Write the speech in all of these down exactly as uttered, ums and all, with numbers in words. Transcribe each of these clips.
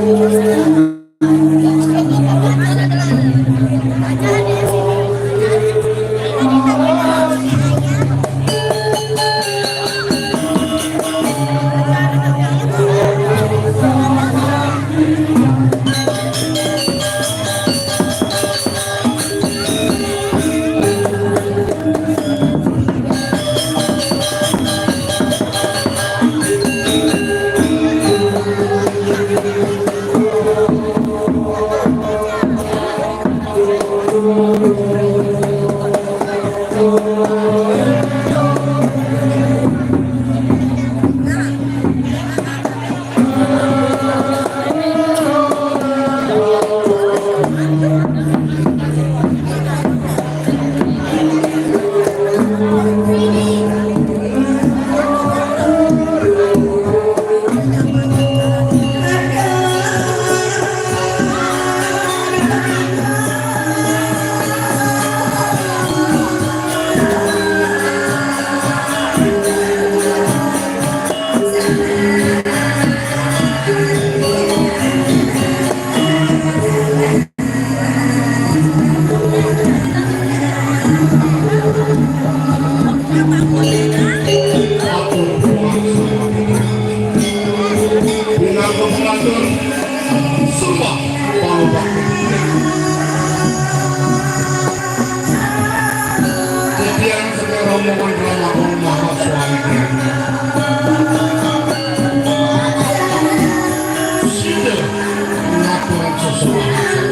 Titiang sedaya rombongan Rama Mahasuami Sida ngaturang sesembahan.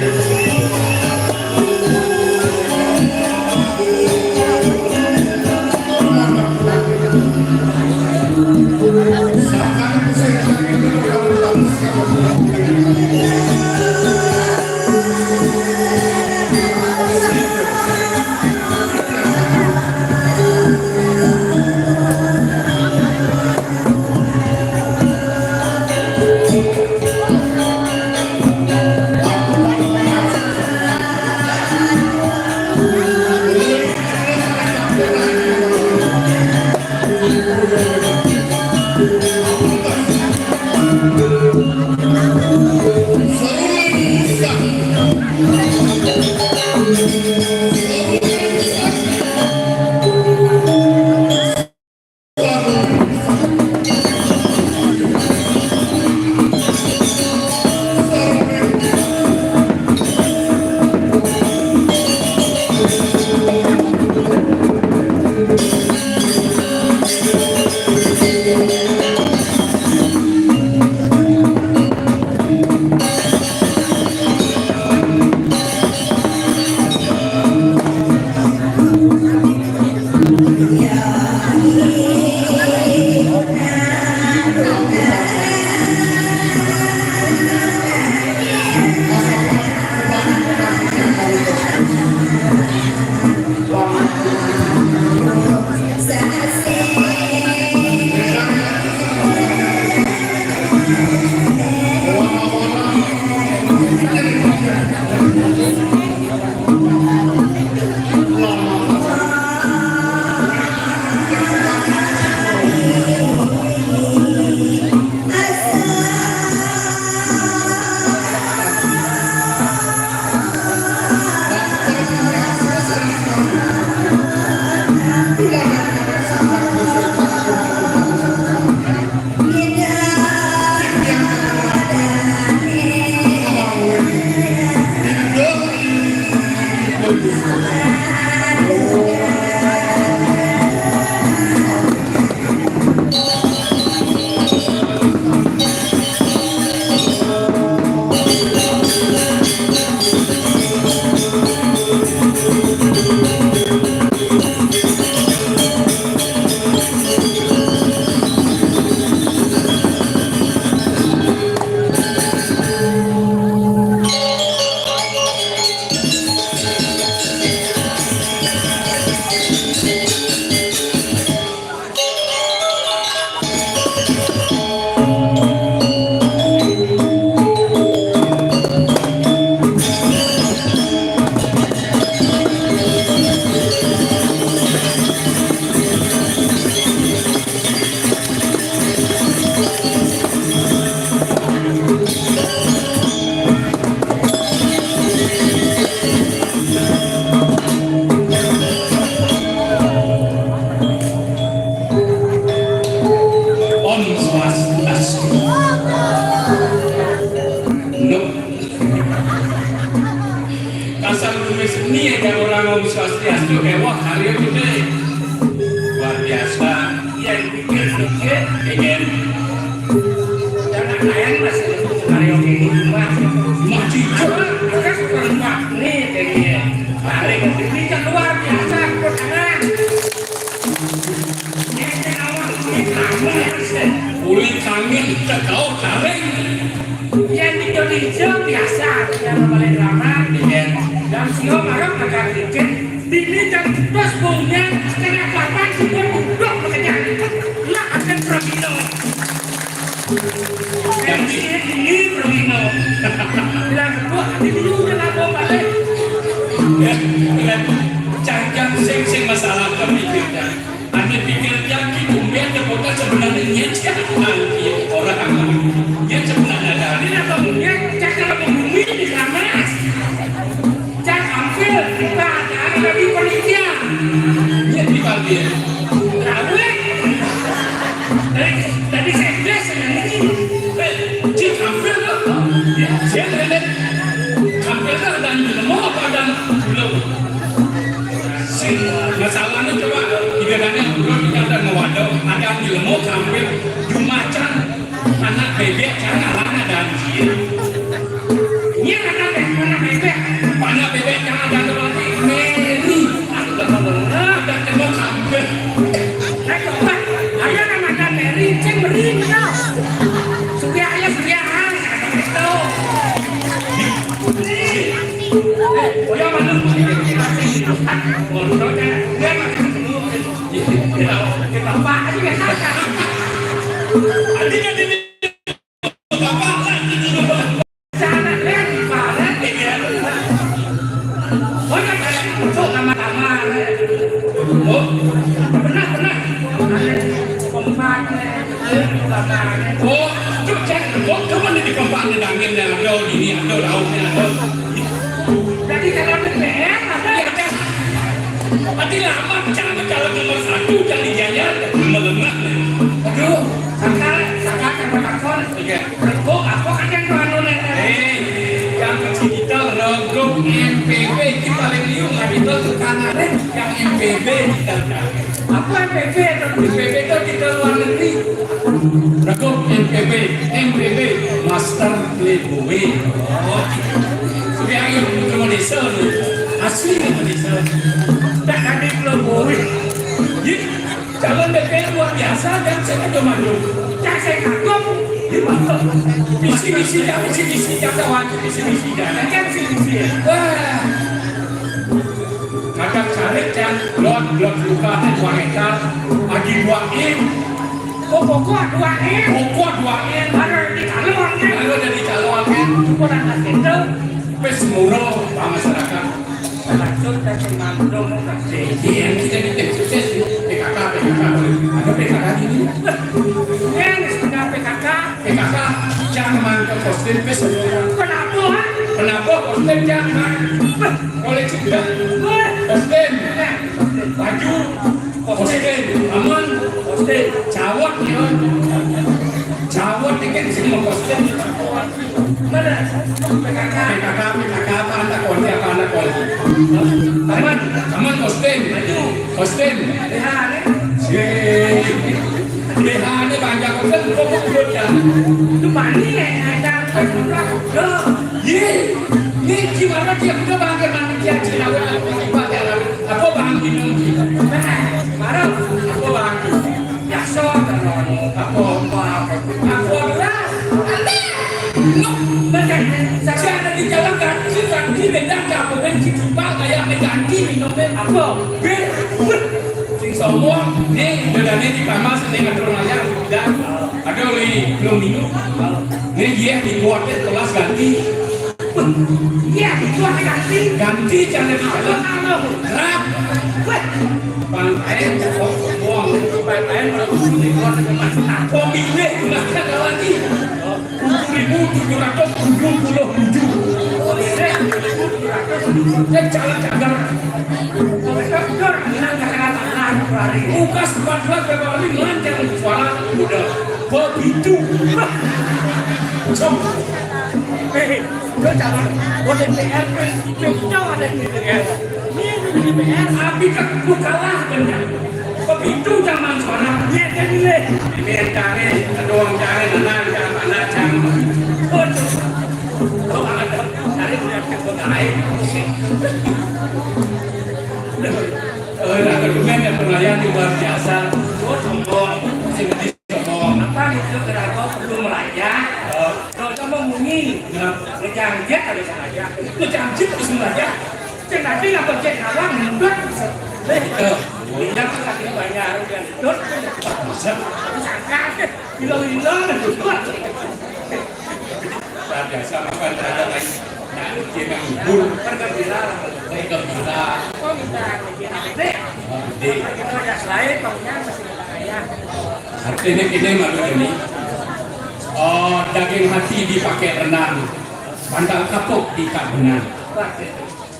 Ini ya, orang Om Swastiastu, eh, wah, karya gedé. Luar biasa. Yang pikir-pikir, ingin. Jangan lain masih karya ini, Mas. Mas, jujur. Terus perempat nih, kayaknya. Paling ini kan luar biasa, kok, karena Kulit kami, kita tahu, taring. Yang di Indonesia biasa, yang paling lama. Iya. Dan sio marah agak dikit. Ini jam terus baunya setengah delapan, sudah duduk bekerja. Lah, akan Prabino. Yang di ini Prabino. Bilang, "Wah, ini dulu kenapa balik?" Ya, bilang, "Jangan sing, sing masalah kami, kita." Ane pikir dia gitu, dia ada kota sebenarnya nyet ya, orang, orang. Nyet sebenarnya dari apa? Nyet cakar bumi di Hamas. Cak hampir kita ada di panitia. Nyet di panitia. Rawe. Tadi, tadi saya bilang sama ini. Eh, cik hampir loh. Ya, saya lihat. Hampir kan ada di lemah apa ada belum? Sing, masalahnya coba, tidak ada yang belum kita ada mau ada, ada di lemah hampir jumacan, anak bebek, jangan ada anjir. Iya, anak bebek, anak bebek. Anak bebek, jangan ada lagi. Meri. Ada ketemu hampir. Ayo, Pak. Ada nama ada Meri, cek beri, betul. Sudah, ayo, sudah, ah. Betul. Eh, oh ya, mana? Motornya, dia pakai dulu. Bapak aja nggak salah. Tadi kan ini bapak lagi dulu. Sana, eh, di mana? Iya. Oh, ya, masuk sama-sama. Oh, pernah, pernah. Kompak, eh. Oh, cuk, cek, kok kamu nih di kompak nih, dangin nih, ada gini, ada lautnya, ada. Jadi kalau B B M, ada ya, ada. Tapi lama, jangan kalau nomor satu, jangan dijajar, melemah. Aduh, saka, saka, saka, takon. Iya. Reguk, apa kan yang tuan lu, Nek? Eh, yang kecil kita reguk N P B, kita paling liu, nggak kita tukang, yang N P B kita. Apa N P B? N P B itu kita luar negeri. Reguk N P B, N P B, Master Playboy. Oh, sudah, ayo, Indonesia nih. Asli Indonesia. Dah, kami Playboy. Ih, calon B P luar biasa dan saya kagum. Cak, saya kagum. Visi misi ya, visi misi ya, kawan, visi misi ya. Kan visi misi ya. Wah. Kadang cari yang blot, blot luka, dua hektar, bagi dua M. Oh, pokok dua M. Pokok dua M. Ada di kalon, kan? Kalau ada di kalon, kan? Kurang kasih itu. Pes murah, Pak masyarakat. Langsung ke Semandung. Iya, kita ini tim sukses, P K K, P K K. Ada P K K ini? Kan, sudah P K K. P K K, jangan ke posting, pes murah. Kenapa, ha? Kenapa posting jangan? Boleh juga. Posting. Baju. Posting. Aman. Posting. Cawat, ya. Cawat, ya, kan, sini mau posting. Mana? P K K. P K K, P K K, apa anak kau ini, apa anak kau ini? Aman. Aman, posting. Baju. Posting. Lihat, eh. Yeay. Lihat, ini banyak posting, kau mau kerja. Itu mandi, ya, ada. Iya. Ini gimana dia udah bangkit manusia Cina, udah tiba dia lagi. Apa bangkit? Marah. Apa bangkit? Biasa, apa, apa, apa. Apa beras? Ambil. Minum. Makan. Saya ada di jalan kaki, kaki beda, kamu kan di jumpa kayak mengganti minumnya apa? Bir. Sing sombong, nih, bedanya di kamar, sini ngatur aja, udah. Ada oleh belum minum. Nih, dia di kuatnya kelas ganti. Iya, itu ada ganti. Ganti jangan di dalam. Halo. Rap. Weh. Bang Ain, oh, buang. Bang Ain, kalau di luar, pemilik, udah ada lagi. Tujuh ribu tujuh ratus tujuh puluh tujuh. Pemilik, tujuh ribu tujuh ratus tujuh puluh tujuh. Dia jalan cagar. Muka empat belas Februari, lancar suara, udah. Begitu. Cok. Eh, lo jangan, buat D P R, ping, ping, ada D P R. Ini di D P R, api kebut kalah dengan. Begitu zaman sekarang, dia kan ini. Ini yang cari, doang cari, tenang, jangan panas, jangan. Waduh. Lo ada cari penyakit lain. Eh, nah, kemudian yang penilaian luar biasa. Oh, sombong. Sing gede sombong. Apa gitu, kenapa perlu merayap? Eh, kalau sombong bunyi. Ya. Ngejangjet ada sengaja. Ngejangjet ada sengaja. Cek nanti lapor cek kawan, mudah. Eh, iya, kan tadi banyak yang ikut. Bisa. Sangka. Gila-gila. Luar biasa, makan terhadap lain. Nah, dia yang ngibul. Kan gembira. Saya gembira. Oh, minta gede. Oh, gede. Kalau ada lain, tahunya masih minta kaya. Artinya gini, Mak Doni. Oh, daging hati dipakai renang. Bandar kapuk di tak benar. Wah,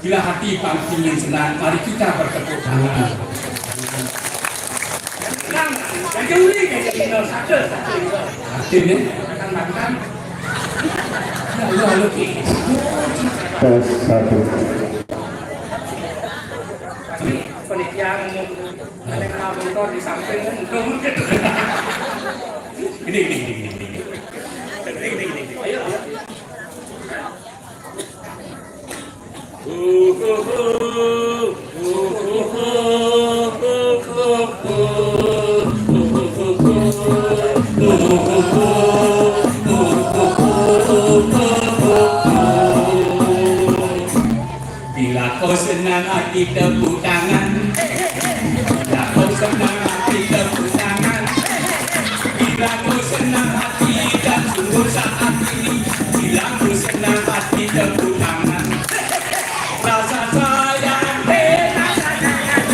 Bila hati pang ingin senang, mari kita bertepuk tangan. Yang senang, yang jauh ni, yang jadi nol satu, satu. Artinya? Makan-makan. Ya, ya, oke. Tes satu. Ini panitia ngomong, ada yang mau motor di samping, ngomong gitu. Ini, ini, ini, ini, ini. Ini, ini, ini. Ayo, ayo. Bila kau senang hati tepuk tangan. Bila kau senang hati tepuk tangan. Bila kau senang hati dan sungguh saat ini. Bila kau senang hati tepuk tangan. Rasa sayang, eh, rasa sayang,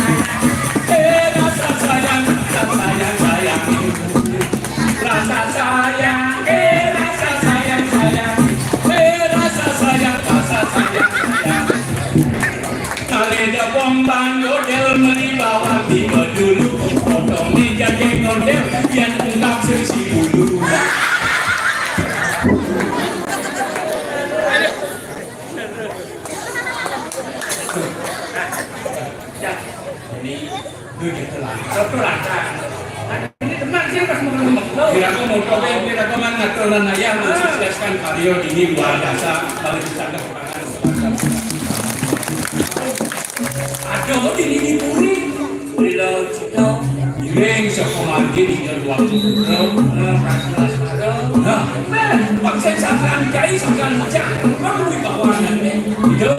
eh, rasa sayang, rasa sayang, sayang. Rasa sayang, eh, rasa sayang, sayang. Eh, rasa sayang, rasa sayang, sayang. Kali dia bombang model meli bawang di dulu. Potong meja geng model yang ungkap sesi bulu. Ini duit itu lah. Betul lah. Ini tenang sih pas mau ngomong. Kira aku mau coba, kira aku mana aturan ayah mensukseskan karya ini luar biasa. Kalau bisa ada keterangan. Ada di ini puri. Bila kita miring saka mangke tinggal dua puluh. Nah, pas jelas ada. Nah, pas saya sangkan kiai, sangkan bocah, baru dibawa anaknya. Itu,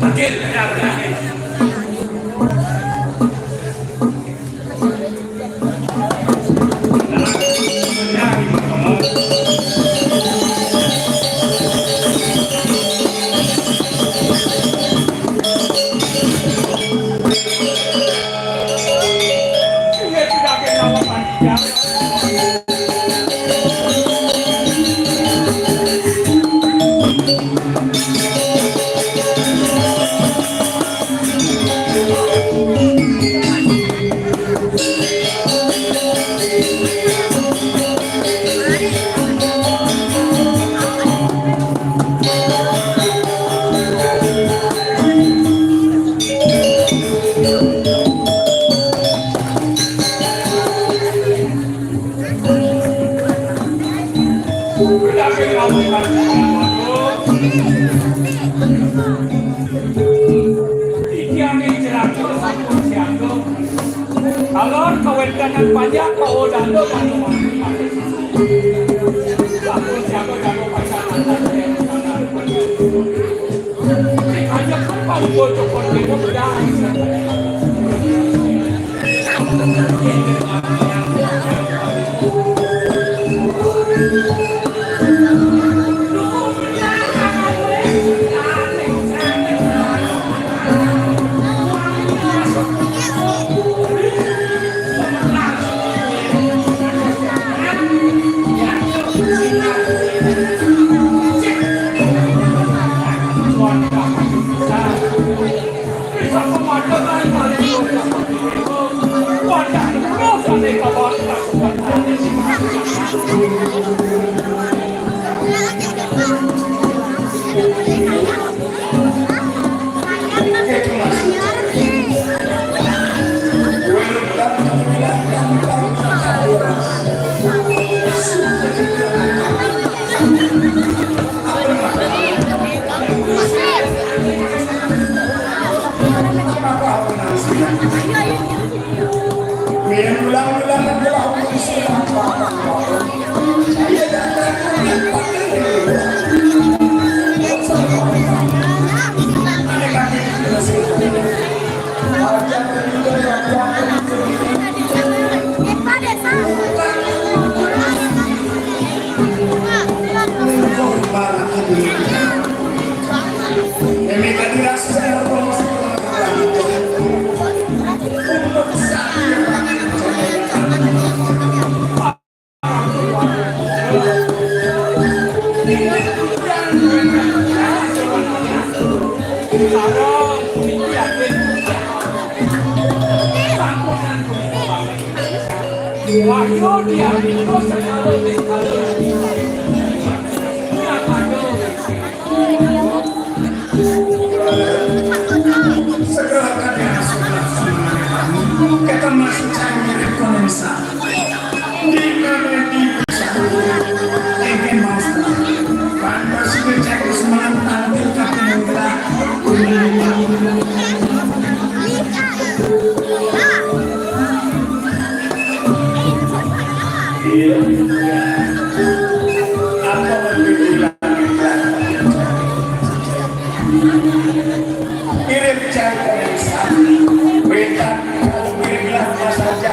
akhir, ya, ya. Alon kawentenan panjak, Pak Odando, Pak Odando. Pak Odando, Pak Odando. Segera kami masuk, kita masuk cari ekonomi. Di mana di Thank you, Master. Pak Presiden cek semangat tampil ke Pemuda. Iya. Apa lebih bilang? Mirip cek. Beda. Mirip lah, Mas, aja.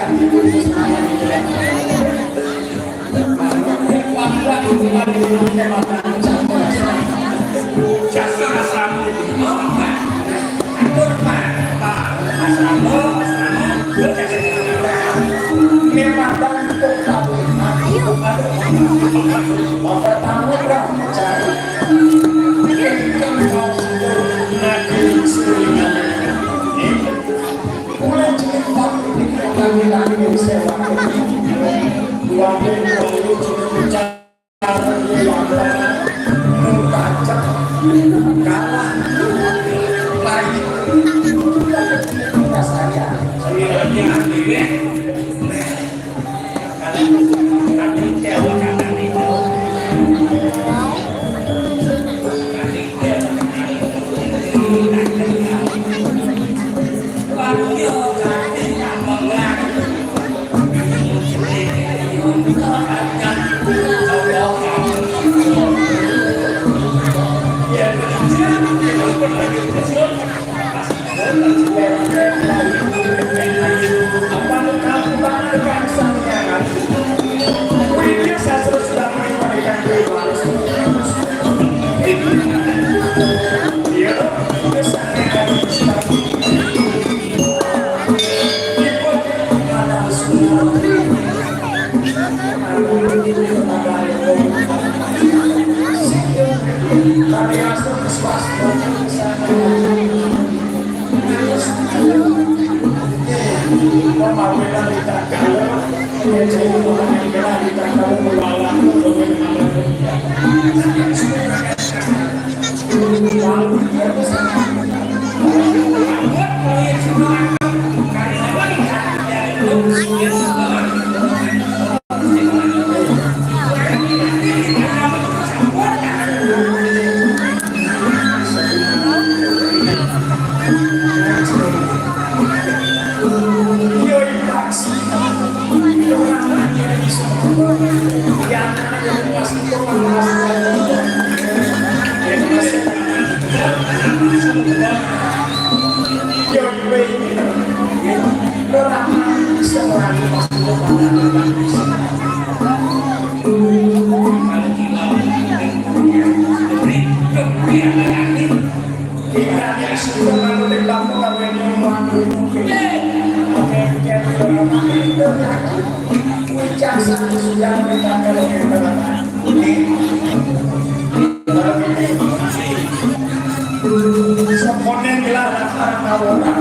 Sekonen gelar orang tahu orang.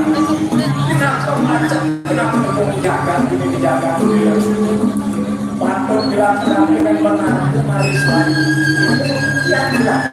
Kenapa macam, kenapa mau jaga, ini jaga? Patut gelar terakhir dan mengaku maris. Yang gelar.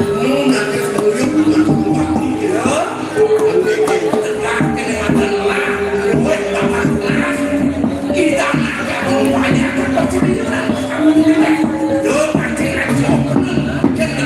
Nu nanti semuyuk bukan kudu bakti. Ya. Tegak kene mata lelah. Duit bakal kelas. Kita nak gabung banyak percayaan kamu ini. Duh, pasti nak sopan. Kene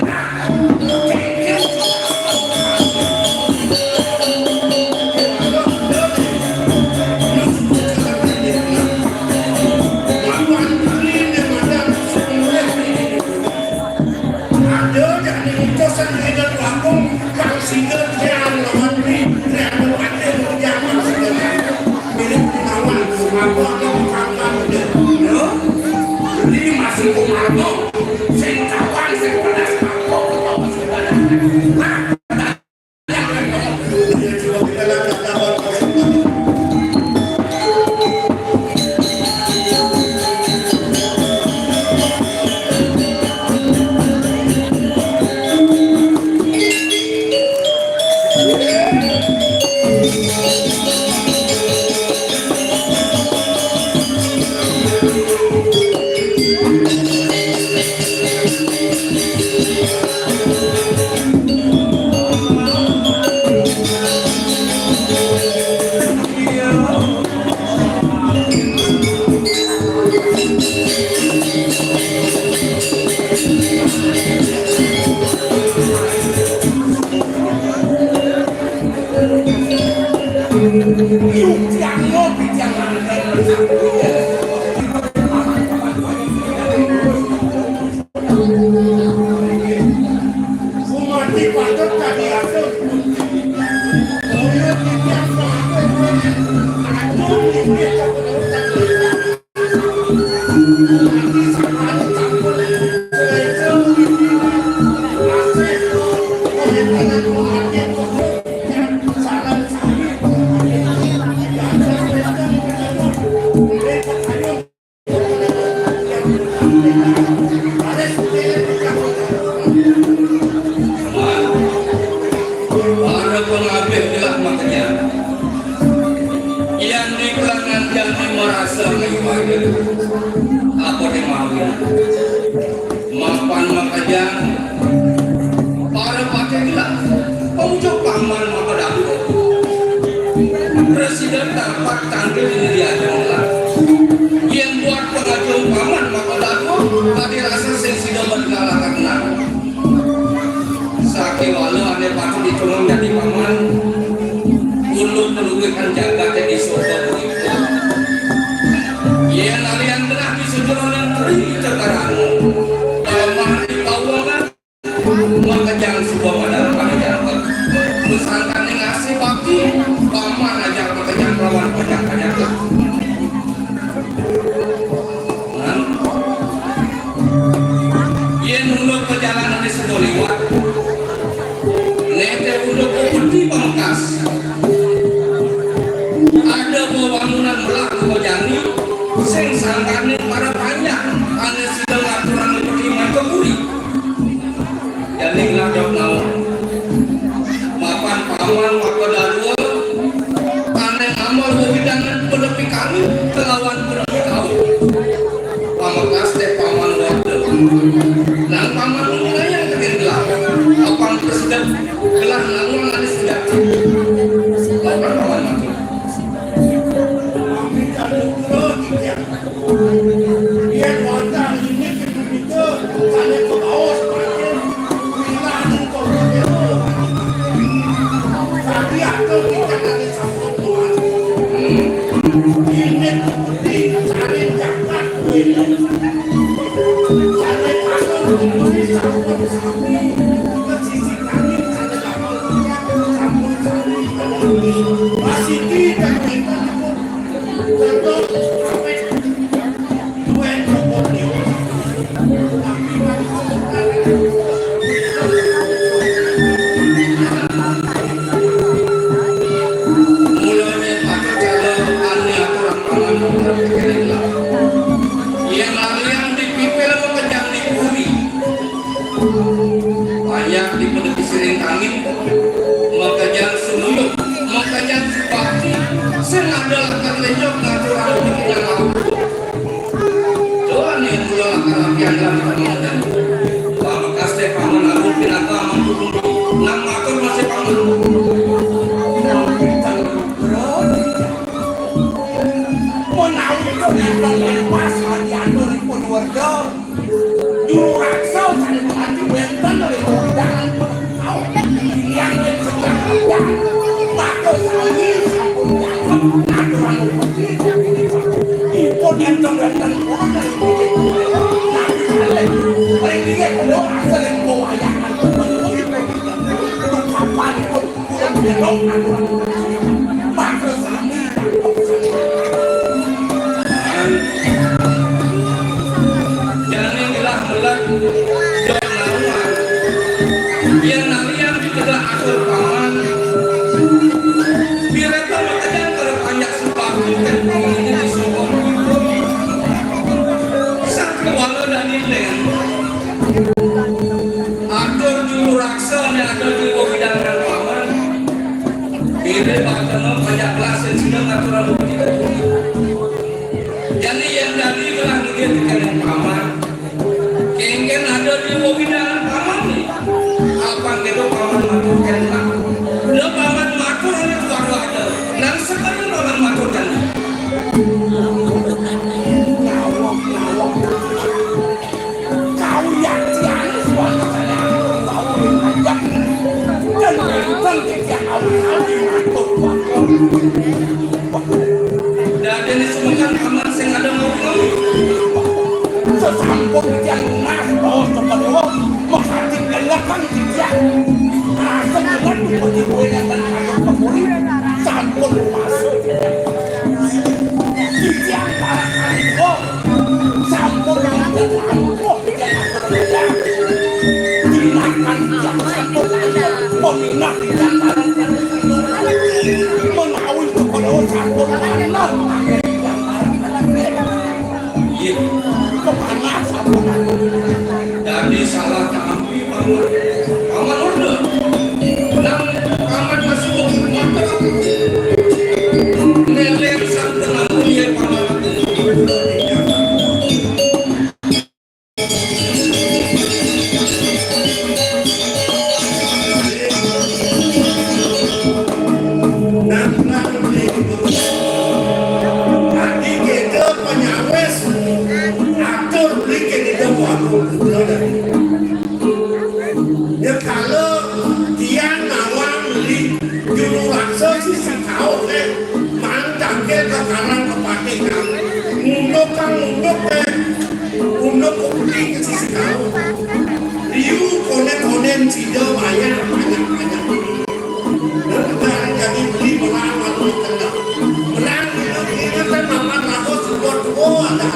Para pangabih gelah makanya. Yan di kalangan jani marasa kaya apa deh mawin. Mapan makajang, para pakai gelah, pemujung paman maka dapur. Presiden tampak tangkil di diri aja gelah. Yang buat pengajung paman maka dapur, tadi rasa sing sida mengalahkan. Sakiwala ane patut ditulung dadi paman, ulun pelugihan jagate di surga punika. Yen alian genah di sejeroning tri cakar anu, paman di pawangan, makejang suba madang panijapat. Pusangkaning asih bakti, paman ajak makejang lawan panyakanyaka. Yen unduk perjalanan di sebuah liwat, nete unduk upeti pamungkas. Ada bangunan melah jani, sing sangkaning para panjak, ane sida ngaturang upeti mangka puri. Jani ngadep naon? Mapan paman maka dadua, ane amal wewidangan penepi kami kelawan penepi kau. Pamekas te paman warga. Nang paman ngayang tekan gelah. Apang kesedek gelah nawang ane sedek. Paman paman mati. Yen wantah indik nika sane kabaos mangkin wilangan kota dewa. Tadi aku kita kali sampun tuan. Indik putih sane jagat kuwi. Sane kasar kuwi sampun sami. Pesisi kami sane kapal sampun sami. Masih kita kita Yang lalian dipipil makejang dipuri. Banyak dipedeti siring kami, makejang sumuyuh, makejang subakti, sing ada lakar lenyok ngaturang pikiran aku. Doa nih mula lakar latihan dan pemandang. Pamekas te paman aku pinaka mampu nang matur masih paman. Menawi kok nembang lepas hati aturipun warga. Juru raksa sane mati wenten ring wewidangan penau. Yang yen sedang raja, maka sami sampun cakep aturan upeti. Ipun enten wenten pun ring titik. Nabi kalih, ring inggih kula asring pewayangan. Utapanipun kula ndelok aturan upeti. Maka sami Jane ngelah melah, jok lawan. Yen nalian dikedah atur paman. Pirata makejang para panjak sumpah bukan pengini di sumber. Sang kewala dan ilen. Atur juru raksa ne ada di wewidangan paman. Yen Dadi sumangkan paman sing ada ngomong. Sasampun titiang nunas, oh, Cokor Déwa, makadi lelekan titiang. Asem dengan bupati kuwi ngenten katur kepuri, sampun masuk. Titiang para kaliwa, sampun ngenten ampuh. Tindakan yang satu, peminat yang satu, menawi kepada satu tanah. Iya, kepala satu. Dari salah kami, Paman. Paman order. Nang Paman masih mau motor. Neler satu namun ya, Paman. Nah, nah, ini. Tadi kita penyawes atur beli ke di depan. Ya, kalau dia nawang beli juru raksa sisi kau, eh, mang tangkil ke karang ke patik, nah. Ngunduk kang ngunduk, eh. Unduk kuping ke sisi kau. Liu konen-konen sida banyak, banyak, banyak. Nah, jadi beli perang lalu kena. Perang itu ingat kan makan lagu sebuah tua ada.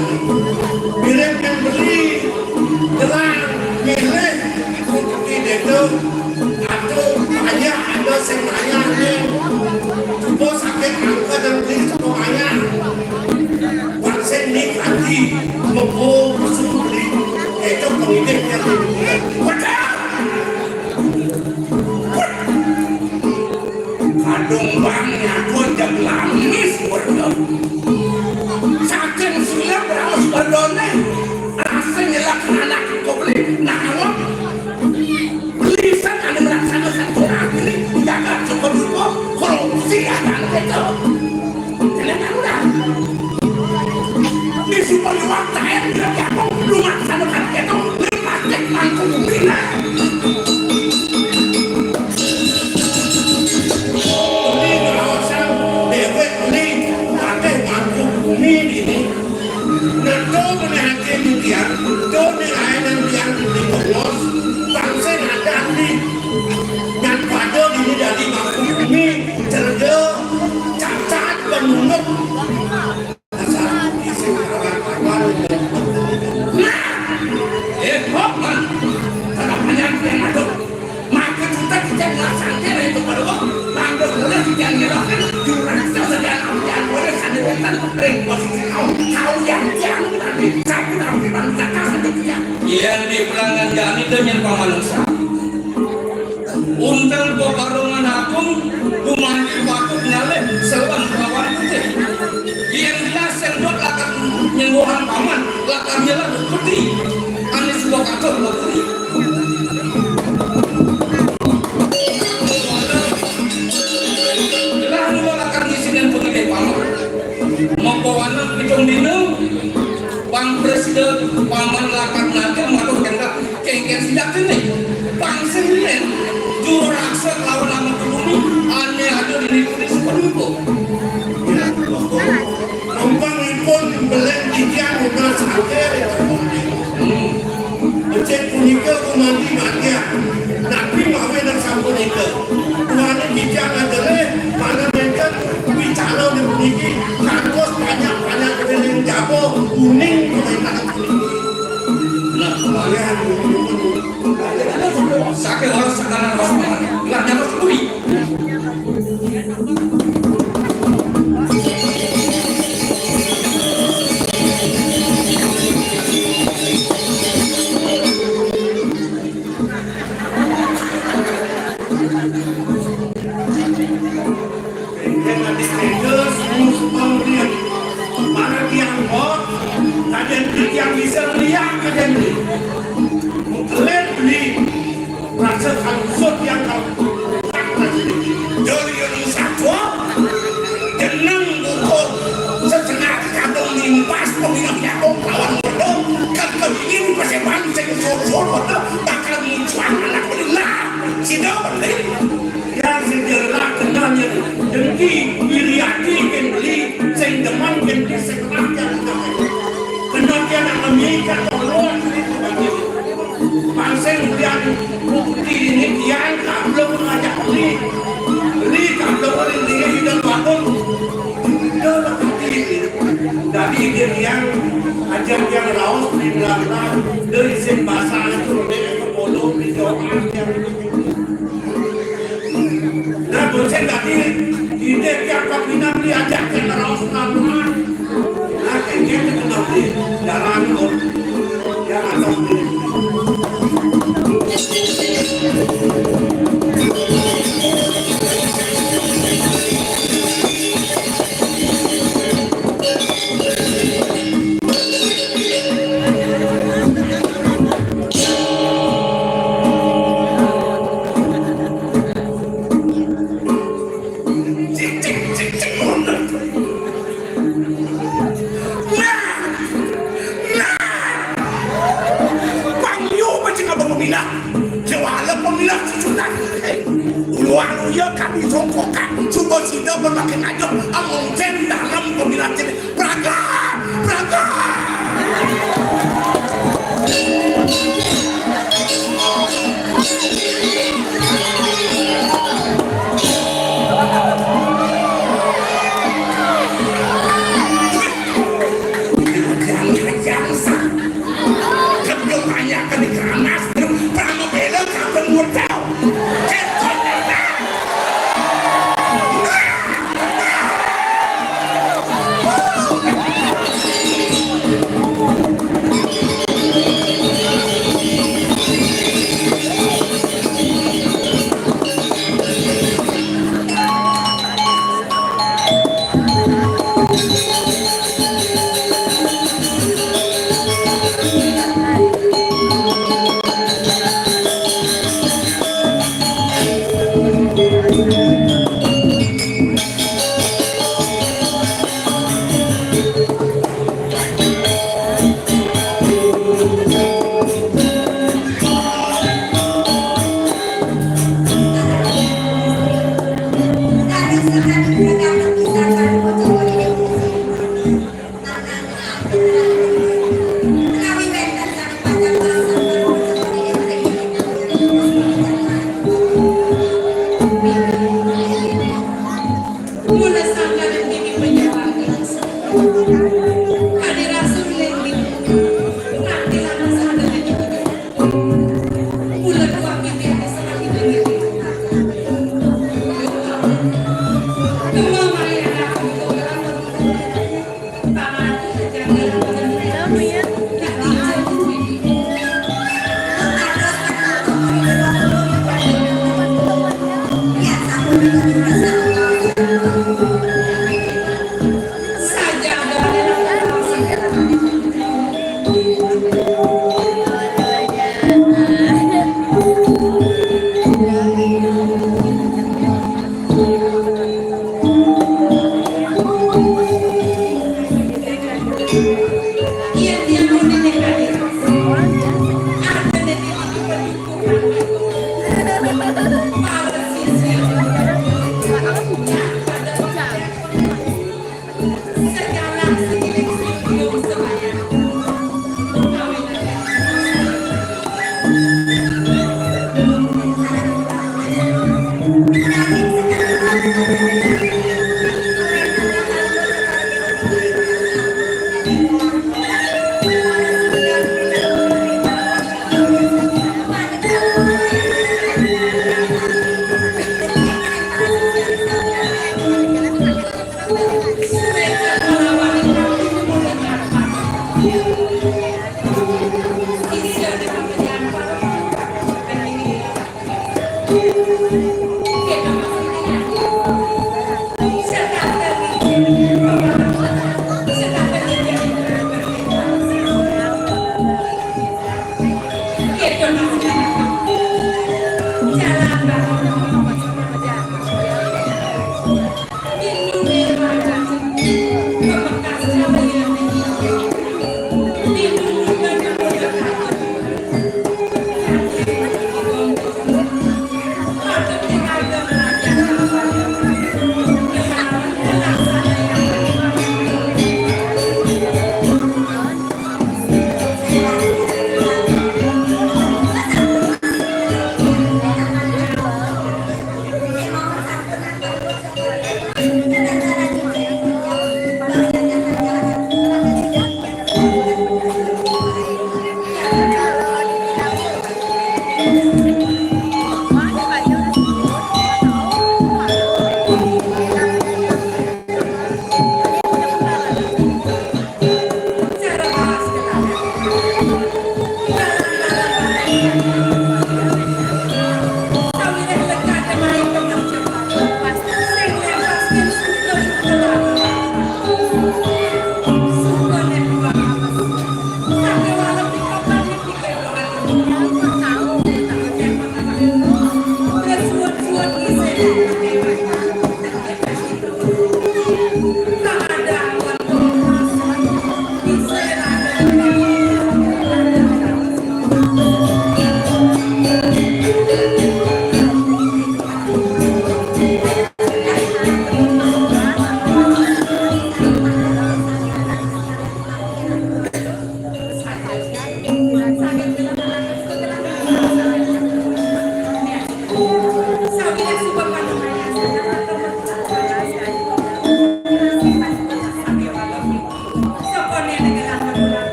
Bilik yang beli, terang, milih, bukti itu, atau banyak ada sing banyak ni. Cuba sakit angka dan beli cuba banyak. Wah, sing ni kaki, mebo, suli, itu pengidik yang dibuat. Pecah! Kadung bang nyakun jam lamis, waduh. Saking sulap raos berdone, rasa nyelak anak kau beli, nak awak. Belisan anu melaksanakan Quran ini, jaga cukup-cukup korupsi anak itu. Kalian tahu dah? Di super luar saya tidak jago, lu melaksanakan itu, lu pakai mangkuk bumi, nah. Ini ngawasan dewek, ini pakai mangkuk bumi ini. Nah, to meneh hakim tiang, to nilai nang tiang di Bogor, bangsa ada di. Nang pada ini dari bangku bumi, cerda, cacat, penunduk. Dasar isi kawan-kawan. Nah, eh, kok, man? Kalau banyak yang masuk. Maka kita, kita melaksanakan itu pada waktu. Lantas boleh kita nyerahkan jurang saja dan ambil boleh satu wetan ring posisi kau. Kau yang tiang nanti. Tapi nanti bangsa kasih dia. Yang di perangan jani itu yang pamanungsa. Untel bebarungan agung, gumanti patut ngalih selawan lawan putih. Yang jelas yang buat akan nyengguhan paman, akan nyelat putih. Ane suba katur bakuri. Lah mula akan ngisinin pengidih paman. Mapawanan pitung dina, Bang Presiden, paman lakar naga matur kendah kengken sidak kene. Bang Senen, juru raksa lawan nama kebumi, ane ada di negeri sepenuh. Numpang ipun belek titiang uga sangke. Hmm. Becik punika gumanti matian. Napi mawe nang sapunika? Tuane titiang ajerih, mana nenten wicara puniki kantos banyak-banyak keliling jaba uning pemerintahan puniki. Nah, kalian sakit orang sekarang orang mana? Lah, jangan kuwi. Yang nanti tega semua sumpah mulia. Mana tiang kok? Kajian tiang bisa lihat kajian ni. Mengkelet beli. Rasa kalusut yang kau. Jol yang satwa. Jeneng buku. Setengah kadung nimpas peminat jagung lawan bodoh. Kan kau ingin paseban sing sur-sur bodoh. Bakal muncul anak benar. Sida benar. Yang sejarah kenal yang dengki, iri Nah, bonceng tadi, ide ki apa pinang diajak ke neraos nanuan. Nah, kayaknya kita nanti jalan kok. Ya, atau Pangyu pacing abang pemilah. Jawala pemilah susunan. Uluan uya kami songkokan. Cuba sida bermakin aja. Among jen dalam pemilah jen. Praga! Praga!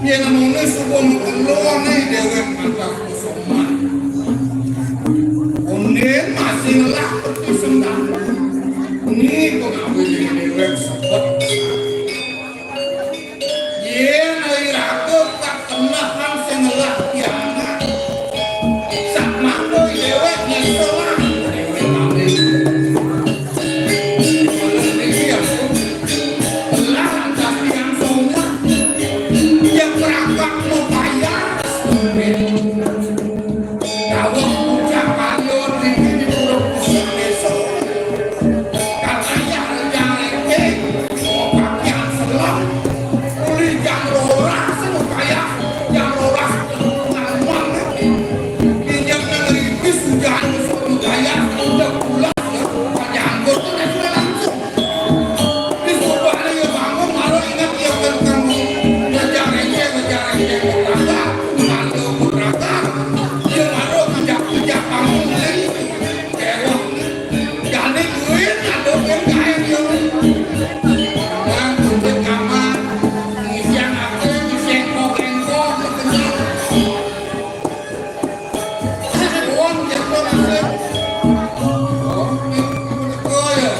Yén amoné suba makeloné déwék mantap kusuman. Ondén masih ngelah peti sendal. Né pangawin déwék sebet. Yén iraga kakenehan sing ngelah kiamat. Sak mangda déwék nyeselan déwék amin. Lah, tapi yang sombong, yang berangkat mau bayar. Dawuh pucak payun niki di pura pusat desa. Katanya yang lengkeng, mau pakaian selam, uli jam rolas, mau kaya jam rolas, ngaluan. Pinjam nang ripis hujan, mau kaya, udah pulas, ya, panjang, itu langsung. Di subané ya bangun, malah ingat ya kan kamu. Ngajak receh, ngajak receh, ngajak. Malu ngajak. Ya malu ngajak, ngajak kamu, Neng. Ewa. Jadi duit ada yang kain ya. Bang, kunci kamar. Ngisian apa, ngisian kok, engkok, ngisian. Wong jatuh nasib. Oh, ini, ini kaya.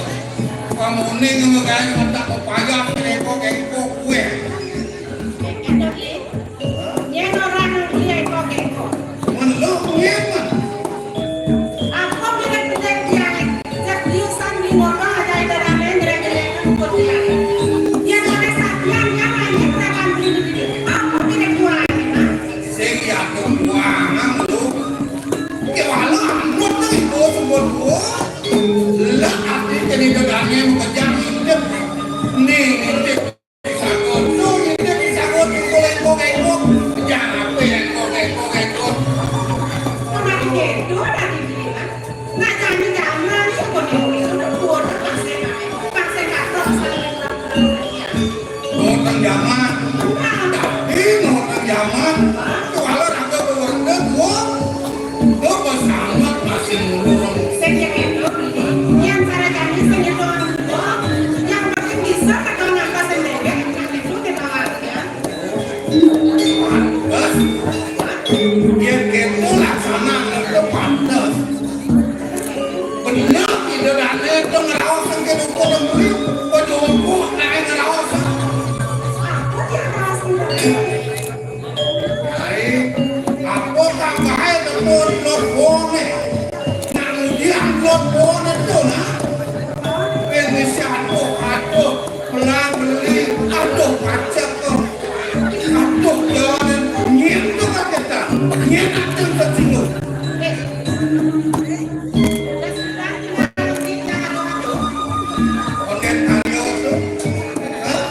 Kamu ini ngemegang otak kepala, kengkok, kengkok, gue. Yen ora ngerti engkok-engkok. Menurut gue, apa bilang pengertian? Seriusan di motor aja ada rame ngerek-ngerek pun dia. Dia pada sapian yang lainnya berapa dulu. Apa bilang dua ini, Mas? Sing ya kebuangan lu. Ya walau ampun tuh itu sebut gua. Lah, arti jadi dedane mengejar hidup. Nih, hidup. Sakono ngene disakono engko-engko. Jangan apa ya engko-engko. Kemarin itu ada di bilang, nak janji jangan nih kok di rumah itu pun masih naik, masih kata saling. Ngoten jaman. Tapi ngoten jaman. Kalau raga berwarna gua, gua bersama masih ngurung. Sing ya itu, yang cara janji sing itu, yang penting bisa ketemu apa sendiri. Pantes. Yén kéto laksana ngerti pantes. Bener, Ida Dané itu ngraos sing kéto padha beli, padha empuk naé ngraos. Baik, apa tambahe temu lobone? Nak ngudian lobone to, nah. Wis aduh, aduh. Belang beli, aduh, pacet to. Aduh, jangan nyentuh aja ta. Nyen aja tersinggung. Oke, ayo to. Hah?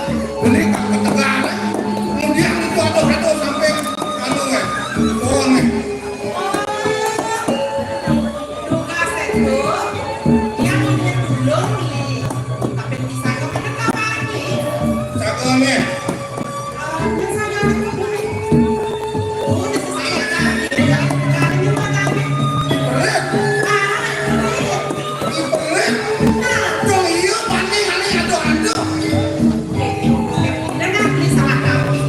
Beli tak ketegar. Kemudian itu aduh, aduh, sampai anu, eh. Bohong, eh. Lukas itu, dia punya dulur nih. Tapi bisa kok kita tawani. Cakep nih. Iperit. Iperit. Dong iya paling aneh aduh-aduh. Dengar nih salah kami.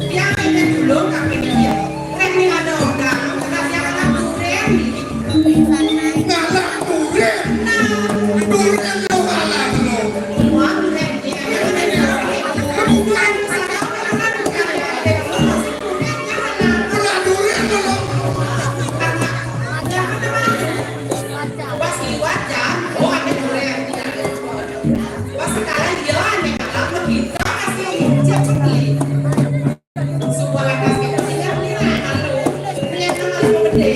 Dia ini dulu kami dia. Rek nih ada orang, kasih anak duren. Ngalah duren. Nah, duren lo ngalah lo. Wah, duren dia. Bukan salah, bukan salah. Ngalah duren lo. Pas liwat, Jan, oh, ada duren. Pas sekarang dia aneh, kalau begitu kasih cepet nih. Sebuah atas kita tidak punya lalu. Ternyata malah gede.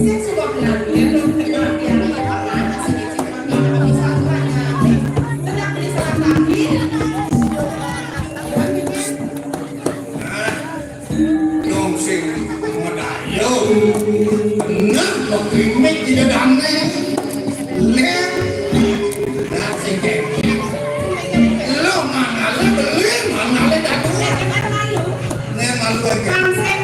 Saya sudah bilang, dia belum kenal, dia lagi apa, masih kecil, mami, mami, satu aja. Tidak beli salah kami. Dong sing medaya. Bener, kok gimik di dadane. Lek. Nah, sing gimik. Lo mangale beli, mangale dadu. Nek malu aja. Kang sing,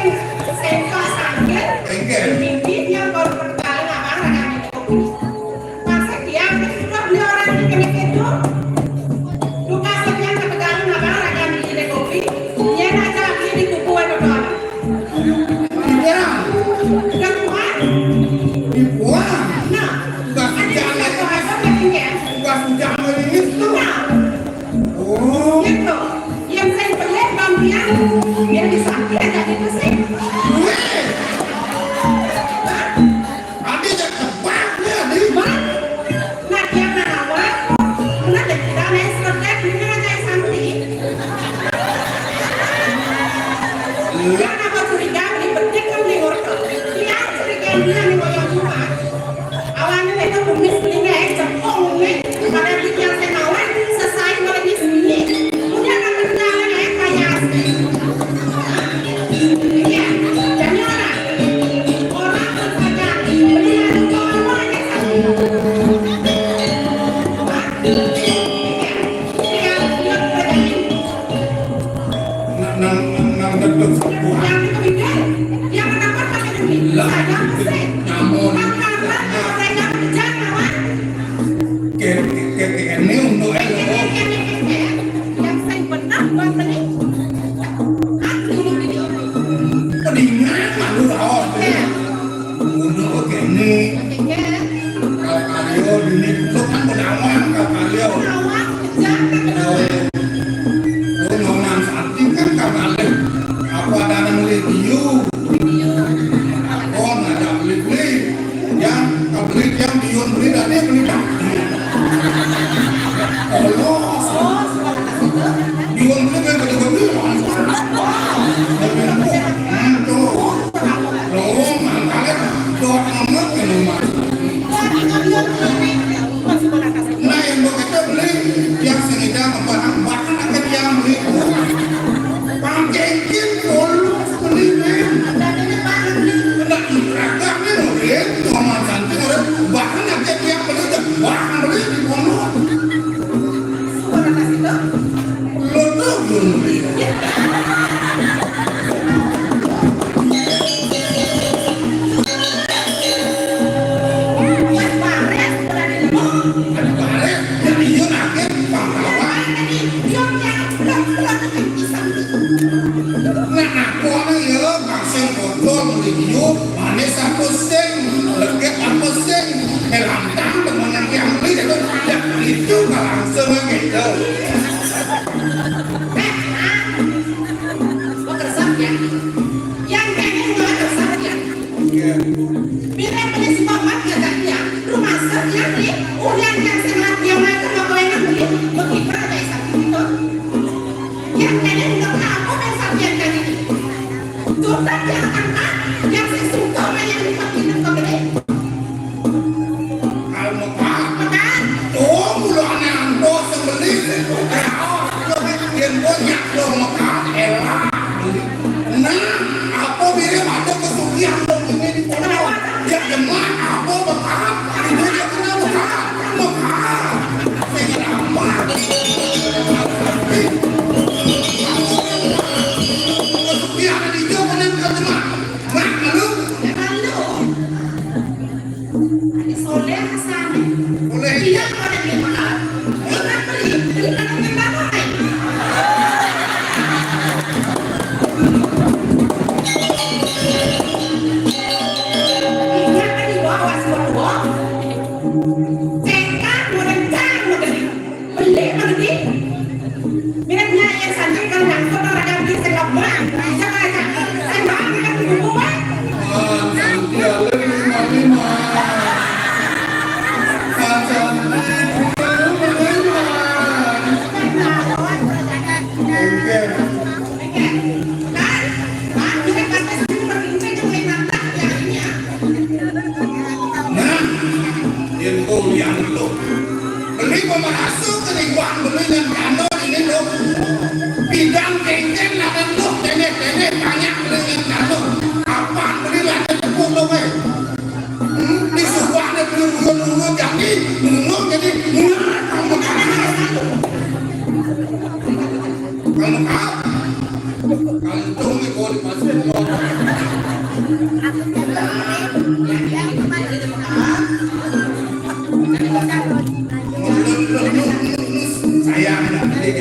sing pas angger. Angger. Mimpi dia baru pertama apa, Kang? Pas dia, sudah beli orang di kene itu. Lukas yang ketegangan apa, Kang? Di kene kopi. Dia nak Biar bisa, biar jadi musik. Adi jak tebak nih, Adi. Nah, dia nawar. Nah, dia kira nih, sekedar ini aja santai. Iya. Dia napa curiga, ini penting kan di ngorto. Dia curiga dia nih, mau yang rumah. Awane to kumis beline, jepung ne, pada pikir sing awan, sesai malah di sini. Udah kan kenalan ya, kayak asli. Iya, jadi orang, orang terkadang beli anu kawan orang yang sama. Iya, iya, iya. Nang, nang, nang deket sebuah. Yang itu beda. Yang mendapat pakai duit. Lah. Saya mesti. Nyamun. Apa-apa, saya kerja, kawan. Ke, ke, ke, ini untuk elo. Yang saya benar, buat beli. Aku ini. Pedingan, malu, oh. Iya. Ngono kok kene. Kal karya dini, lu kan menawan kal karya. Lu Noman Santi kan kal karya. Apa ada yang beli bio? Oh, ada beli-beli. Yang beli, yang bio beli, dan dia beli. Allah. Bio beli, beli, beli, beli. Tuh. Loh, mangkane dot amat ya, Mas. Nah, yang begitu beli, yang sing ida ngebarang, bahkan akan yang beli. Pangkengkin, polus, beli, men. Kena iragak, men, udah, Noman Santi, udah, bahkan akan yang beli, udah, bahkan beli, di pondok. Lo tuh belum beli. Nah, aku ana ya, Bang, sing kotor beli bio, manis apa sing, legit apa sing, eh, lantang temenan yang beli, itu, ya, itu nggak langsung gitu. Wah, kersane ya. Yang kene udah kersane ya. Iya. Bila punya si Bapak ya, kan, ya. Rumah sakit ya, nih. Ulian yang sehat dia mah itu nggak boleh nang beli. Begitu ada yang sakit itu. Yang kene udah apa yang sakit yang kene? Tuh, kan, yang angkat, yang sesuka yang dipakai nang beli. Al Mekah. Mekah. Oh, mula ane anto sing beli. Raos, lo yen banyak lo Mekah, elah. Nah, apa mirip ada kesugihan lo ini di kono? Ya, jelas, apa Mekah? Itu dia kena Mekah. Mekah. Sing ramah. Kesugihan di dia bener kan, jelas. Mak, malu? Malu. Soleh Hasan. Soleh. Iya, kalau dia mahal. Kita beli, beli kalau kita pakai. Iya, kan di bawah semua. Cengkak, mau rencang, mau gede. Beli, mau gede. Mirip nyai yang sanjung kan nyangkut orang yang beli sing lemah. Bisa aja. Sing bang, kan buku, Bang. Ah, santi alim lima lima. Ah, santi alim lima lima. Oke. Kan? Kan? Kita pas pas itu berpikir yang lain nanti, ya, ini ya. Nah, info yang itu. Beli pemerasa keribuan beli yang kano ini loh. Bidang kengkeng lawan loh, tenek-tenek banyak beli yang kano. Apa beli lah tepuk loh, weh. Hmm, di sebuah ada beli urut-urut jadi, urut jadi, urut. Kalau kau, kalau itu mau di pasir, mau. Sayang, ya.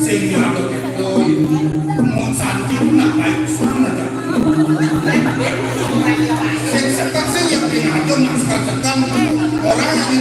Sing nyuwun begitu, mun santi nak baik sana, ya. Sing sekat sing yang diatur nak sekat-sekat. Orang yang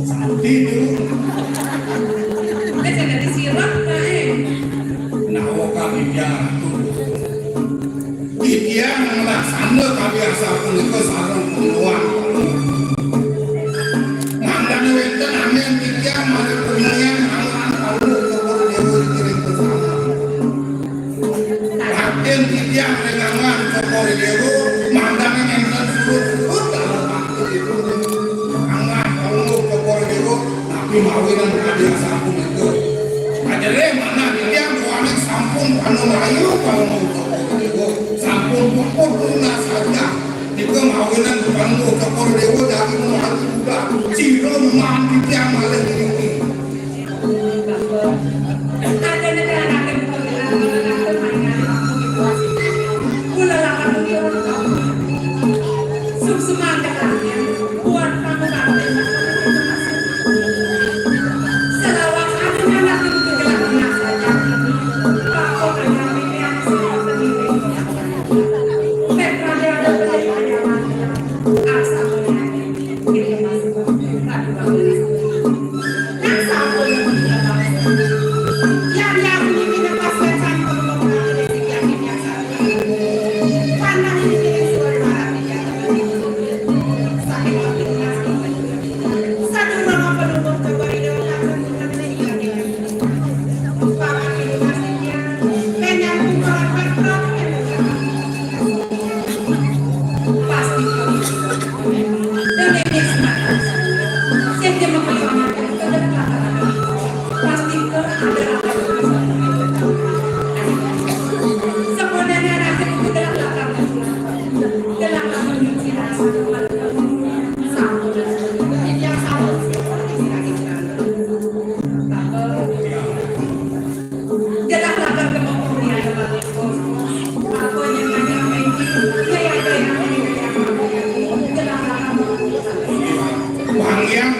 Santi dulu. Éh, jangan disiram, Pak, éh. Nah, oka bibiar tuh. Titiang laksana kabiasa punika sareng pengluan. Mangdane wénten angin titiang malih pengluan angin kalu Cokor Dewa dikirim ke sana. Raden titiang ring angin Cokor Dewa, mangdane nénten surut-surut dalam waktu itu. Angin kalu Cokor Dewa, tapi mawinan kabiasa punika. Ajere manah titiang duaning sampun panumayu kalu Cokor Dewa. Sampun puput lunas saja. Nika mawinan pangguh Cokor Dewa daging rohani budak. Sira man titiang malih niki.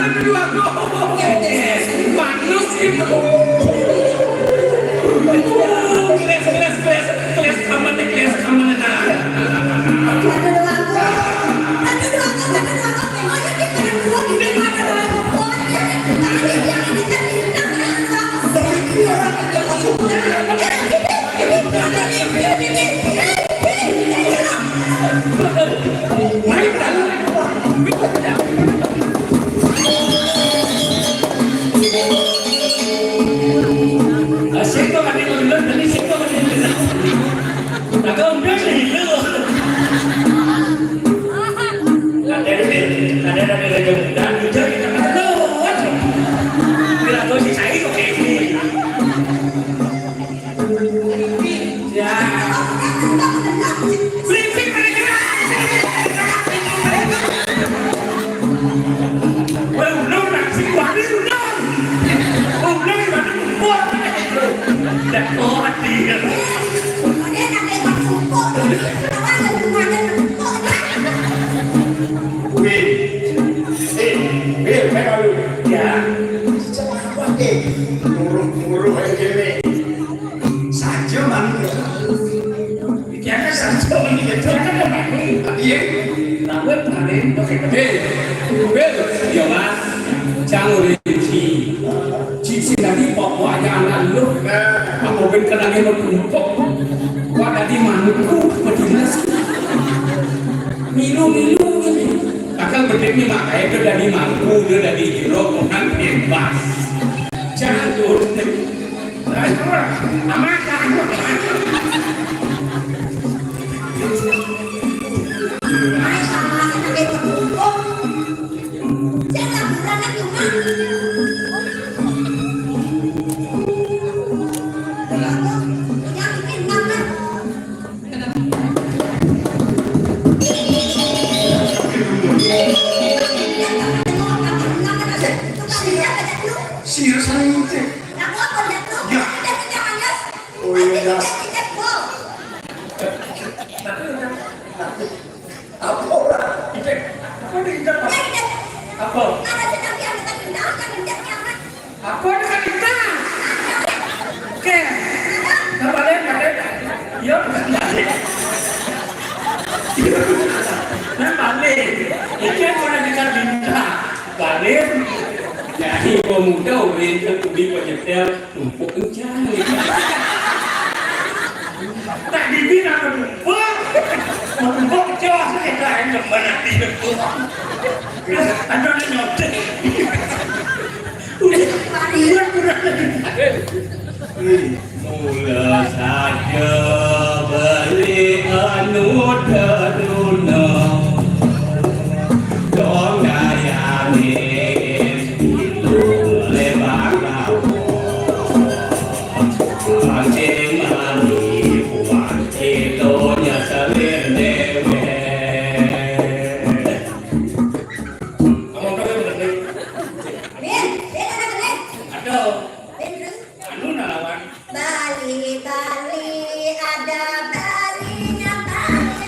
Aduh, aku. Panas itu. Kelas, kelas, kelas, kelas aman nih, kelas aman nih. Nah. Asik kok, ada yang nonton, tadi sih kok, ada yang nonton. Ada yang nonton, ada yang nonton. Ada yang nonton, ada yang nonton. Dan hujan kita nonton. Bila kau si Cai kok kayak gini. Ya. Berisik mereka. Wah, udah, udah, si Wali, udah. Udah, udah, udah. Udah, oh, mati. Wih, eh, eh, eh, eh, eh. Ya. Siapa, eh? Muruh, muruh, eh, gini. Saja, Mang. Iki akeh sarjana iki, iki akeh mati. Piye? Lah kowe paling oke gede. Mobil, ya Mas. Jangan udah cuci. Cuci nanti pokok aja anak lu. Nah. Apa ben kenangnya mau tumpuk. Wah, tadi manukku, pedinas. Milu-milu ini. Bakal bedeknya makanya itu dari mangku, itu dari jero, bukan bebas. Jangan tuh. Sira saling ngutip. Ya. Oh iya, Yas. Apa ora? Apa? Apa? Aku ada cerita. Oke. Nah, balik, balik. Iya, balik. Nah, balik. Iki aku udah bisa minta. Balik. Jadi, pemuda udah itu di penyetel, tumpuk kencang. Tak dibilang tumpuk. Tumpuk kencang, kita yang mana di tumpuk. Ada yang nyontek. Iya, kurang. Mula saja beli anu teruna. Dong dayane itu lebak lawa. Pancing mani buat itu nyeselin dewek. Ngomong dulu, Bang. Bin, Bin, ada Bin? Ada. Bin, terus? Anu nalawan. Bali, Bali, ada Balinya, Bali.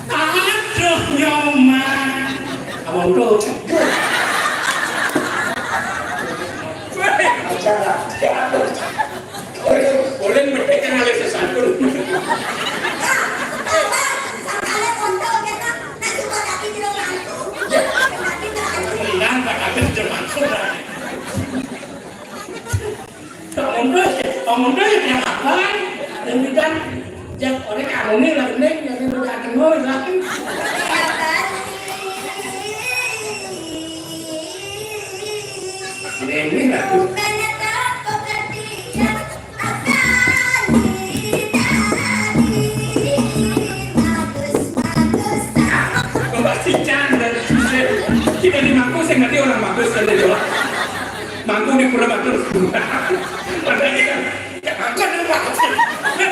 Aduh, nyoman. Abang tuh. Acara. Ulin merdeka ngalih sesantun. Nang, tak ada jemaah. Kamu tuh, kamu tuh yang apa? Yang bidan, yang orang kamu nih lah, ini yang udah ketemu lah. Ini, ini lah. Coba si Chan dan si Sep. Kita di Mangku, saya ngerti orang bagus kan, dia. Mangku di Pura Batur. Padahal kita, ya, aku ada bagus. Nah,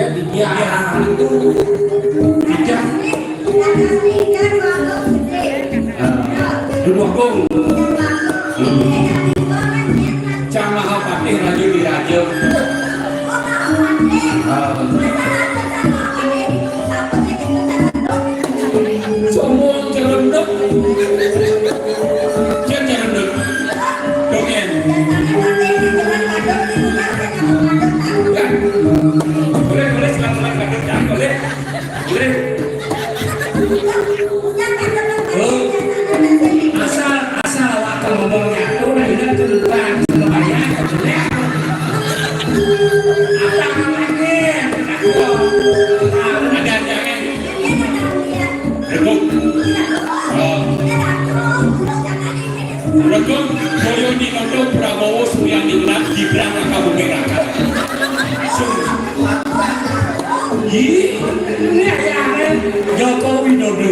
Iya. Iya. Duduk, Kong. Hmm. Cang Mahapatih Raja Diraja. Ah. Sombong cerunduk. Cang cerunduk. Dongeng. Kan. Boleh, boleh, silakan, silakan, silakan, boleh. Boleh. Oh, asal, asal awak ngomong nyatu, nah, ini tentang sembahyang, boleh. Apa namanya? Ada, ada, eh. Rebut. Oh. Rebut, Boyo di Nondo, Prabowo, Surya Ningrat, Gibran, Raka Buming Raka. Su-, Ih, ini ayahnya Joko Widodo.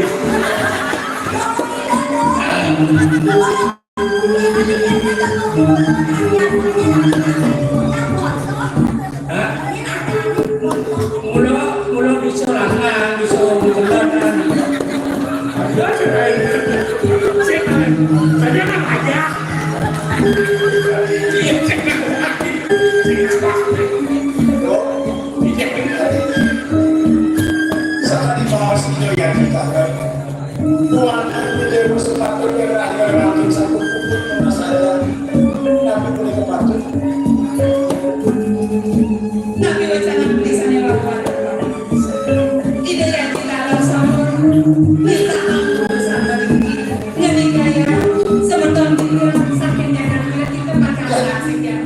Hah? Mula, mula bisa lanang, bisa menggelar. Saya kan ayah. Sama di bawah sini ya kita. Tuhan, aku tidak sepatu merah yang rambut satu puput masalah. Tapi boleh kepatut. Tapi wacana tulisannya lakukan. Ide yang kita sampun minta ampun sama Riki. Ngenikaya semeton kita saking jangan kita bakal asik ya.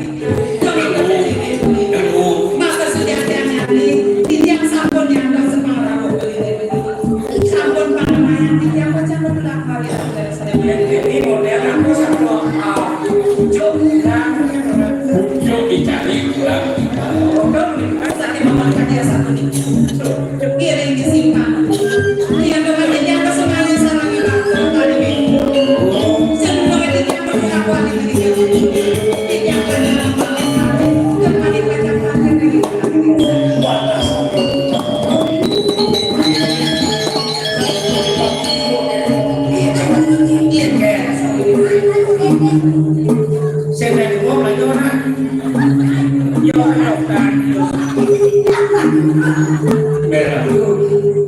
Maka sudah nyari, titiang sampun nyandang semarau. Sampun panemaya titiang pacang betulan kawin. Jadi model aku sama, ah, Ujuk dan Ujuk dicari pulang. Saking memakan dia satu nih. Ngiring disimpan. Iya, Bapak, jadi apa semuanya sarang ibu? Tadi nih. Saya mau jadi apa, aku ada di sini. Jadi apa, ada apa, ada apa. Kembali ke tempat, kembali ke tempat. Iya, Kak. Saya dari bawah, lagi orang. Merah dulu.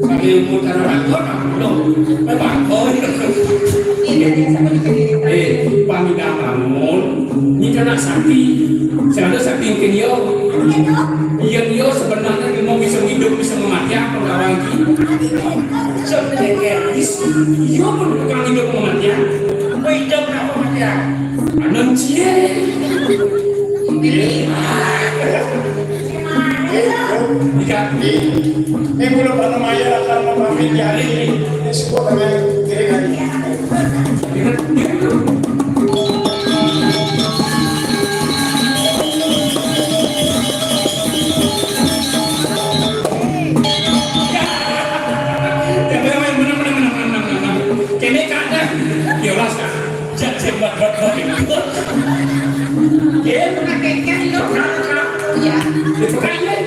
Sambil muter rangkot, dong. Eh, bangkoi. Eh, pamit bangun. Ini kena sakti. Selalu sakti mungkin yo. Iya, yo sebenarnya dia mau bisa hidup, bisa mematikan orang. Sebenarnya, yo pun tukang hidup mematikan. Mau hidup apa matikan? Anam cie. Ini. Tiga. Ini belum pernah maya akan memahami jari. Ini sebuah dengan kiri kali. Kene kada. Ya, Mas, Kak. Cek, cek, buat, buat, buat. Ya, pakai kan itu, Kak, Kak. Ya. Itu kan, ya.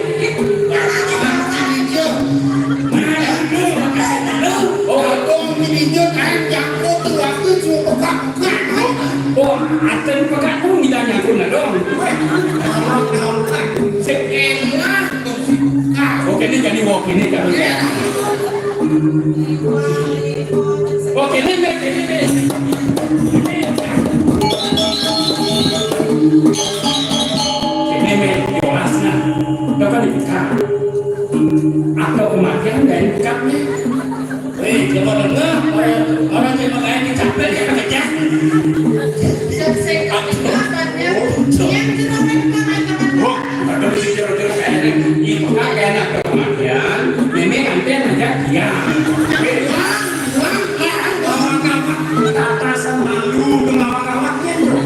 Oh, aku ini dia kan, yang aku tuh, aku cuma pegang, pegang. Oh, atau pegang pun kita nyangkut lah dong. Sekian. Ah, oke, ini jadi walk ini kan. Oke, ini, ini, ini. Ini, ini, jelasnya. Kita kan dibuka. Atau kematian dan buka nih. Wih, coba dengar. Orang, orang yang pakai ini capek, dia kerja. Selesai kami makannya. Yang terakhir makan, makan. Wah, ada mesti jero-jero kayak ini. Ini pakai anak kematian. Ini nanti aja dia. Wah, wah, wah, wah, wah. Tata sama lu, kemawak-kawaknya, bro.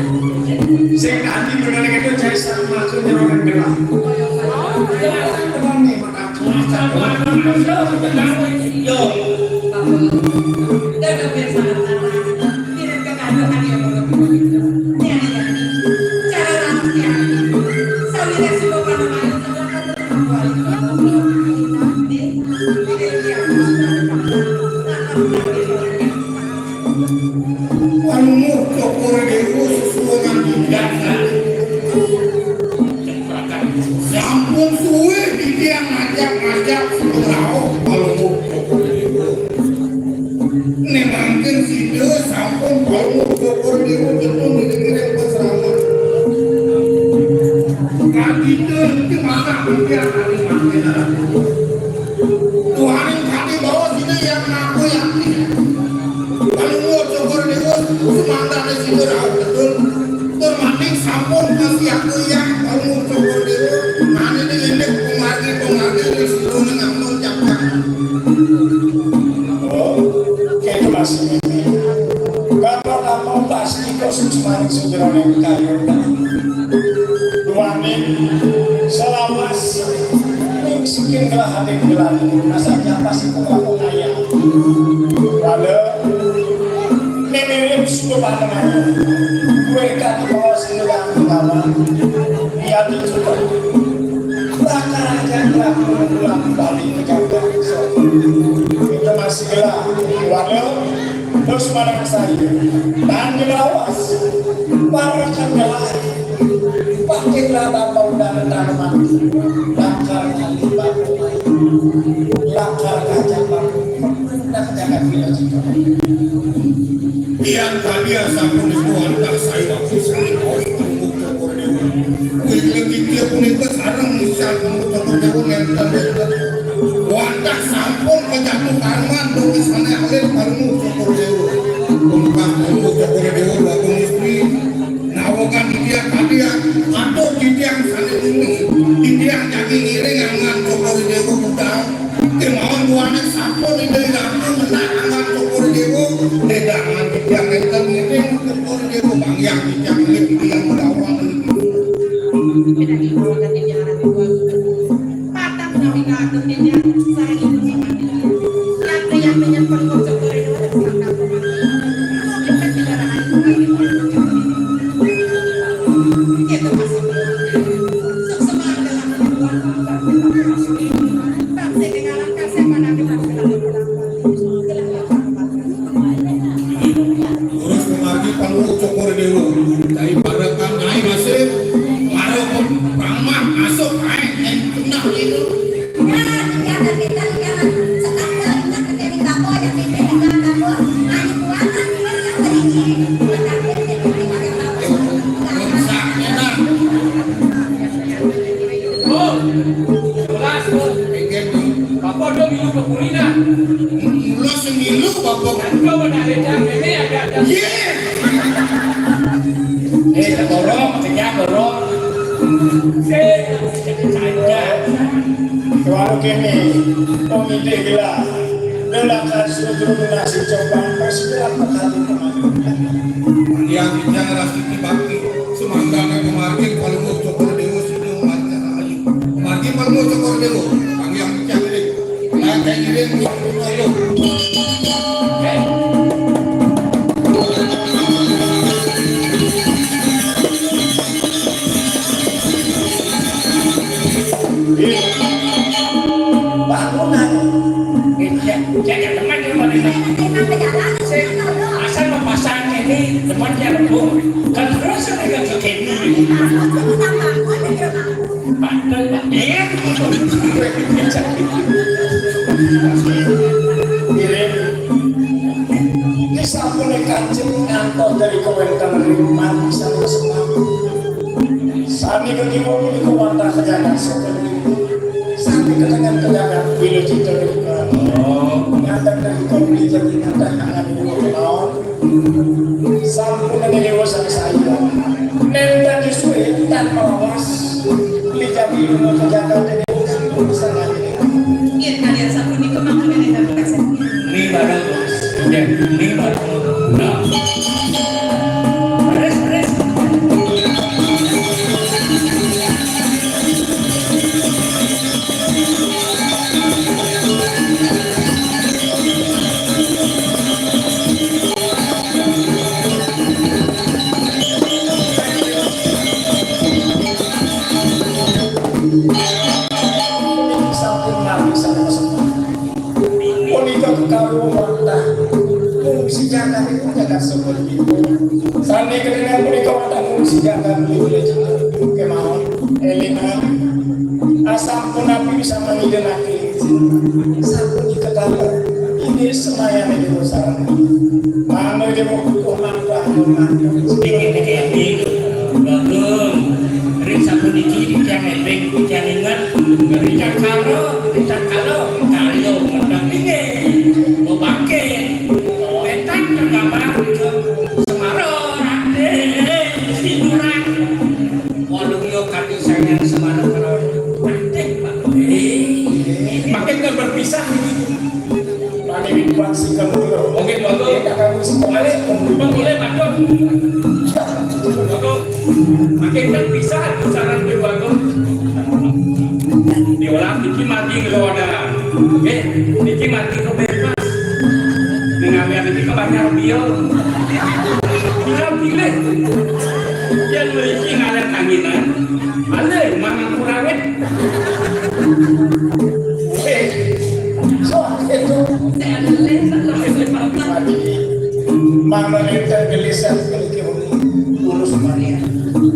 Saya nanti benar-benar itu saya sama aku nyerokan gelang. Wah, wah, wah, wah. Tur maning sampun kasiaku ya, kamu coba dulu. Mane ning indik pengardi-pengardi ning sira ning ampun jabang. Oh, keto Mas. Kalau kamu pasti kok sing semaning sing jroning kayu. Duaning selawas ning sikin kelah hati kelah. Asal nyapa sing kok aku kaya. Wala, ning mirip suku panengan. Kue kaki bawa sing kelah kawan. Iya, dicukup. Bakal aja ngelakuin ulang balik ke Jakarta. Itu masih gelap. Waduh, terus mana saya? Tahan di lawas. Para kan gelap. Pakai lah bambang dan tanaman. Bakal kali batu. Bakal kaca batu. Nak jangan bilang. Tiang kalian sampun dikuantar saya waktu saya kaos tunggu cokor dewa. Kuwi tiang punika sareng misal tunggu cokor dewa nenten nenten. Wantah sampun kejatuh karman tulisane alit parmu cokor dewa. Tumpah tunggu cokor dewa waktu istri. Nawakan dia kalian atau titiang sane ini. Titiang jadi ngiring angan cokor dewa budal. Kemawon buane sampun Indah Ratu menak angan syukur dewa. Nedangan titiang enten ngiring syukur dewa. Bang yang titiang ngiring titiang menawa. Patang sami kagem titiang sareng ibu sama titiang. Yang yang menyempet syukur dewa. Gitu, Mas. Terus pemargi palu cokor dewa. Dari pada kan naik masih para pamah masuk naik dan punah itu. Oh, jelas, Bos. Bapak udah milu ke Purina. Mula sing milu, Bapak. Kan kau udah ada jam ini, ada, ada. Iya. Eh, borong, cegah borong. Sik, cegah saja. Kalau kene, pemidik gila. Dolakan seluruh nasi coba, pas berapa kali kemarin. Yang bicara Siti Bakti, semangkana kemarin, kalau mau coba dewa sini, umatnya ayu. Kemarin, kalau mau coba dewa, yang bicara ini. Bangunan. Asal memasang ini, teman dia lembung. Kan terus saya ke kiri. Banten, Pak. Iya. Ini sampun kanjeng ngantos dari kawentenan ring mati sami kesempat. Sami kekiwa punika wantah kejagan seperti sami ketengan kejagan bila cita. Oh. Ngantar dari kaum dijadi ngantar anak dua kelawan. Sampun dewa sangsaya. Nenten disuwe tan melawas. Lijati rumah kejahatan dewa sangsaya. Yen kalian sampun niku mangkane nenten. Ini baru, ya, ini baru. Nah. Beres, beres. Sampun mati sampun semua. Punika kekaruan wantah. Mung si jagat itu jagat sumur itu. Sami kedengar punika wantah mung si jagat itu kemawon. Elingan. Asam pun api bisa mengidenaki. Sampun diketahui. Ini semayane dewa sareng. Mangga dewa kukuh mangga mangga. Dikit-dikit. Bagong. Ring sapuniki titiang eling, titiang inget. Ring cakara, ring cakara, karya mendang inggih. Bebangkit. Petak tergambar ring Semara. Makin kan berpisah begitu. Makin buat si kamu. Oke, Bang Agung. Iya, kakak gue sih. Balik, Bang, boleh, Bang Agung. Bang Agung, makin kan pisah tuh saran gue, Bang Agung. Diolah niki mati kalau ada. Oke, niki mati ke bebas. Dengan yang niki ke banyak biol. Tinggal pilih. Yang memiliki ngalir kanginan. Ada yang mana kurangnya? Eh, so, itu. Saya ada les, ada les, Bapak. Mama enten gelisah, mikir urus Maria.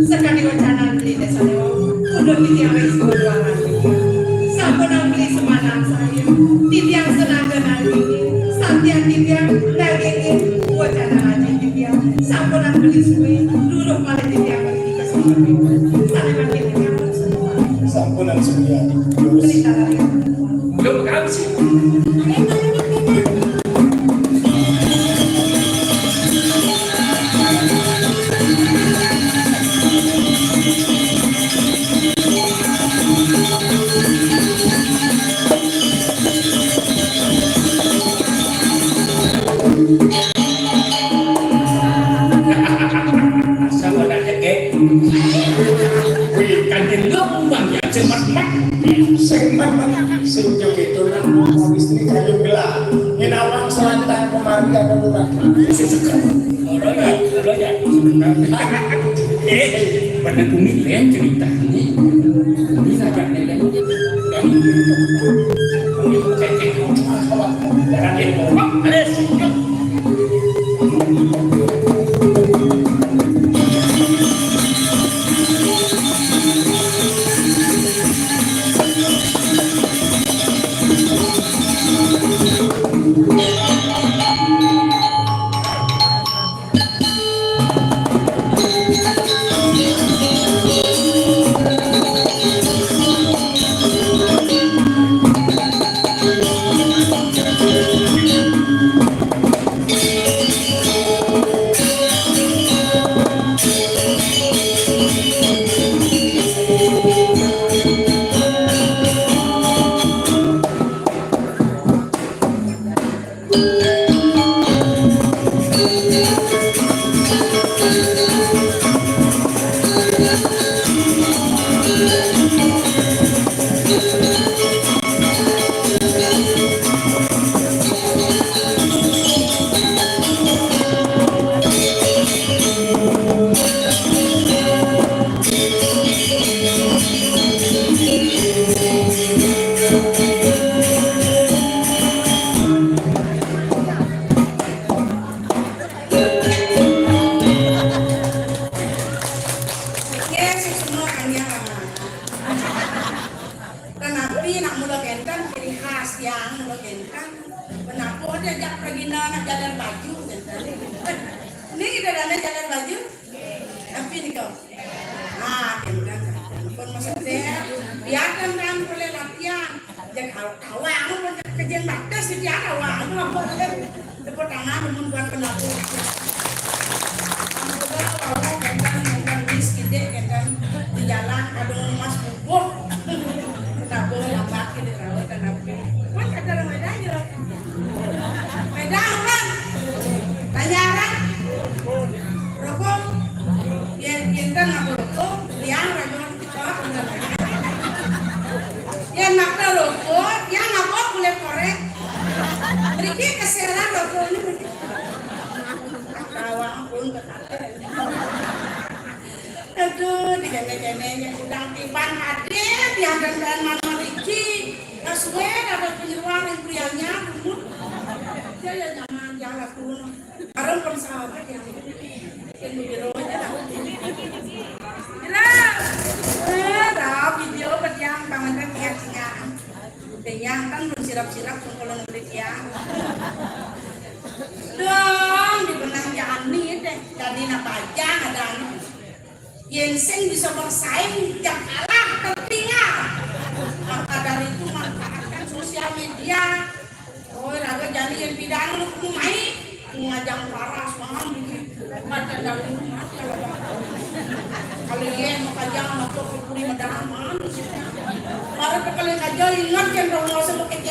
Sekali wacana beli desa dewa, udah titiang wis keluaran. Sampun beli semanang saya, titiang senaga nanging, satya titiang nanging, wacana aja titiang. Sampun beli suwe, dulu paling titiang beli dikasih. Saling makin titiang. Sampunan Suryadi. Beli talari. Yo, makasih. Asal ada cekek. Wih, kantin lembang ya, cemat mat. Sing mat mat, sing joget dolan, istri kayu gelang. Nginawang selatan kemari ada lurah. Susukan. Ora ya, ora ya. Eh, pada bumi lain ceritanya. Bumi ngajak lain. Dari itu. Bumi cekek. Ayo, yuk. Nggih, sing semua kami anak. Tetapi nak mula kenten, ciri khas yang mula kenten. Penapuh dia jak pergi nak jalan baju kenten. Ini kita dah nak jalan baju. Tapi ni kau. Ah, kenten. Pun maksudnya, biarkan kan boleh latihan. Jadi awak, awak, aku pun kerja batas, jadi awak, aku apa boleh. Tepuk tangan, mun buat pendamping. Ampura, wau, kenten, kenten, wis, kidik, kenten, di jalan, kadung emas bubuh. Tabuh, lambat, kidik, rawat, dan apa. Kan kata orang Medan, ya. Medan, kan? Tanya, kan? Rokok? Ya, kenten, apa rokok? Yang, rokok. Yang nak rokok, yang nak kulit korek. Riki keseran rokok ini. Tawa pun ketawa. Aduh, digene-gene yang udah tiban hadir, diantar-antar Mama Riki. Nah, suwe ada penyeruan yang prianya, dulu. Dia ya nyaman, jalan turun. Arep pun sahabat ya. Yang di biro aja. Ira. Eh, dah video pediang pangan dia tinggal. Tinggal kan belum sirap-sirap, pun kalau ngelit ya. Dong, di benang jani deh. Jani nak bajang ada anu. Yen sing bisa bersaing, yang kalah tertinggal. Maka dari itu manfaatkan sosial media. Oh, raga jani yang bidang lu mai, ngajang paras, mahal gitu. Mata dari rumah, kalau iya, mau kajang, mau tuh, kuri, medahan, mahal gitu. Baru sekali aja ingat kan, kalau mau sama kayak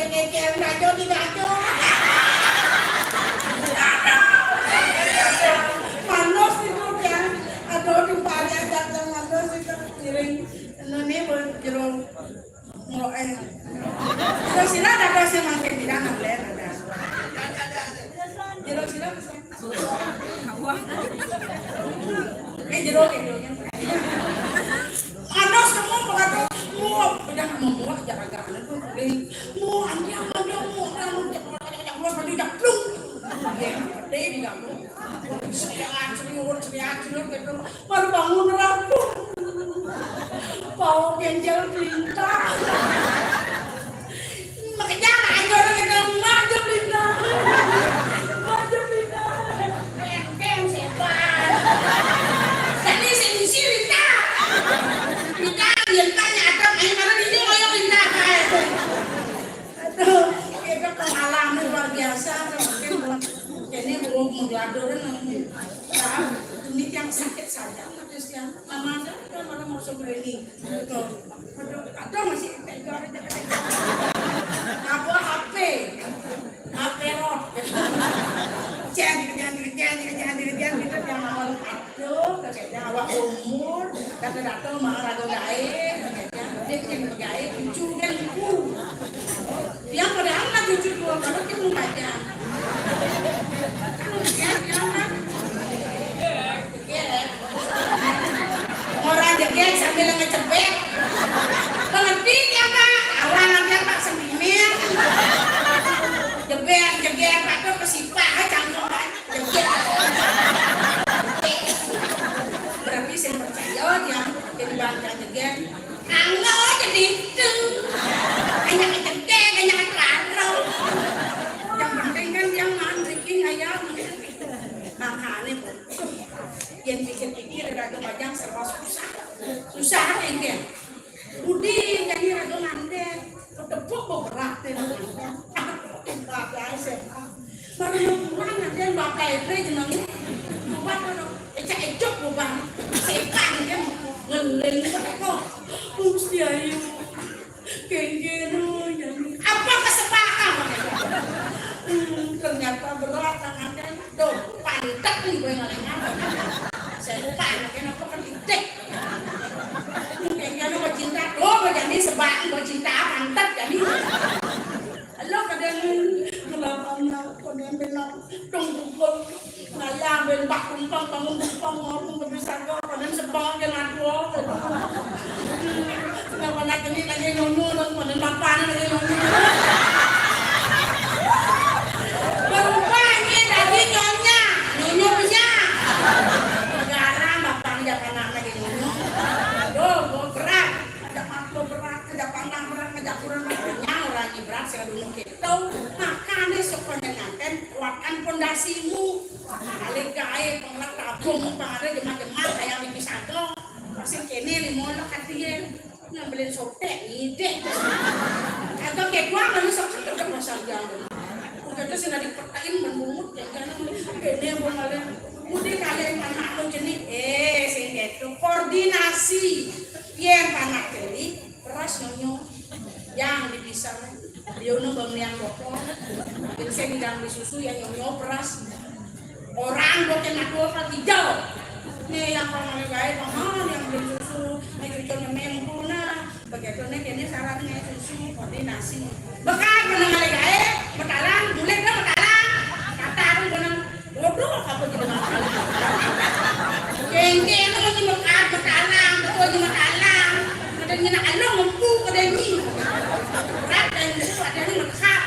Sira dados sing mangkin sira nang ler ada. Jero sira bisa. Eh, jero, eh, jero. Ada semua pengatur semua. Udah mau muak, jangan-jangan itu. Mau anjing, ada mau, anu, cek, cek, cek, cek, cek, plung. Gede di kamu. Serian, serius, serian, serius, gitu. Baru bangun rapuh. Pau genjel pelintang. Makanya aja orang kata maju pelintang. Maju pelintang. Benteng setan. Jadi sing isi Rita. Rita, Rita, nyata, main mana dia ngoyong Rita. Aduh, kita pengalaman luar biasa. Mungkin ini belum mau diadorin, nanti. Nah, ini yang sakit saja, Mas, ya. Mama ada kan orang mau seperti ini. Betul. Aduh, ada masih tega aja. Apa H P? H P rot. Jangan, jangan, jangan, jangan, jangan, kita yang awal. Aduh, kerja awak umur, kata datang mah ragu gaib, kerja, dia bikin gaib, cucu kan ibu. Yang padahal mah cucu dua, kalau kita mau baca. Terus ya, ya, kan? Iya. Orang jegeg sambil ngecebek. Pengerti ya, Pak? Orang dia, Pak, sentimen. Jebek, jegeg, Pak, tuh kesipah, canggung, Pak. Jegeg. Berarti saya percaya dia jadi bangga jegeg. Anggo jadi itu. Hanya ngecebek, hanya ngelarang. Yang penting kan dia mah rezeki ayam. Makanya, Bu. Yang pikir-pikir, raga bajang serba susah. Susah, engke. Budi, jadi raga ngandel. Ketepuk, Bu, berat, ya. Bapak S M A. Baru pulang, nanti bapak itu jenengnya. Bapak, ecek-ecek, Bu, Bang. Setan, kan. Ngeleng, kok. Gusti Ayu. Kengkeno, ya. Apa kesempatan? Hmm, ternyata berat tangannya. Tuh, pantek nih gue ngalih-ngalih. Saya lupa, anaknya apa kan titik. Kengkeno mau cinta, tuh, mau jadi sebab, mau cinta, pantek jadi. Lo kadang kenapa nak, kadang benar, dong, dong. Ngayah ben bak kumpang, bangun kumpang, ngomong ke bisa kok, panen sebang ke nadua. Nggak pernah jenis lagi nyonyo, dong, panen bapak lagi nyonyo. Berubah ini dari nyonya, nyonyo punya. Sekarang bapak ngajak anak lagi nyonyo. Aduh, gua berat. Ngajak mantu berat, ngajak pandang berat, ngajak kurang berat. Nyang orang ibarat saya dulu gitu. Makanya sepanjang nganten kuatkan pondasimu. Kali gaib, pengelak tabung, pangare jemak-jemak, kayak mimpi sado. Sing kene limo lek katiye. Ngambilin sotek, ngidek. Atau kayak gua, nggak bisa, tetep masang jalan. Udah tuh sing dipetain, menungut, ya, kan? Kene, gua malah. Mudik kalian anak lo jenis, eh, sing gitu. Koordinasi. Yen anak jenis, beras nyonyo. Yang dipisah. Dia nu bang liang bokong. Jadi saya bilang di susu yang nyonyo peras. Orang bokong aku apa hijau. Nih yang paling baik, paman yang beli susu, nih cucu nyemeng puna. Begitu nih, ini sarannya susu, koordinasi. Bekat menang kali gae, metalang, bulet dah metalang. Kata aku menang, bodoh apa gitu. Kengke itu masih bekat, metalang, betul aja metalang. Ada nyena along, empuk, ada ni. Berat dan itu ada ni lengkap.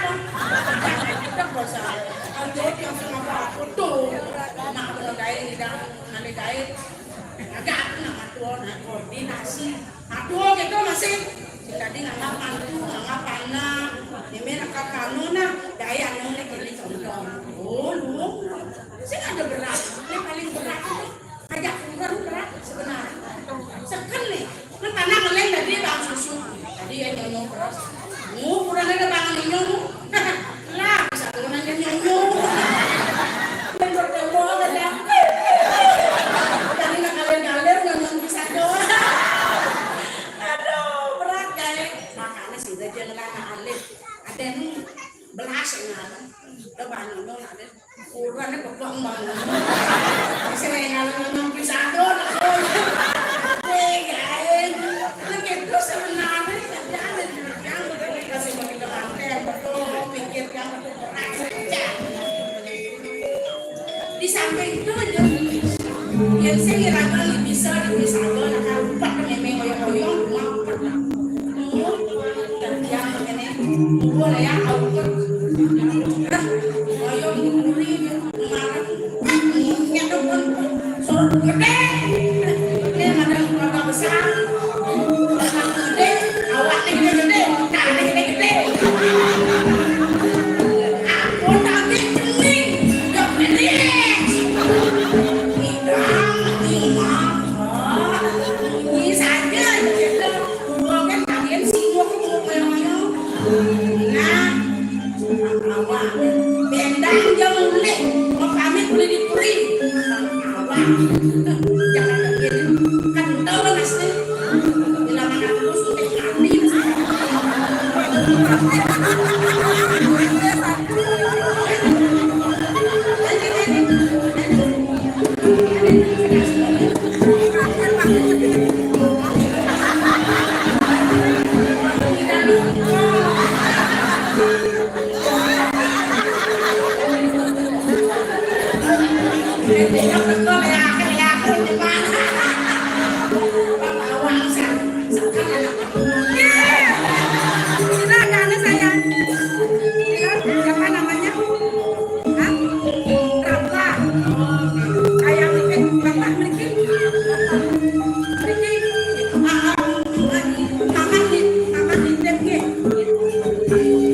Kita bosan. Aduh, yang sama apa? Betul. Nah, kalau gae, tidak, ada gae. Agak aku nak atur, nak koordinasi. Atur gitu masih. Tadi nganggap mantu, nganggap anak. Ini nak kakak nu nah, daya nu ni kini contoh. Oh, lu. Saya ada berat. Ini paling berat itu. Ajak kurang berat sebenarnya. Seken nih. Kan tanah meleng tadi bang susu. Tadi ya nyonyo beras. Mu kurang ada bang nyonyo. Lah, bisa turun aja nyonyo. Dan bertemu aja. Tadi nak ngalir-ngalir nyonyo bisa doang. Aduh, berat, guys. Makanya sih, udah jangan lama alir. Ada nih, belas yang ada. Udah banyak dong, ada. Kurang nih, bebang banget. Bisa yang ngalir nyonyo bisa doang. Eh, guys. Nah, gitu sebenarnya, jangan, jangan, kasih bagi teman. Samping itu aja. Yang saya kira-kira bisa di desa ada, nak karupat, memang oyong-oyong, rumah, rumah. Yang ngene, gua lah ya, aku kan. Hah? Oyong, gua ini, kemarin. Ini tuh pun, suruh gede. Ini ada keluarga besar. Gede, awaknya gede-gede, tanahnya gede-gede. Aku tapi celing, ya gede. Tidak, tidak. Ini saja, gitu. Mungkin kalian singgung, ngomong-ngomong. Nah, awak. Bendang dia mulih, mau pamit boleh dipuri. Awak. Jangan kalian. Kan tahu, Mas, nih. Bilangan aku suntik mati. Silakan, saya. Silakan, siapa namanya? Hah? Rapa. Ayah mriki, Bapak mriki. Mriki. Ah, ah, Mama ni, Mama ni, Mama ni, nggih.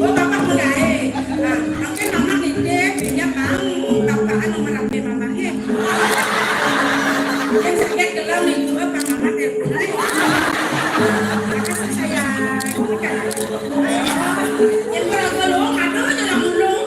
Oh, Bapak mulai. Ah, mungkin Mama ni, nggih. Ya, Bang, Bapak anu merapi Mama ni. Yang sakit kalau ni, dua Bang Mama ni. Terima kasih, sayang. Yang beragam, aduh, jangan mulung.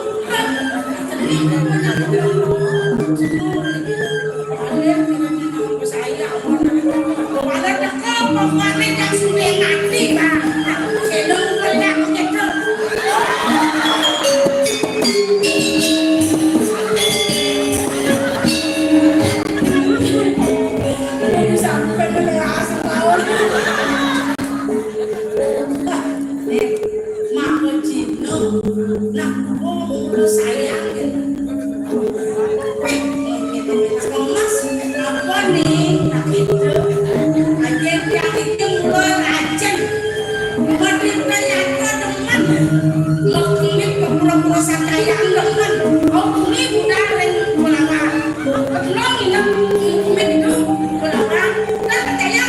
Mak Cino, nak kulo sayang. Mas, apa nih? Tak gitu. Aja dia itu mulai rajin. Berita yang demen. Mau kulit ke pura-pura santai yang demen. Mau kulit udah ring pura-pura. Belum ingat kulit itu pura-pura. Tak percaya.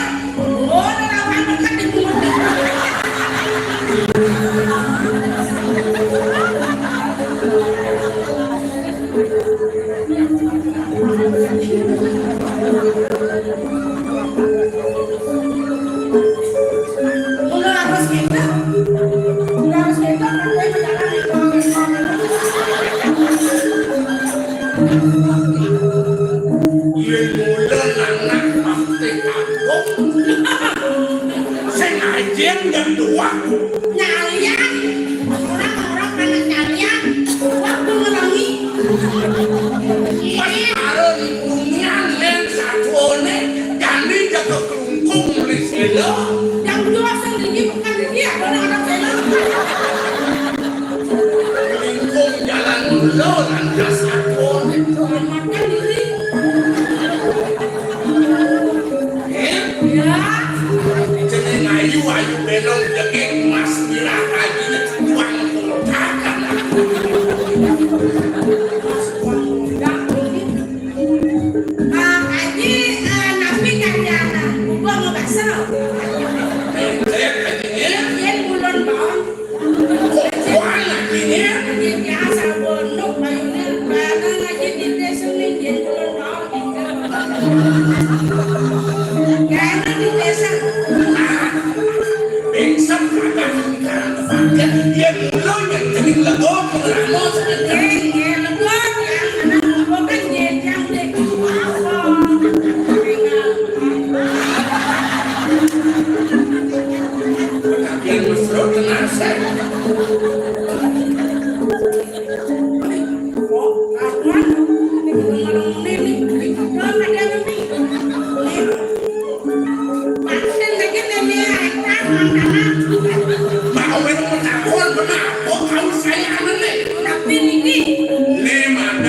Yen mula anak pasti kampung. Sing ajeng jam dua. Nyalian. Orang-orang pada nyalian. Waktu ngelangi. Pas karo bunian len saduane, jani jaga klungkung mriki lho. Yang dua sing iki bukan iki ya, orang-orang sing Lingkung jalan mula lantas atur. Makan diri. Eh? Ya. Jeneng ayu, ayu belong jegeg mas mirah ayu tuang tuang. Pak Haji, eh, napi kandhane? Bubur mau bakso? Yen bulan baon. Wah, lagi nih. Yen biasa bonok, bayune bareng aja di desa nih, yen bulan baon. Jangan di desa. Pingsan kadang. Yen mula yen dening lego pengramos. Nggih, nggih, lego, ya, anak lego kan nggih, yang dek. Apa? Yen mesra tenan, Sek. Kok, kapan? Ini, ini, ini, ini, ini, ini, ini, ini, Pancen iki neme ae, Kang, makanan. Mau wis takon menapa kau saya aneh. Tapi niki. Ne mangke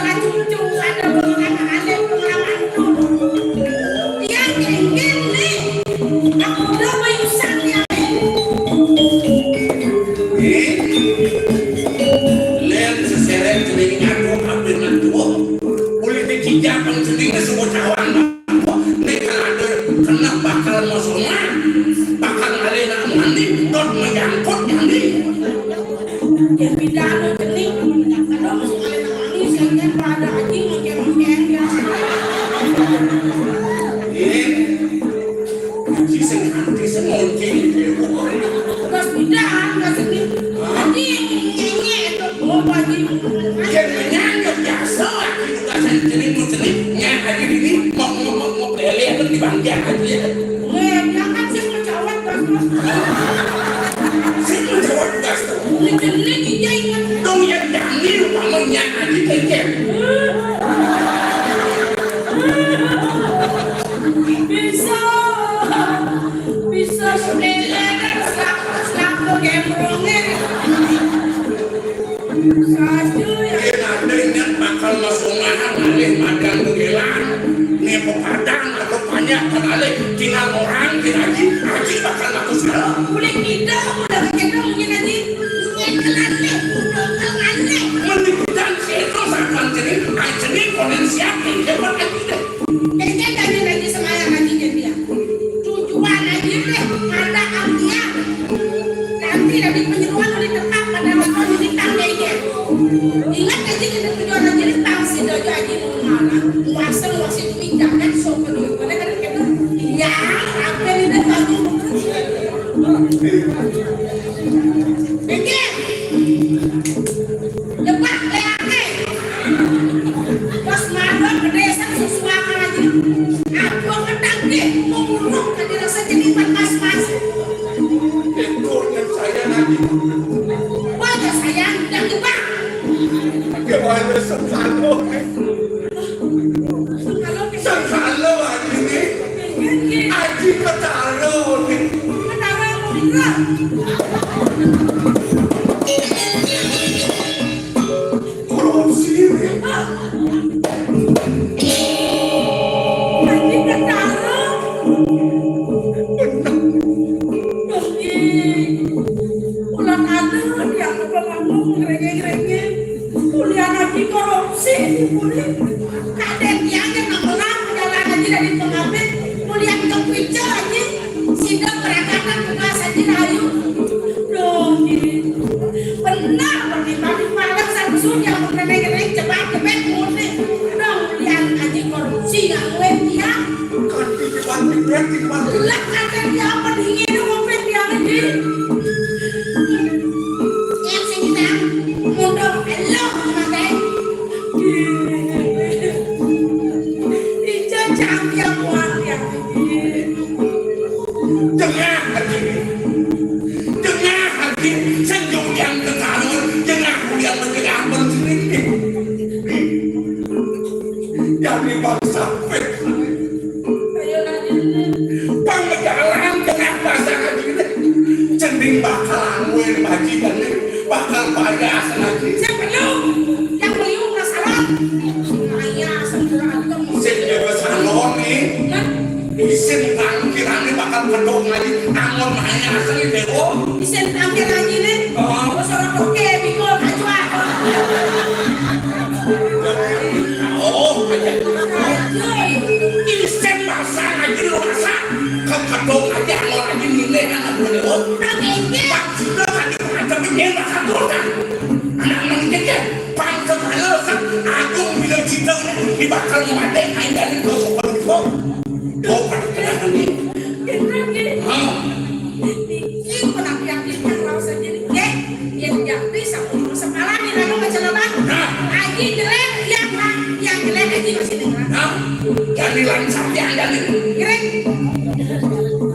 malah cucung, ada pengalaman, ada pengalaman tuh. Dia kengkeng nih. Aku udah bayusan ya. Nih, lén seseret cening aku hampir ngantuk. Boleh dikijak pang cening semua cawan. Nih, kan ada kena bakal masuk rumah, bakal ngalih nak mandi, dot menyangkut mandi. Dia pindah anu cening. Aduh, masih ngalih nak mandi, siangnya pada aji, ngekeh-ngekeh, ya. Nih, si sing anti, sing ngongking. Gas pindahan, gas ini. Aji, ngenyek, itu, oh, aji. Yen menyang yo biasa, aji tugasan cening, cening. Nyah aji dini, mok, mok, mok, mok, lele, itu di bangkian aji. Eh, jangan sing ngejawab, gas, gas. Sing ngejawab, gas, tuh. Ini cening, iya, ingat. Dong, yen jani, umpama nyah aji, kengkeng. Bisa. Bisa sepeda kan selak, selak tuh gembrongnya. Satu ya. Yen ada ingat bakal masuk mahal ngalih magang dugelan. Nih pepadang atau banyak kenalih tinggal orang kita aji, aji bakal masuk salah. Boleh kita, udah kita mungkin aji. Mungkin kenalih, udah kenalih. Mending kita sih itu sakan jadi, aji nih konen siap nih, hebat aji deh. Kengkeng tadi lagi sembahyang lagi dia. Tujuan aja deh, ada artinya. Nanti dari penyeruan udah tetap pada waktu di tangga ini. Ingat aja kita tujuan aja di tangsi dojo aja mau mana. Muasa muasa itu injak kan sopan itu pada kan kita. Iya, apa ini dan bagus. Kengkeng. Lepas leake. Pas madon gedé sang sesuaka lagi. Aku ketangkih, mengurung ka dirasa jadi pas-pas. Itu yang saya lagi. Wajah saya yang depan. Dia wajah sesano. Sesano lagi nih. Aji Petaro nih. Petaro, Petaro. Korupsi. Aji Petaro. Bener. Ih, ulah ada yang ngomong ngerengeng-rengeng. Kuliah lagi korupsi, kuliah. Kadén tiang yang ngemelar perjalanan aja dari pengabé, kuliah ke Kuica aja. Sida berangkatan tugas aja rayu. Duh, ini benar, bagi-bagi malam satu sudah mengenai-kenai cepat kebet murni. Dong, kuliah aja korupsi, nggak gue tiang. Bukan di depan, di depan, di depan. Lah, kadén tiang pendingin, ngopet tiang aja. Yang sing kita mundur, elok, makai. Ijo cangkiang kuat ya. Jengah hati. Jengah hati. Sing jung yang kekalur. Jengah kuliah menjengah menteri. Jadi bangsa. Ayo, lanjut. Pang jalan tengah pasar aja. Cening bakal angwin majikan nih. Bakal bayar lagi. Siapa lu? Yang beli udah salah. Ayah, sempurna itu. Sing jaga salon nih. Nah. Isin tangkiran nih bakal kedok lagi. Anggon ayah asli deh, oh. Isin tangkiran ini. Oh. Bos orang oke, bingung, acuan. Jadi Pang sida tadi pengademin yen bakal dosa. Anak nang iki, pang kepala kan agung bila kita ini bakal mati, aing dari dosa paling besar. Dosa paling besar ini. Hah? Iki penampilan kita raos aja nih, ya. Dia tidak bisa untuk sepala nih, lalu baca lebat. Nah. Aji jelek, yang, yang jelek aja masih dengar. Nah. Jadi lain sampai ada nih. Keren.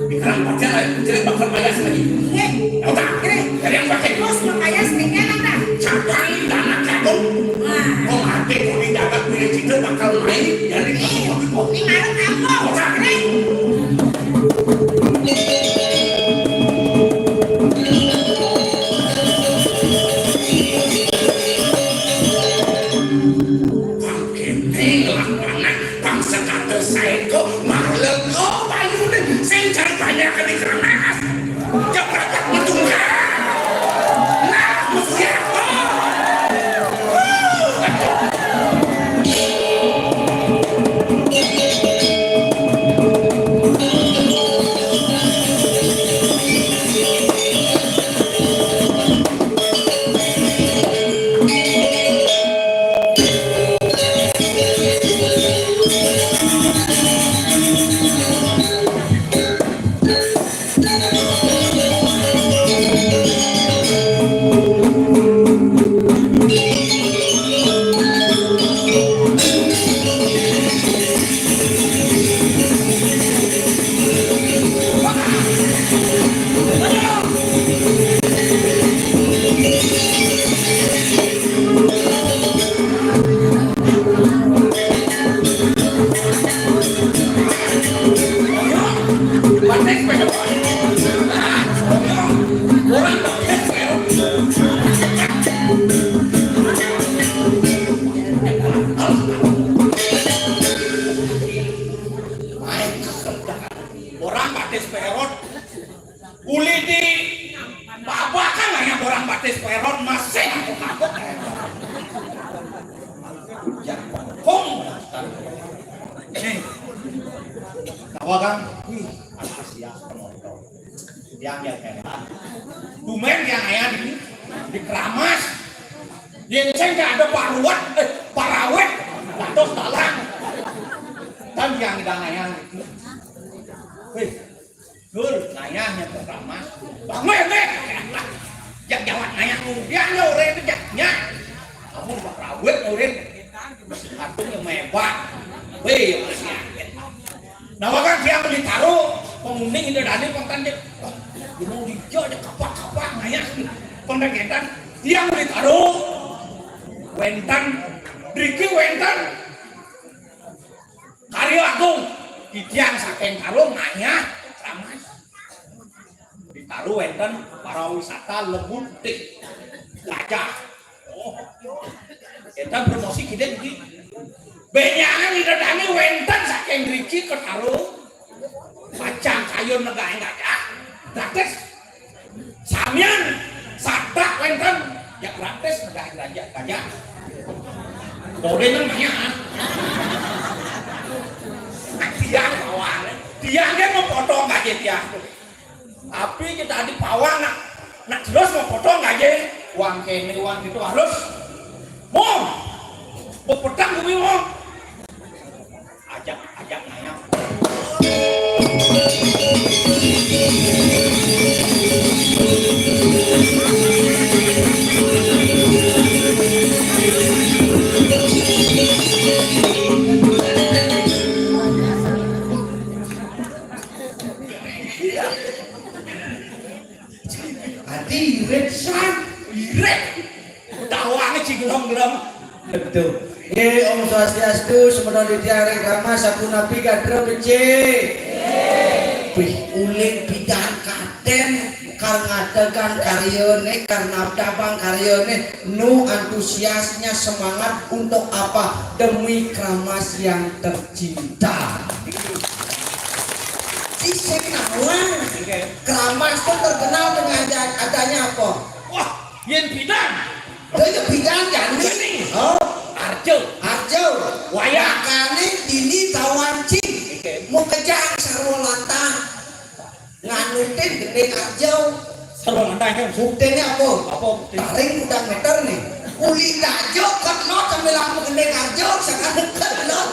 Dikerang pakai lain, jadi bakal mayas lagi. Iya. Otak. Iya. Jadi yang pakai. Terus makanya setinggi anak dah. Cabang di tanah jatuh. Wah. Mau mati, mau di dagat, punya cita bakal main. Jadi. Iya. Ini marah kamu. Otak. Iya. Pang kene lah anak, pang sekate saengko, marleko bayune, sing jar banyak di Keramas. Cepat metu. Nah, metu ya. Orang batis perot. Uli di babakan lah yang orang batis perot masih aku takut. Ya, kong. Nih. Tawa kan? Wih, antusias penonton. Yang yang heran. Dumen yang aya di, di Keramas. Yang saya nggak ada paruwet, eh, parawet. Dados dalang. Dan yang ngidang aya. Wih, Dul, ngayah nya pertama. Bangun, Nek. Jak jawab ngayah, kemudian nya orang itu jak nya. Kamu bak rawit orang. Satu yang mebak. Weh, masih. Nah, bahkan siang ditaruh, penguning itu tadi konten dia. Wah, gunung hijau aja kapak-kapak ngayah. Konten kita, siang ditaruh. Wenten, Riki wenten. Karya Agung, titiang saking Karo ngayah Keramas. Di Karo wenten para wisata Lebur Putih Gajah. Oh. Enten promosi kidén iki. Benyangan Ida Dani wenten saking mriki ke Karo. Pacang kayun negain gajah. Gratis. Samian satak wenten, ya gratis, udah gajah, gajah. Boleh nang banyak, ah. Tiang pawang, tiang dia mau potong gaji tiang. Tapi kita di pawang nak, nak terus mau potong gaji, uang kene, uang itu harus. Mau, mau petang bumi mau. Ajak, ajak nayang. Ati irit san, irit. Tawange ciglong-glong. Betul. Nggih, Om Swastiastu, semeton titiang ring Keramas sapunapi gatra becik. Wih, uling pidan katen kar ngadegang karyane, kar nabdabang karyane, nu antusiasnya semangat untuk apa? Demi Keramas yang tercinta. Di Sekawan, Keramas itu terkenal dengan adanya apa? Wah, yen pidan. Lha ya pidan jani. Jani. Oh. Arjo. Arjo. Wayah. Makane dini tawancing. Nggih. Mukejang sarwa latah. Nganutin Gendeng Arjo. Sarwa Landai kan. Buktiné apa? Apa bukti? Taring udah meter nih. Uli Dajo ket lot sambil lampu Gendeng Arjo, sekarang ket lot.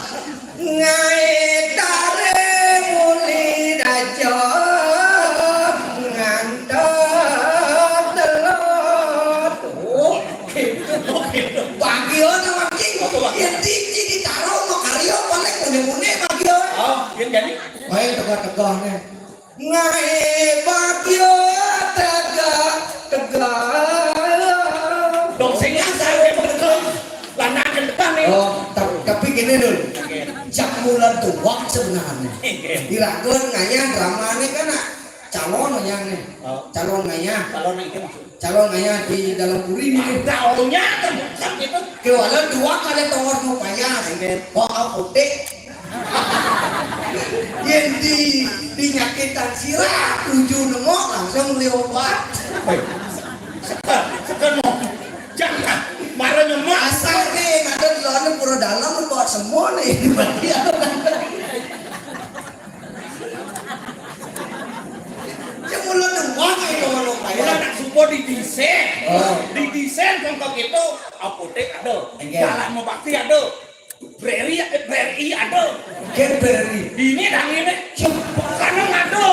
Ngaé taring Uli Dajo ngantos telot. Oh, gitu. Oh, gitu. Bagian sama cing. Apa, Pak? Yang tinggi ditaruh mau karyo paling punya-punya bagian. Oh, yang jadi? Baik, tegak-tegak nih. Ngaé bagya tegak-tegak. Dong sing nyantai, udah betul. Lanang kedepan nih. Oh, ta-, tapi gini, Dul. Oke. Jak mula tuak sebenarnya. Oke. Diragun ngayah drama nih kan, nak. Calon ngayah nih. Oh. Calon ngayah. Calon itu maksudnya. Calon ngayah di dalam puri nih. Daunnya kan bukan gitu. Kewala dua kali tongor mau payas. Oke. Oh, putih. Yén di, dinyakitan sirah, tujuh nengok langsung beli obat. Hei, sekan, sekan mau. Jangan, marah nyemak. Asal nih, ada duluan pura dalam, bawa semua nih. Dia mulai nembak itu kalau Mula kayak. Nak supo didesain. Oh. Didesain contoh itu, apotek ada. Enggak. Jalan mau bakti ada. Breri, breri ada. Gen breri. Ini dan ini. Karena ngado.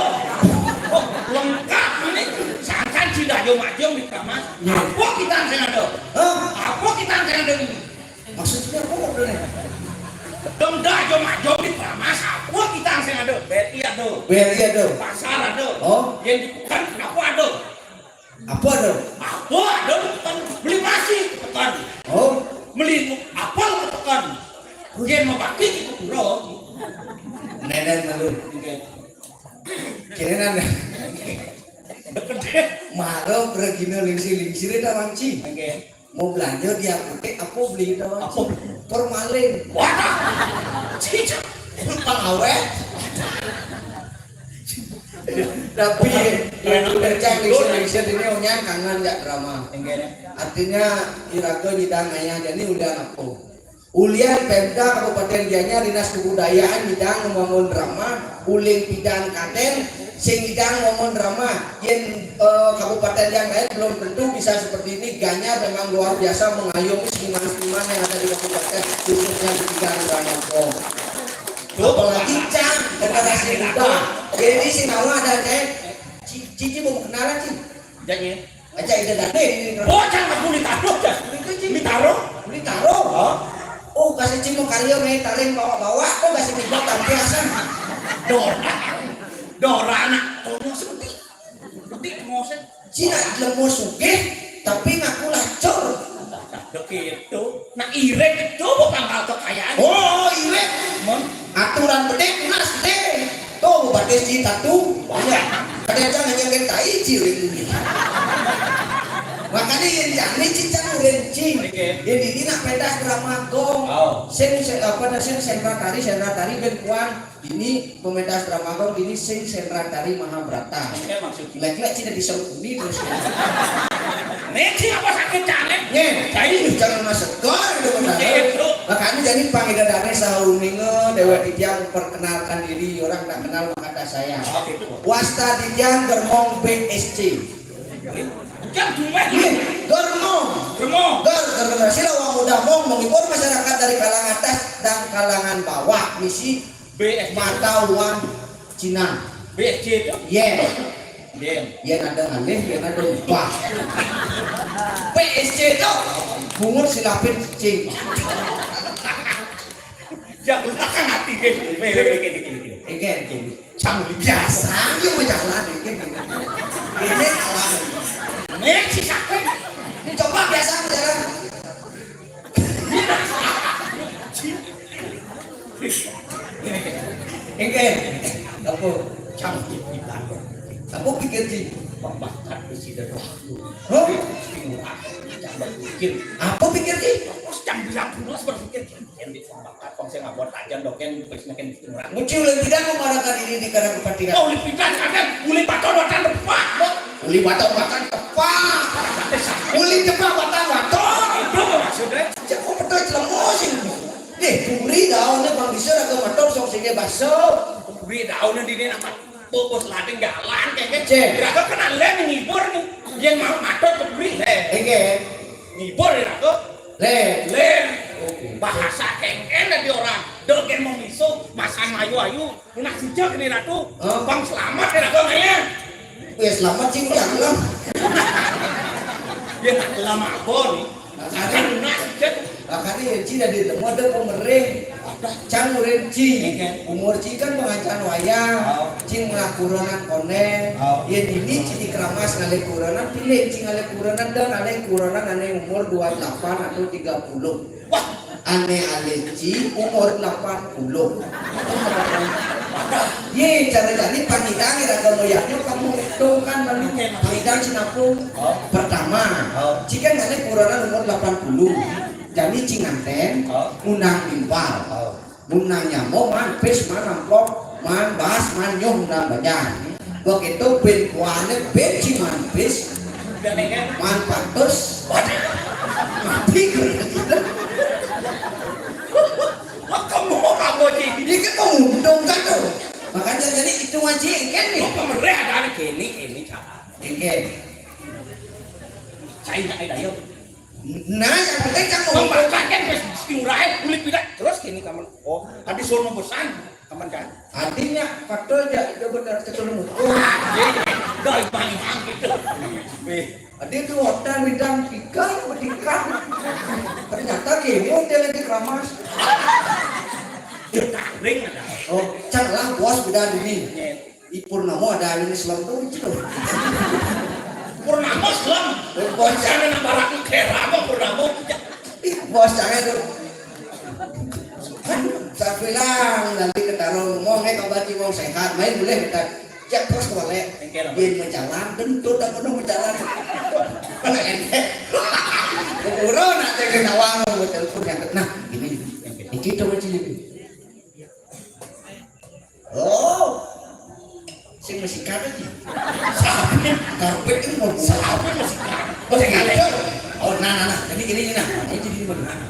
Oh, lengkap ini. Sangkan si Dajo Majong di Kramas. Iya. Apa kita yang ada? Hah? Apa kita yang ada ini? Maksudnya apa, Bro, nih? Dong Dajo Majong di Kramas. Apa kita yang ada? B R I ada. B R I ada. Pasar ada. Oh. Yang di Kukan apa ada? Apa ada? Apa ada? Kan beli nasi, kan. Oh. Beli apa, kan. Hujan mau pakai itu, Bro. Nenek malu. Oke. Kira nana. Maro pergi lingsir-lingsir dah, Bang Ci. Oke. Mau belanja di apotek, apa beli itu, Bang Ci? Apa? Formalin. Waduh. Cicak. Pengawet. Tapi, ya, udah cek lingsir-lingsir ini, onyang kangen jak drama. Enggak, ya. Artinya, iraga nyidang ayah jadi ulian apa? Ulian Pemda Kabupaten Gianyar, Dinas Kebudayaan nyidang membangun drama, uling pidan kaden, sing nyidang membangun drama. Yén, eh, kabupaten yang lain belum tentu bisa seperti ini. Gianyar memang luar biasa mengayomi seniman-seniman yang ada di kabupaten, khususnya di bidang drama. Apalagi Cang, generasi muda. Jadi si Nawa ada, Ceng. Ci-, Cici mau kenalan, Ci. Jangan. Aja ida dane ini. Bocah aku ditaruh, dah. Itu, Ci. Ditaruh? Ditaruh? Hah? Oh, kasih Ci mau karya, main taring bawa-bawa, kok kasih tiba tampiasan. Dora. Dora anak. Tolong seperti. Seperti emosi. Ci nak lemo sugih, tapi ngaku lacur. Dek itu. Nak irit itu apa pangkal kekayaan? Oh, irit. Mon. Aturan bedik nas deh. Tuh, batis Ci tatu. Iya. Ada yang hanya minta izin ini. Makanya yang jani Ci can urin Ci. Oke. Jadi ini nak pentas drama gong. Oh. Sing, sing apa dah, sing sentra tari, sentra tari ben kuan. Ini pementas drama gong ini sing sentra tari Mahabharata. Ini maksudnya. Lek-lek Ci dadi seruni terus. Nek Ci apa sakit canek? Nih, Cai. Jangan masuk gor itu benar. Itu. Makanya jadi pangidadane sauninge dewa titiang perkenalkan diri, orang tak kenal maka tak sayang. Oh, gitu. Wasta titiang Germong B S C. Jangan cuma. Nih, Germong. Germong. Ger, ger, ger. Sila wang udah mong menghibur masyarakat dari kalangan atas dan kalangan bawah. Misi B S C. Mata uang Cina. B S C itu? Yen. Yen. Yen ada ngalih, yen ada upah. B S C itu bungut silapin cing. Jangan makan hati deh. Oke, oke, oke, oke. Oke, oke. Cang biasa, yuk berjalan, oke, oke. Ini alam. Ini si sakit. Coba biasa berjalan. Engke, apa? Cantik pidan. Apa pikir Ci? Pembakat besi dan waktu. Hah? Bingung aku, jangan berpikir. Apa pikir Ci? Terus jam bilang dulu berpikir. Yang di pembakat, kong saya ngabot aja, dok, yang besi makin kurang. Muci ulin pidan memarakan diri di karang kepatiran. Oh, ulin pidan, kadang ulin baton, baton, depak. Ulin baton, baton, depak. Ulin depak, baton, baton. Itu maksudnya. Cek, kok betul celemo sih? Deh, puri daunnya Bang Bisa, raga motor, sok sini baso. Puri daunnya di ini apa? Bos lading jalan kengken. Cek. Iraga kan lén ngibur nih. Yén mau matur kebri lé. Kengken. Ngibur iraga. Lé. Lé. Bahasa kengken dadi orang. Dol kén mau miso, masan ayu-ayu. Nak sijak nih Ratu. Hah? Bang selamat iraga ngéyang. Ya selamat sih enggak lah. Ya lama apa nih? Makanya, makanya ya Ci dari temu ada pemerih. Cang urin Ci. Iya, kan? Umur Ci kan pengacan wayang. Oh. Ci ngalih kurenan koné. Oh. Ya dini Ci di keramas ngalih kurenan, pilih Ci ngalih kurenan dan ngalih kurenan ané umur dua delapan atau tiga puluh. Wah, ané alih Ci umur delapan puluh. Ye, cara jadi pangidang iraga moyangnya kamu itu kan lalu pangidang sinapung. Oh. Pertama, oh, Ci kan ngalih kurenan umur delapan puluh. Jani Ci nganten, oh, ngundang timpal. Oh. Ngundang nyamuk, man pis, man amplop, man bas, man nyuh, ngundang banjar. Begitu bin kuané bin Ci man pis, man patus, mati. Wah, kamu apa sih? Ini kan menguntungkan tuh. Makanya jadi itu ngaji kan nih. Apa mereka ada kéné, kéné cara? Kéné. Saya nggak ada yuk. Nah, yang penting kan mau. Pembaca kan pas diurai, kulit tidak terus gini kamu. Oh, habis sono bosan, kamu kan? Artinya kata aja itu benar ketemu. Oh, iya, iya. Dah, bang, bang, gitu. Eh, ada itu hotel bidang tiga, tiga. Ternyata gini hotel lagi keramas. Ya, taring ada. Oh, cak lah bos udah dini. Iya. I Purnama ada ini selam tuh gitu. Purnama selam. Eh, bos, jangan nambah ragu kira apa Purnama. Ih, bos, jangan tuh. Kan saya bilang nanti ketaruh ngomong, eh, kabar wong sehat, main boleh kita. Cek terus boleh. Engke lah. Dia menjalan, dan tuh tak penuh menjalan. Ente. Keburu nanti ke sawah mau telepon yang nah, ini. Ini kita macam ini. Oh. Sing mesikan aja. Sapi, karpet itu mau sapi mesikan. Oh, sing ada. Oh, nah, nah, nah. Ini, ini, ini, nah. Ini jadi bagaimana?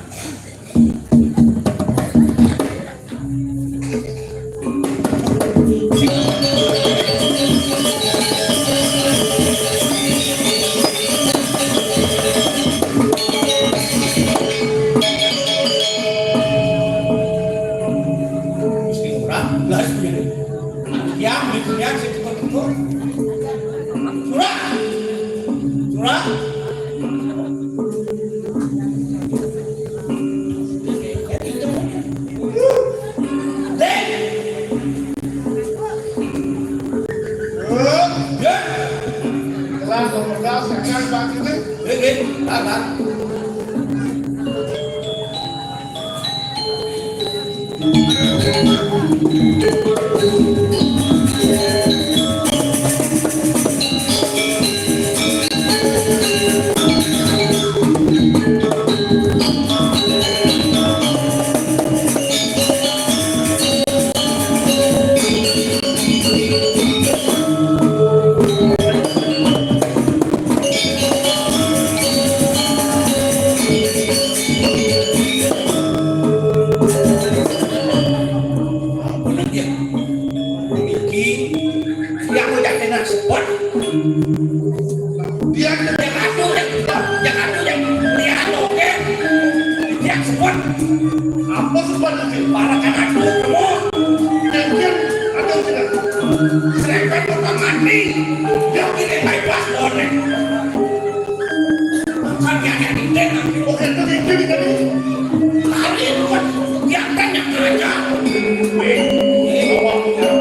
Gusti Ngurah, belas duit. Yang di dunia sing tutur-tutur. Surah. Surah. Dek. Ya. Kelas nomor sebelas, sekarang Pak Gini. Dek, dek. Bang, bang. Ampun, ya. Iki, yang udah kena sebut. Dia yang adu, yang, yang adu, yang lihat, oke. Dia sebut. Apa sebut itu? Para kan adu, semua. Yang dia adu tidak. Serempet pertama mati. Dia pilih bypass, boleh. Bukan yang yang ini, tapi oke, itu itu itu. Hari itu kan yang kan yang kerja. Wih, ini bawa punya.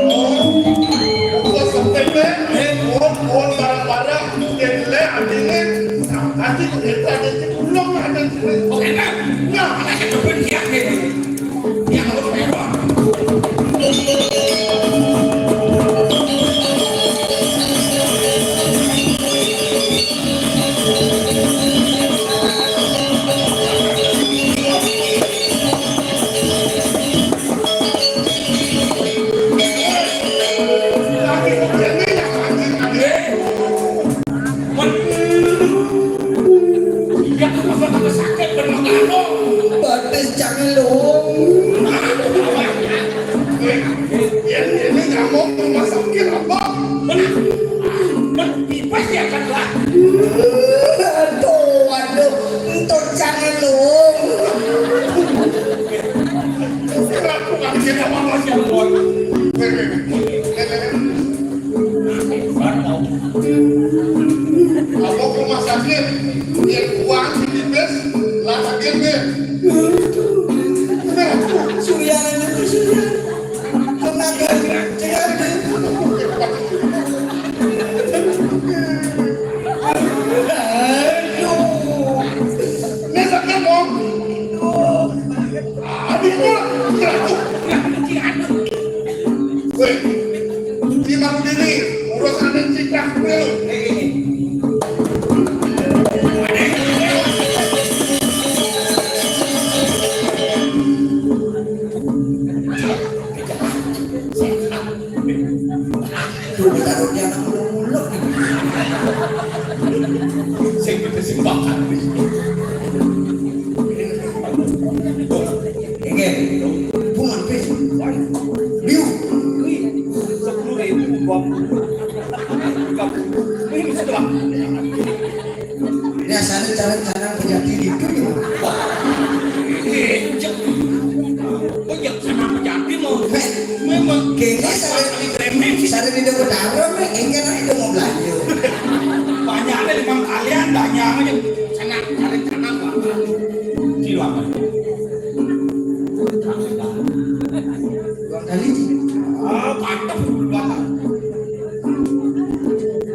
Bukan sampai, eh, buat buat barang-barang, dia nilai artinya. Nah, nanti kita ada di pulau ada di. Oke, nah, nah, ada yang berpikir gitu. Batis jangan lu. Ini, ini nyamuk rumah sakit apa? Weh, di Mangudin, urusane cicak kuwi lho. Tuh, ditaruhnya anak muluk-muluk. Sing gede sing bakal. Nggih. Bungan pis. Liu. Kuwi sepuluh ribu, dua puluh. Tiga puluh. Kuwi mesti doang. Biasane cara-cara pejati likur ya. Wah. Iki, cek. Oh ya, sana pejati mau. Mek. Memang. Kene sare, sare di Dago Daro, Mek. Engke ae do mau belanja. Banyak ada lima kalian, banyak aja. Sana cari sana, Pak. Kilo apa? Dua kali. Ah, mantap, dua kali.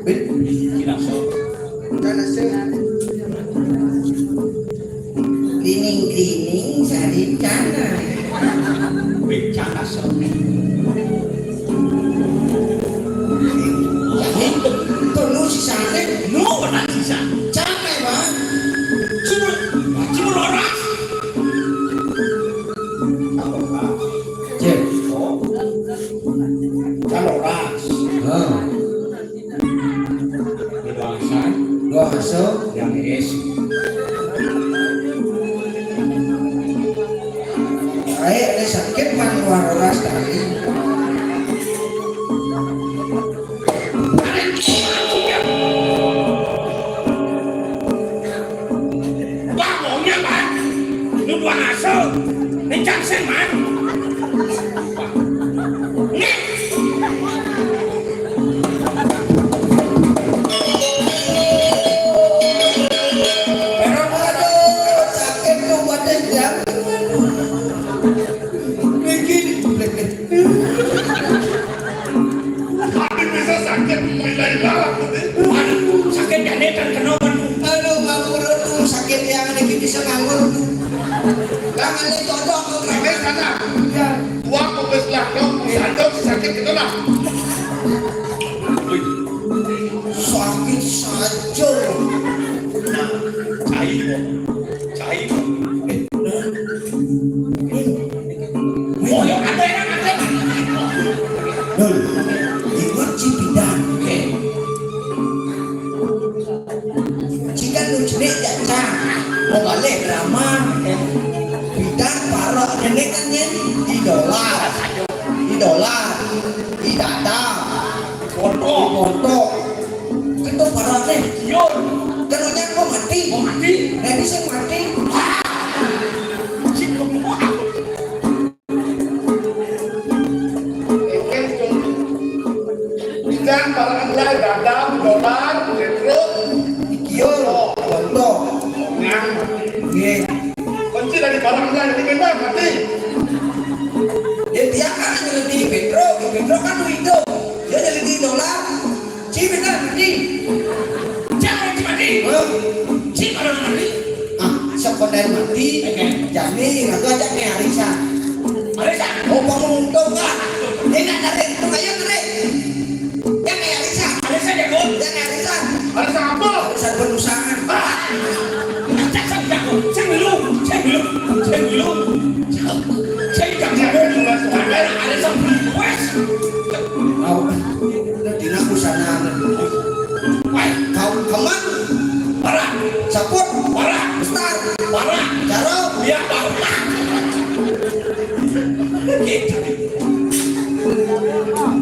Bin, kira so. Kan ase. Cleaning, cleaning, sari cana. Wih, cana so. Ini tunggu sisane, lu pernah sisa. Cana, Bang. Cuma, cuma orang. Cek. Kan ora. Heeh. Doasa. Doasa. Yang es. Ae, nek sakit man luar ora sekali. Wah, wongnya, Pak. Nuduh aso. Nek cang sing, Mas. Nek. Aduh, sakit tuh badan jam. Iki. Tapi bisa sakit mulai darah. Waduh, sakit jane kan kena kan. Aduh, nganggur tuh sakit yang ini bisa nganggur tuh. Tangannya cocok tuh. Sampai sana. Ya. Uang mau beselah dong, sadok sakit itu lah. Sakit saja. Nah, cai, cai. Eh, Moyo ate, ate. Dul, ingat si Pidan. Jika lu jenek jajah, mau balik drama. Pidan parok jenek kan nyen di dolar. Di dolar. Di data. Foto. Foto. Itu parokne. Yo. Kalau nyang mau mati. Mau mati. Nah, ini sing mati. Sing mau. Ikan, barang mulai dadam, dolar, petruk, kio, contoh. Nah, nggih. Kunci dari barang mulai di benda mati. Ya, dia kan nyelidiki petruk, ya, petruk kan duit itu. Dia nyelidiki dolar. Ci bener mati. Jangan mati. Hah? Ci kalau mati. Ah, sekedar mati. Oke. Jani ragu aja nih arisan. Arisan. Oh, bangun untung, Kak. Ini nak tarik itu kayu tarik. Yang kayak arisan. Arisan ya, Bun. Yang kayak arisan. Arisan apa? Arisan perusahaan. Ah. Arisan jago. Saya dulu. Saya dulu. Saya dulu. Saya tidak mau. Ada arisan request. Tahu. Dina busana. Wah, kau kemang. Parah. Saput. Parah. Besar. Parah. Jaro. Iya, parah. Gitu.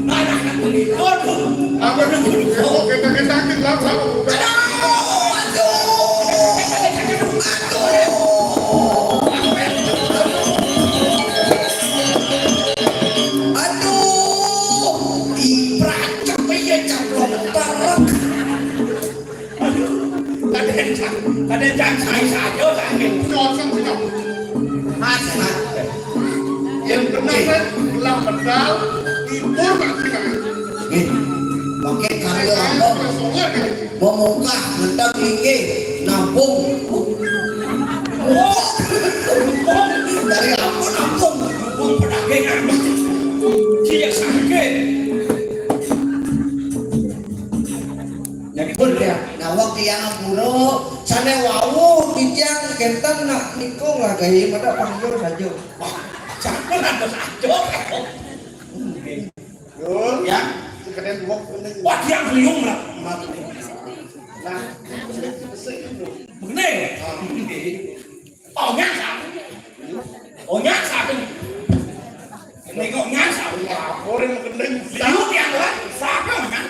Anak ini. Aduh. Apa dulu? Oh, kita kita kita. Aduh, aduh. Aduh. Aduh, dipracek piye caplok parek. Aduh, kadang, kadang sai saja sakit. Cocok, cocok. Mas, Mas. Yang benar kan, belah pedal, tidur, Mas, gimana? Nggih. Pakai karya apa? Soalnya kan, Pemungkah, ngentot, linggih, nampung. Dari apa, nampung? Baik, mata panggil saja. Jangan ada saja. Yul, ya. Sekedar dua. Wah, dia beliung lah. Nah, begini. Oh, nyasar. Oh, nyasar. Ini kok nyasar? Orang gendeng. Liu yang lah. Siapa, kan?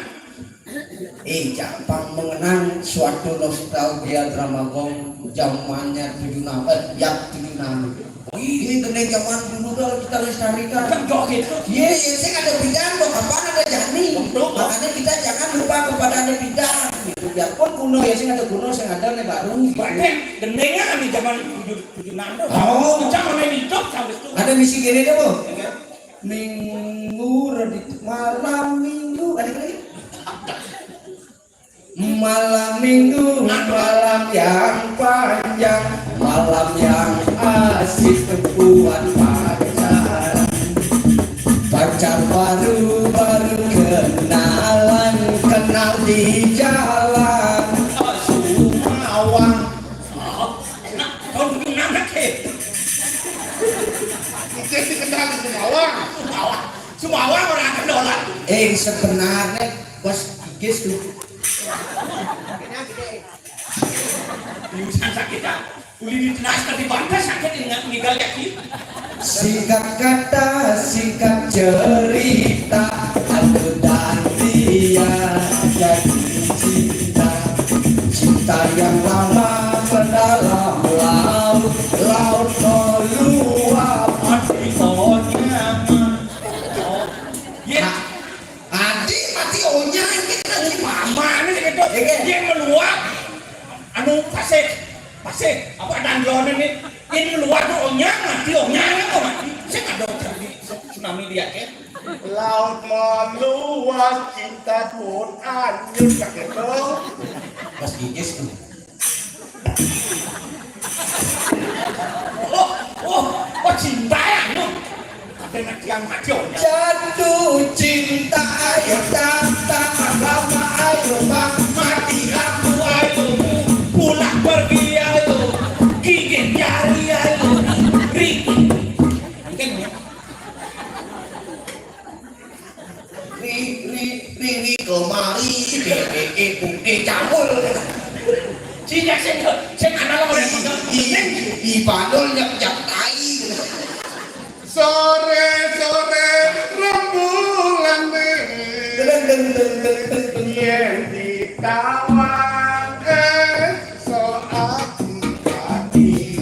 Eh, Jampang mengenang suatu nostalgia drama gong zamannya tujuh enam, eh, yang tujuh enam. Ini kena zaman dulu kalau kita lestarikan. Kan kok gitu? Iya, iya, saya ada bidan, mau kapan ada jani. Betul. Makanya kita jangan lupa kepada ada bidan. Gitu. Biarpun kuno ya, saya ada kuno, saya ada nih baru. Berarti gendengnya kan di zaman tujuh, tujuh enam tuh. Oh. Macam mana hidup sampai itu? Ada misi gini deh, Bu. Ya, kan? Minggu, Redi-, malam minggu, ada lagi? Malam minggu, malam yang panjang, malam yang asik buat pacaran. Pacar baru, baru kenalan, kenal di jalan. Sumawang. Nah, tahun tujuh enam lagi. Itu dikenal di Sumawang. Sumawang. Sumawang orang kendolan. Eh, sebenarnya Bos Gigis tuh. Urusan sakit, ah. Uli di tenas tadi bangga sakit dengan meninggal yakin. Singkat kata, singkat cerita, aku dan dia jadi cinta. Cinta yang lama mendalam laut, laut meluap. Hati konyang. Ya. Adi mati onyang kita lagi. Mama ini gitu. Iya. Dia meluap. Anu pasir, pasir. Apa danglonan nih? Ini meluap tuh onyang mati, onyang apa mati? Saya nggak ada terjadi tsunami dia kan. Laut meluap cinta pun anyut kayak itu. Pas gigis tuh. Oh, oh, oh, cinta ya, no. Ada nak yang mati, oh, ya. Jatuh cinta, ayo tak, tak lama, ayo bang, mati aku, ayo pulang pergi, ayo gigit jari, ayo. Ri-, mungkin ya. Ri, ri, ri, ri, kemari, bebek, bebek, cabul. Sing, sing, sing, sing, anak lo boleh pegang. I, i, i, Panul nyep, nyep, tai. Sore, sore, rembulan, deng, deng, deng, deng, deng, deng. Yen ditawang, eh, soal pati.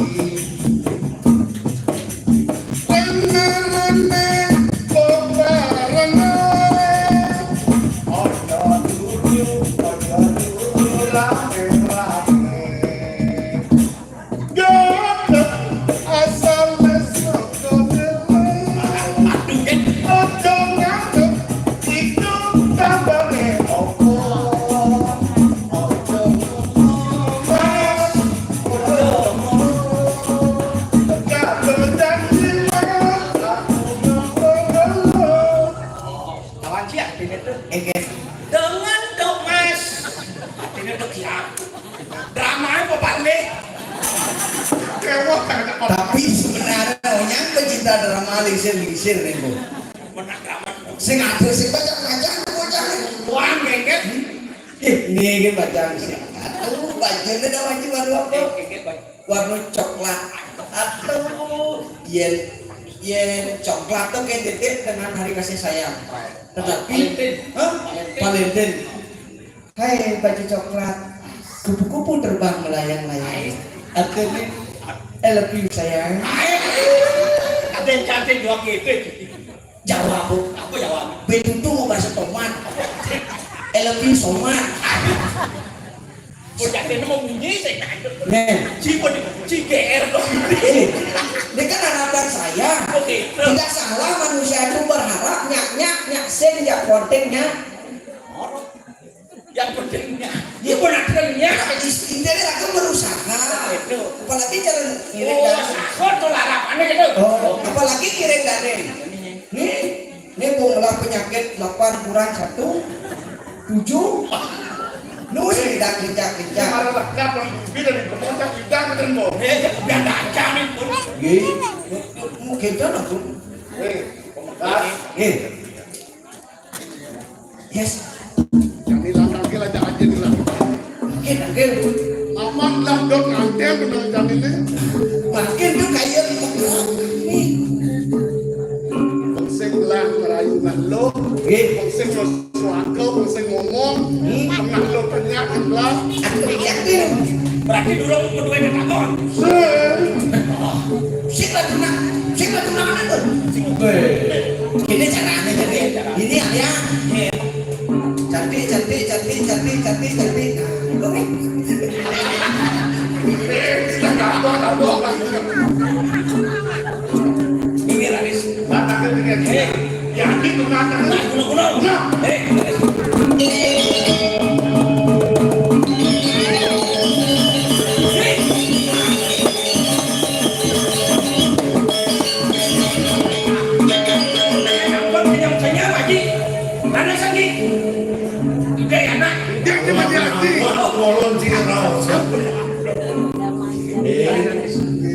Lawan siapa ini tuh? Dengan Dok Mas. Ini Dok siapa? Drama apa, Pak Lih? Tapi sebenarnya yang pecinta drama lingsir-lingsir nih, Bu. Menang drama. Sing ada sing baca-baca, bocah. Wah, ngeget. Eh, ini baca sih. Aduh, bajanya dah maju baru apa? Ngeget, Pak. Warna coklat. Atau yen, yen coklat tuh kayak dedek dengan hari kasih sayang. Tetapi, Valentine. Hah? Valentine. Valentine. Hai baju coklat, kupu-kupu terbang melayang-layang. Artinya, I love you sayang. Ada yang cantik juga gitu. Jawa, Bu. Apa Jawa? Betutu mau bahasa tomat. I love you somat. Bocah ini mau bunyi, saya kaget. Nih. Ciput, C G R dong. Ini, ini kan harapan saya. Oke. Tidak salah manusia itu berharap, nyak, nyak, nyak, sing, nyak, konten, nyak. Yang pentingnya, dia pun akhirnya. Intinya aku berusaha. Itu. Apalagi jalan ngiring. Oh, dari sakot tuh harapannya gitu. Oh, apalagi ngiring dari. Nih, nih mau ngelah penyakit delapan kurang satu, tujuh. Lu sing lidak, lidak, lidak. Marah lekap, orang bibir dari pemocak, lidak, ketemu. Eh, jangan dacang, Pun. Nggih. Mungkin kan, Pun. Eh, pemecak. Nggih. Yes. Yang hilang lagi lah, jangan aja hilang. Nggih, nggih. Aman lah, Dok, nanti aku bilang jam ini. Makin tuh kayak ini. Sing lah merayu nak lo. Nggih. Sing lo suaka, sing ngomong. Hmm. Nak lo banyak lah. Aku yakin. Berarti dulu aku kedua yang takon. Sing. Sing lah tunang, sing lah tunangan tuh. Sing. Weh. Ini caranya jadi. Ini ya. Cantik, cantik, cantik, cantik, cantik, cantik. Nah, itu nih. Ini Ranis. Matakan dengan dia. Yakin mengatakan. Nah, kuno, kuno. Nah. Eh. Anak sagi. Ide anak. Dia cuma dilatih. Kolon sing raos.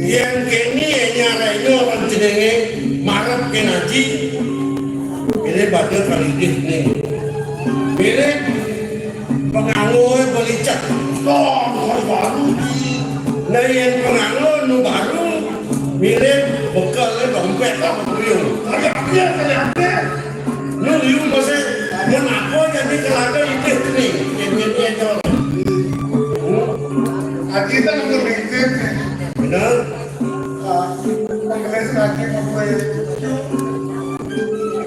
Yang kene nyaranya orang jenenge marep ke ngaji. Ini pada kali ini. Ini penganggo beli cek. Tong, baru di. Nah, yang penganggo nu baru. Mirip bekel dompet apa kuyung. Ada apa? Ada apa? Lu liu masih mun apa jadi kelaga itu nih. Yang ini yang jawab. Kita nggak berpikir. Benar. Ah, mengenai sakit apa itu?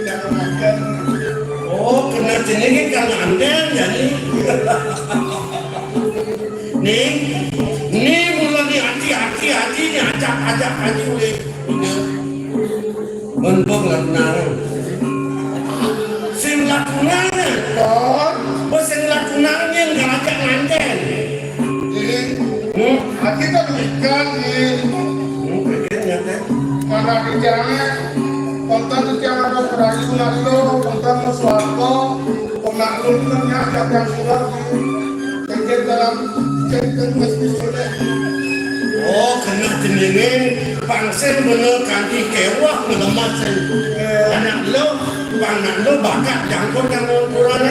Jangan makan. Oh, kena jenenge kan andel jadi. Ning, ning mula ni ati-ati, ati ni ajak-ajak, ati boleh. Mendung lah tunangan. Sing lah tunangan. Kon. Bos sing lah tunangan yang ngajak nganten. Ning, hmm? Ati tak ikan ni. Hmm, pengen nganten. Mana bicaranya? Konten tu tiang ada perayu nak lo, konten mau suarco, pemaklum tu ni ada yang sudah. Cek dalam, cek mesti sudah. Oh, kena jenenge pangsen bener kanthi kewah ngelemas. Anak lo, anak lo bakat jangkut yang kurang.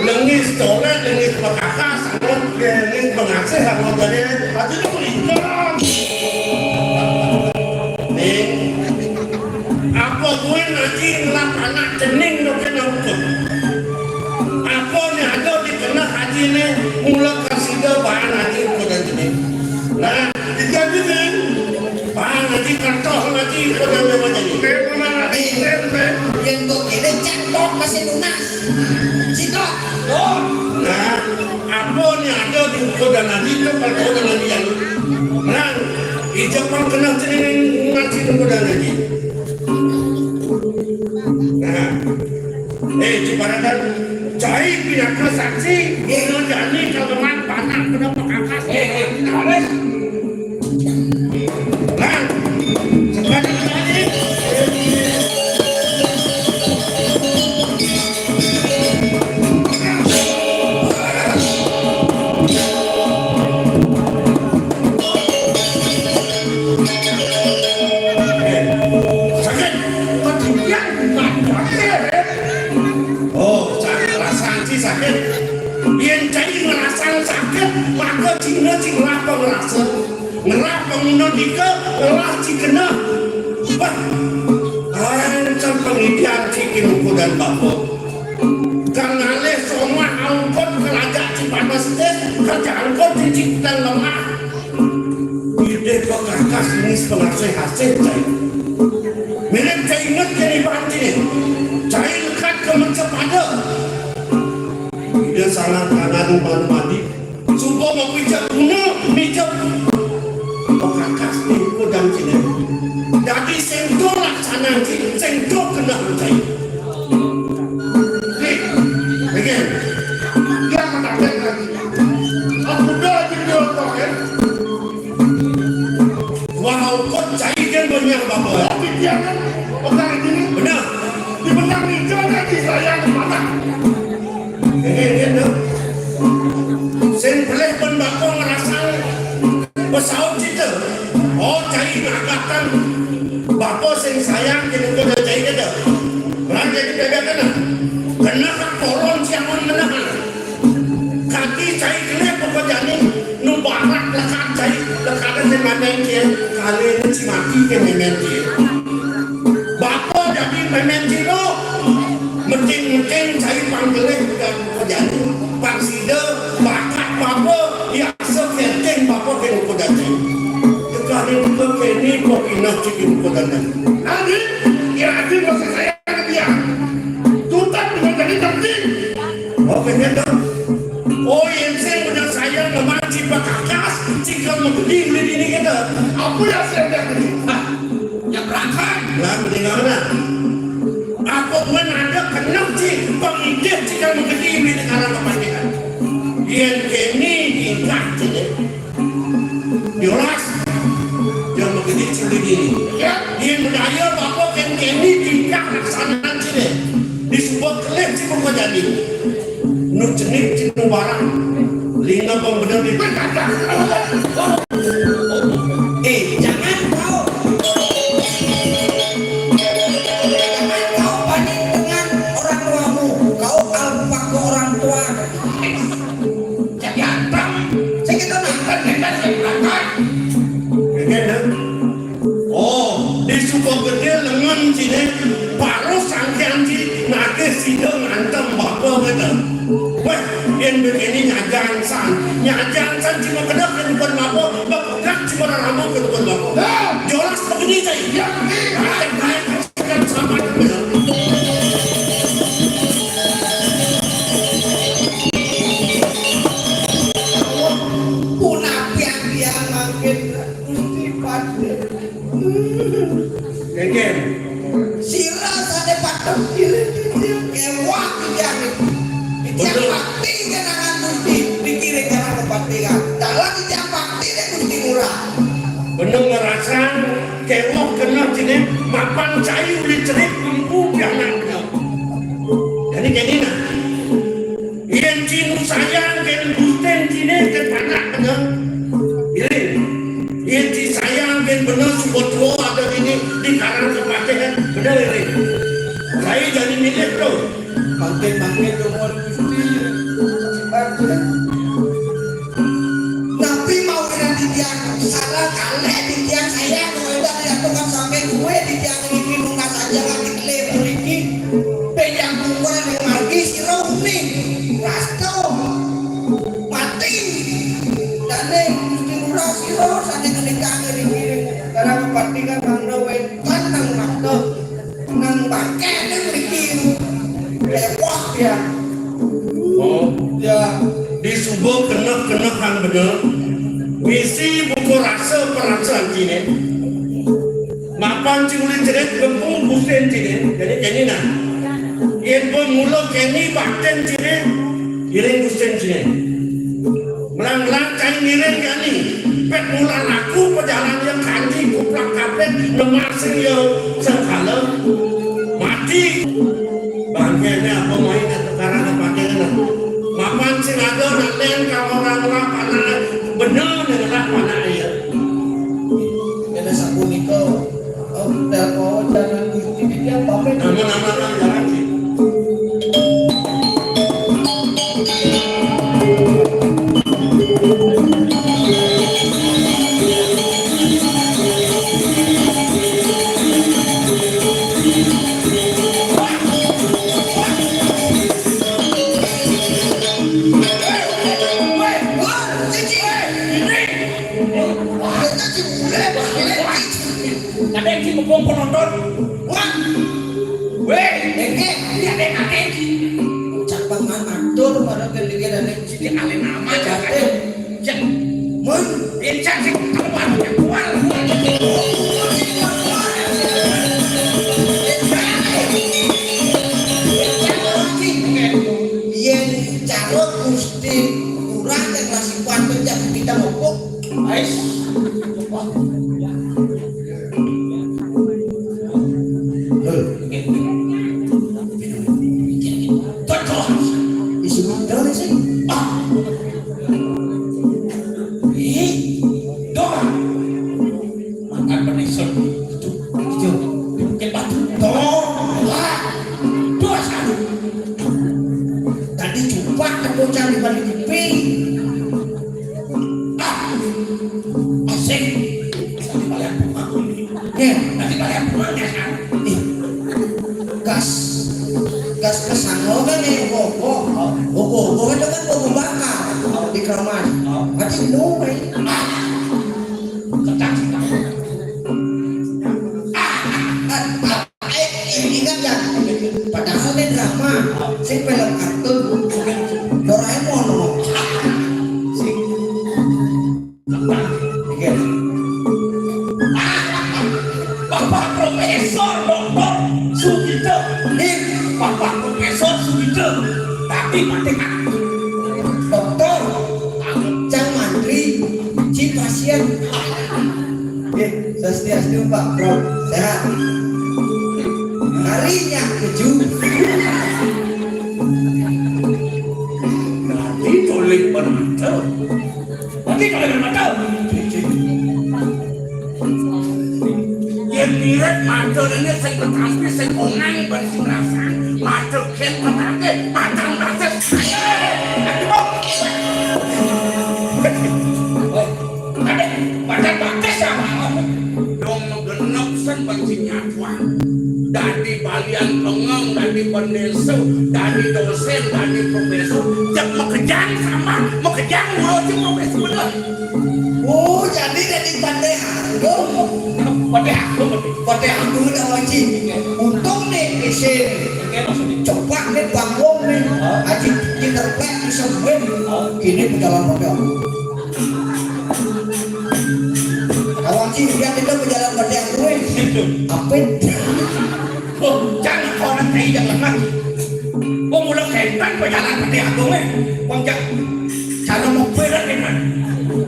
Lengis colek, lengis pekakas, lengis pengasih, apa tadi? Hati tu ikan. Ning, apa kuwi ngaji ngelap anak cening lo kena hukum? Apa ni ada dikena haji ni mula kasida bahan haji hukum dan cening? Nah, tiga ni, Ning. Bahan haji kertas haji hukum dan cening. Yang tu kena cakap masih lunas. Sitok. Oh. Nah, apa ni ada di hukum dan haji tu kalau hukum dan haji yang nah, Ija pang kena cening ngaji nunggu dan lagi. Nah, eh, di parakan cai pinaka saksi, dia jani kalau mat panak kena pekakas. Eh, eh, harus. Nah, sekarang tadi. Sakit. Oh, sakit, rasa anci sakit. Yen cai ngerasa sakit, maka cina cing lapang rasa. Ngerap bangunan tiga, ngelah cikena. Wah, ancam pengidian cikin uku dan bapa. Kang ngalih somah angkot kelajak cipanas teh, kerja angkot cicik dan lemah. Ide pekakas ini pengasih hasil cai. Mirip cai inget kini banci. Cai lekat ke mencepada. Ide sangat kanan mandi. Suba mapijak guna mijep. Pekakas ni kudang cine. Dadi sento laksana ci, sento kena cai. Ni, begin. Dia matakan lagi. Aku dah jadi orang kaya. Wah, kok cai kan banyak bapa. Tapi dia kan orang ini. Benar. Di benang ni, jangan disayang mana. Begin, begin, no. cai ngagatan bapa sing sayang kén Ungkudan cai kéto. Lan dadi bébék kéné. Kéné ka kolon siangun kéné. Kadi cai kéné bapa jani nu barak lekad cai, lekadé sing mémén cai, kaliné ci mati kén mémén cai. Bapa dadi mémén cai lo. Menting-menting cai pang gelih bukan bapa jani. Pang sida bakat bapa, ya Sakénten bapa kén Ungkudan cai. Tekaning teka kéné kok inah ci kén Ungkudan cai. Adi, ya adi masa sayang ka tiang. Tutan dengan jadi temting. Oh, kéné to. Oh, yén sing bener sayang memang ci pakakas, ci kal magedi ulih dini kéto. Apa ya sing dah tadi? Hah, ya berakan. Lah, mendingan mana? Apa buin ada kenep ci pangidih ci kal magedi ulih di karang kapandikan. Yén kéné tingkah ci dé. Diolas. Yang begitu ciri diri. Ya, di budaya bapa kén kéné tingkah laksanan ci dé. Disuba kelih ci bapa jani. Nu cenik ci nu barang. Lina pang bener di. Eh, jangan kau. Jangan kau banding dengan orang tuamu. Kau alpa ke orang tua. Jadi anteng. Sing kita nonton kita sing berangkat. Kéné. Oh, disuba gedé lengen ciné, baru sangkian ci nagih sida ngantem bapa kéto. Wéh, yén begini nyajan san, nyajan san cuma kedek kén bukan bapa, bepegat cuma rama kén bukan bapa. Jolas begini cai. Ya, punapian dia mangkin Gusti Patih. Kéngkén. Sira sané patut pilih titiang kéwah titiang. Titiang bakti kenangan Gusti dikiring karang kepatihan. Dalam titiang bakti deh Gusti Ngurah. Bener ngerasa kéweh keneh ciné mapan cai uli cerik empu pianak bener. Jadi kéné nah. Yén ci nu sayang kén gustin ciné kén panak bener. Iring. Yén ci sayang kén bener suba tua ada dini di karang kepatihan bener iring. Saya jadi milih tuh. Bangkit-bangkit umur Gusti. Bangkit. Napi mawinan titiang salah kalih titiang sayang kepada diaturkan sampai kue titiang niki nunas aja lagi kelih mriki. Pejang kumpul ning margi sira uning. Rasta mati. Dane Gusti Ngurah sira sané ngendikake niki ring Karang Pati kan mangda wénten nang rasta. Nang bangkéné mriki. Repot ya. Oh, ya. Disuba keneh-kenehan bener. Misi buka rasa perasaan ciné. Mapan ci uli cerit gempung gustin ciné. Jadi kéné nah. Yén pun mula kéné baktin ciné, iring gustin ciné. Melang-melang cai ngiring jani. Pét mula laku pejalan yang kanji kuplak kapét nemasing ya sengkala mati. Bangkéné apa main sekarang apa kéné? Mapan sing ada nak lén kalau orang ngelak anak bener nih ngelak anak ya. Kéné sapunika. Amun Kadang iki mumpung penonton. Wah. Wéh, iki, iki ada yang ada iki. Ucapan matur marang kendikane sing alé nama jate. Cek. Mun, encang sing keluar, keluar. Yen carut Gusti kurang yang masih kuat pencak kita mopok. Ais. Betul. Isi motor sih. Ah. Ih, doang. Maka Ih, gas, gas kesana kan nih, bobo. Bobo, bobo itu kan bobo bakar di kamar. Berarti lu, eh. Ketak, ketak. Eh, ingat ya? Padahal ini drama, sing film kartun, Doraemon. Sing Oke. Bapak Profesor Doktor Sugito. Nih, Bapak Profesor Sugito. Tapi mati. Doktor, Cang Mantri, Ci pasien. Oke, swastiastu, Pak Prof. Sehat. Harinya keju. Nanti tulis benar. Berarti kalau ada mata, yang mirip mata ini sing ketampi, sing onang, ban sing rasang, mata ken ketampi, mata rasa. Ada, ada batas sama. Dong menggenep sen ban sing nyatuan. Dadi balian pengeng, dadi pendesa, dadi dosen, dadi profesor. Cek makejang sama, makejang mau cek profesor bener. Oh, jadi dadi Pandai Agung. Pandai Agung, Pandai Agung udah wajib. Untung nih, isin. Coba nih, bangun nih. Aji, kita plek, bisa gue. Ini pejalan Pandai Agung. Kalau Aji, lihat itu pejalan Pandai Agung, eh. Apit. Oh, jangan orang kayak yang lemah. Wong mula kentang pejalan Pandai Agung, eh. Wong jak cara mau berat, eh, man.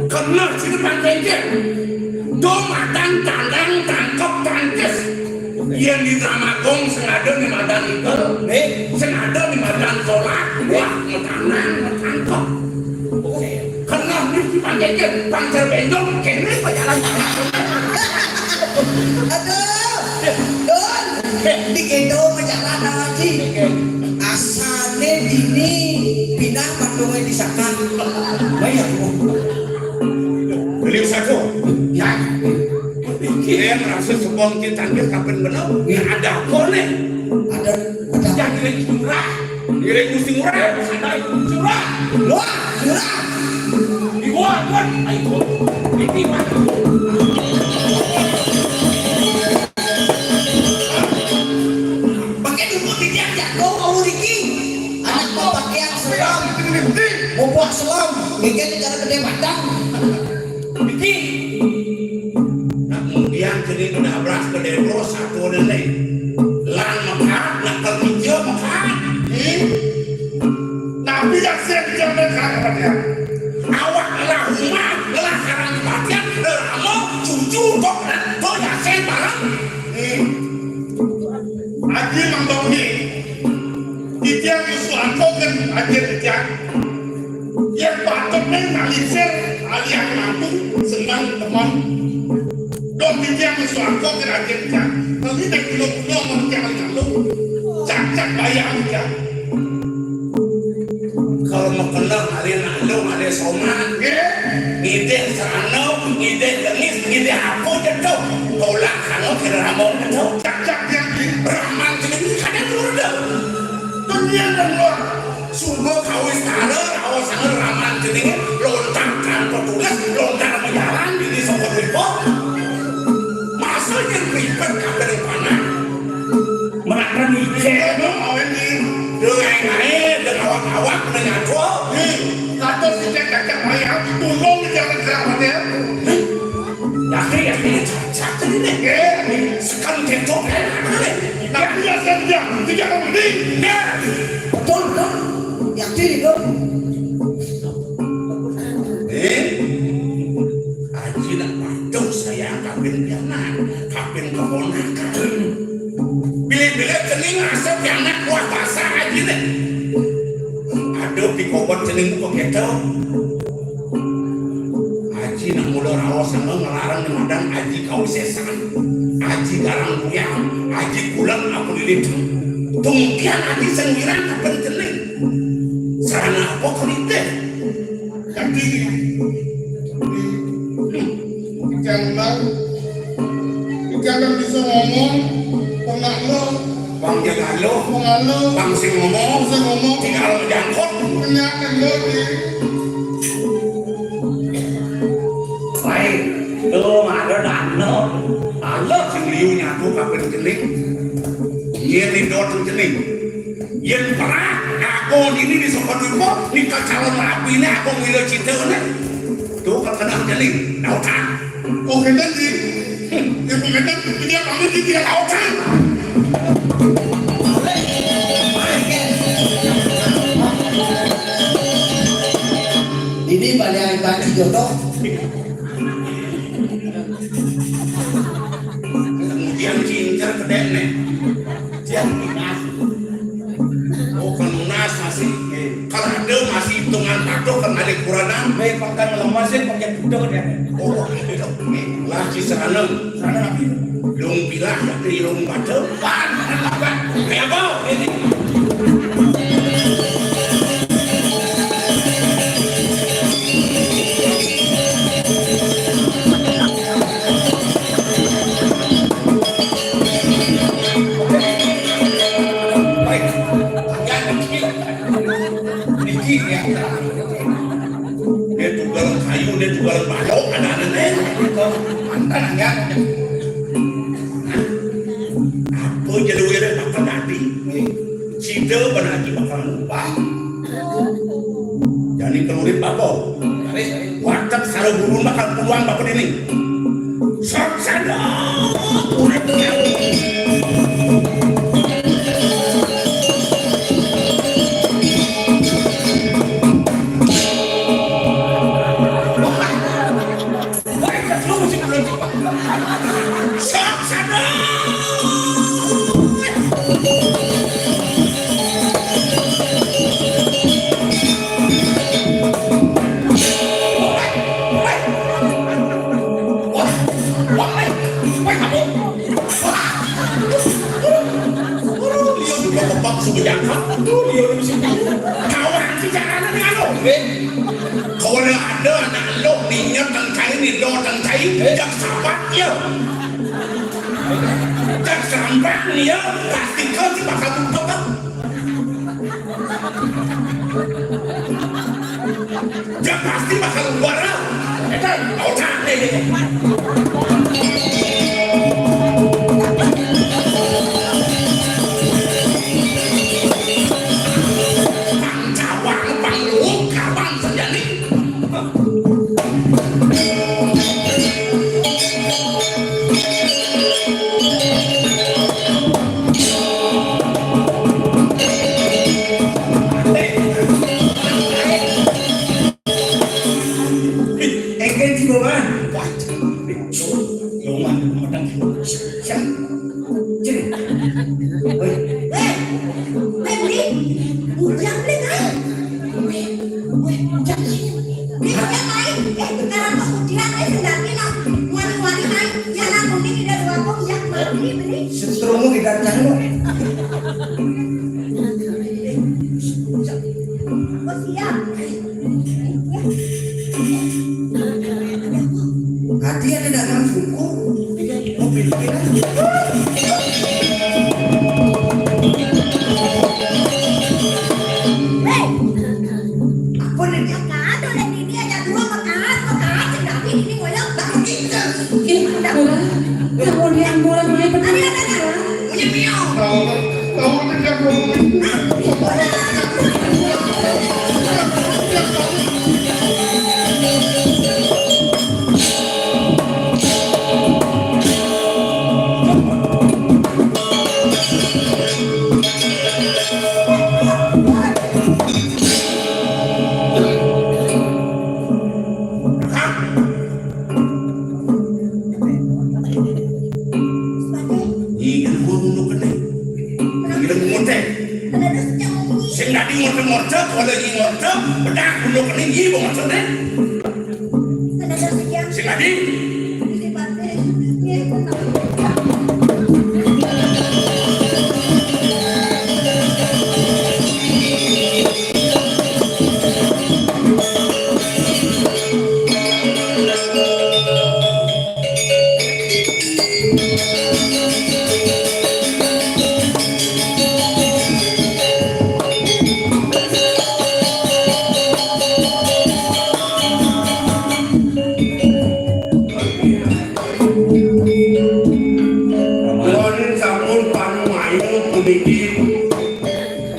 Kena sini pancengkir. Dong madan tandang tangkep tangkis. Yang di Drama Gong sengaja di madan itu, nih, sengaja di madan sholat, wah, ngetanang, ngetangkep. Kena nih si pancengkir, pancer bendong, kene pejalan. Aduh, Don, digendong pejalan lagi. Asane dini pindah patungnya di Saka. Bayar, Bu. Beli satu. Ya. Dia merasa sebong kita tangkis kapan benar. Ya, ada apa nih? Ada, ada. Yang kira murah. Kira mesti murah. Ada murah. Wah, murah. Di gua, kan? Ayo. Ini, Pak. Pakai dulu di tiang jago, mau Riki. Anak mau pakaian selam. Mau buat selam. Bikin cara gede badan. Riki. Nah, kemudian jadi kena beras gede terus satu dan lain. Lang mekat, nak kerja mekat. Hmm? Tapi yang saya bicara mekat apa dia? Awak ngelah rumah, ngelah karang kematian, lama, cucu, kok, nak, kok, yasin, barang. Hmm. Aji Mang Bau ni, titiang nyusu angko kan aji titiang. Yang patut ni nalisir alian mampu senang teman. Dong titiang nyusu angko kan aji titiang. Tapi tak pulang-pulang mau titiang lalu. Cak-cak bayar titiang. Kalau mau kenal, ada nak lu, ada soman. Nggih. Ngidih serana, ngidih gengis, ngidih apa je tu. Tolak kalau kira ramon je tu. Cak-cak yang di Rahman sini kadang murda. Dunia dan luar. Sumber kawis tara, rawa sana Rahman sini lontar tanpa tugas, lontar menjalan di sokot riko. Masa yang ribet kata di panah. Merakan ijek. Awen ni. Dengan naik, dengan awak-awak, dengan tua. Ni, kata si Cek Cek Mayang, tolong jangan gerak mati ya. Yakin, yakin, satu ini. Eh, sekarang dia tu, eh, tapi ya saya tidak, tidak akan mati. Ya. Betul, betul. Yakin itu. Eh, Aji nak patuh saya kawin pianak, kawin keponakan. Bila-bila cening rasa pianak buah basah Aji deh. Aduh, pikobot cening buka keto. Aji nak mula rawa sama ngelarang di madan Aji kau sesan. Aji garang buyang, Aji pulang aku lilip. Tungkian Aji sendirian kapan cening. Sarana apa kau nitih? Jadi, ikan menang, Kalau bisa ngomong, pengakno, Bang Jagalo, pengakno, Bang sing ngomong, sing ngomong, tinggal jangkut. Penyakan bodi. Baik, lo ada dana. Allah sing liu nyatu kaping jening. Yen didot jening. Yen perah, aku ini di sopan ibu, di kacauan rapi ini aku ngira cita ne. Tuh, kena jening. Nah, utang. Oh, kena sih. Ya, kena, dia pamit, dia tahu kan? Ini balik balik jodoh. Kemudian cinta kedek nih. Dia lunas. Oh, kan lunas masih. Kalau ada masih hitungan patuh kan ada kuranan. Baik, pakai lemas ya, pakai budak ya. Oh, gitu. Lah, di sana. Sana lagi. Lung pilah, ya, di lung baca. Pan, pan, pan. Kayak apa? Ini. Baik. Ya, niki. Niki, ya. Dia tunggal kayu, dia tunggal balok, ada-ada nih. Mantan, ya. Apa jadi wira bakal dadi? Sida ben aji bakal ngubah. Jani kelurit apa? Watek sara guru bakal puluhan bakal ini. Sok sadar. Urip nyau. Kawan si jangan anu. Kalau ada anak lo, minyak tangkai, nido tangkai, jak sabar, ya. Jak sabar, ya, pasti kau si bakal tutup. Jak pasti bakal keluar. Eta, otak deh. Pang cawang, pang luhuk, kawan sejani. Engke di bawah. Wah, loman medang. Siap. Jadi. Woi. Woi, Bli. Ujang, Bli, ayo. Woi, woi, ujang. Bli, ujang, ayo. Eh, sekarang kok ujang, eh, sendalnya, nah. Wani-wani, ayo. Ya, nah, mungkin tidak dua kok, ya, Bli, Bli. Setrummu tidak tahu. Oh, siap. Hati ada dalam buku. Mobil kita. Apa nih? Yang kado dan ini ada dua makan, makan, tapi ini ngoyong baru kita. Ini udah. Kemudian murah mulai petani. Ada, ada, ada. Punya pion. Nyi, kan gua nunduk kene. Nyi, nunduk kene. Sing dadi ngorte-ngorte, kalau nyi ngorte, bedak nunduk kene, nyi, mau ngorte, nih. Sing dadi. Ayo puniki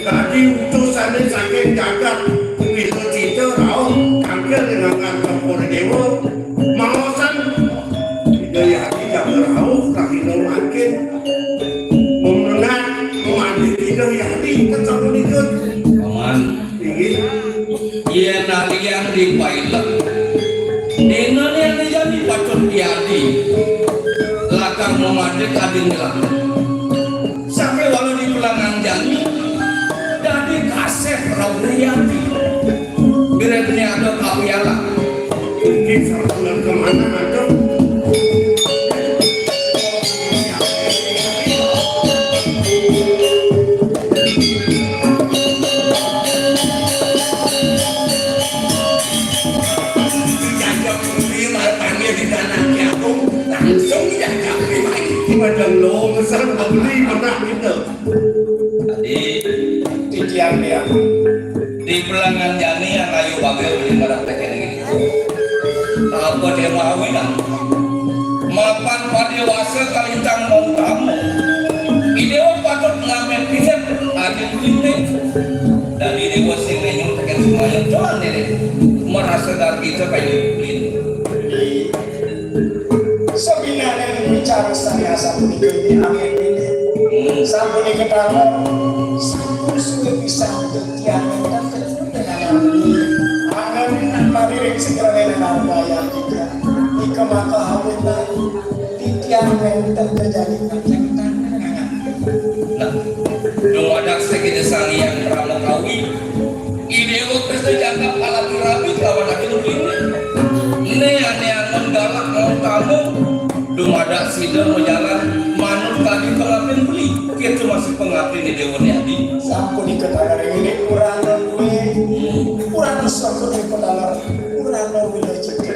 kadi utusané saking jagat Wiracita rauh tangkil ring angga Cokor Déwa. Maosan Ida Hyang Widhi jaga rauh rahina mangkin. Memenah mangkin Ida Hyang Widhi tetep punika. Paman. Inggih. Yén alian di pailet, dina né adi jani patut diadi. Lakar mamatik adi ngelah. Sakéwala di pelangan jani, dadi kasép rauh ri adi. Biréné ada kapialah. Iki sabulan kemana ada? Jajak kuwi malah panggil di tanah jagung, langsung jajak kuwi. Waduh, lo, mesra beli pernah gitu. Tadi titiang dia di pelangan jani yang ayu bagai beli pada tekén gitu. Apa dia mau awinan? Mapan padéwasa kalintang mau tamu. Idéwa patut ngambil pindah adi pindah. Dari déwa sing nenyong tekén semuanya jalan diri. Merasa dari kita kayu lin. Sabinané wicara sané asapunika inggih akéh inggih. Sapunika taler, sampun suwé pisan titiang nénten ketemu dengan Nabi. Angganing nampi ring segerane nenarbayang kita. Ika maka awinan titiang nénten terjadi kacangketan dengan Nah, dumadak sekita Sang Hyang Pramakawi. I Déwa Krista jangkep kalapi-rapi kalawan ati luhurné. Né ané angon galak mau tamu. Dumadak sida majalan manut kadi pangapin beli. Kéto masih pangapin di Déwa né adi. Sapunika taler inggih Purana dué. Purana sapunika taler Purana Wiracita.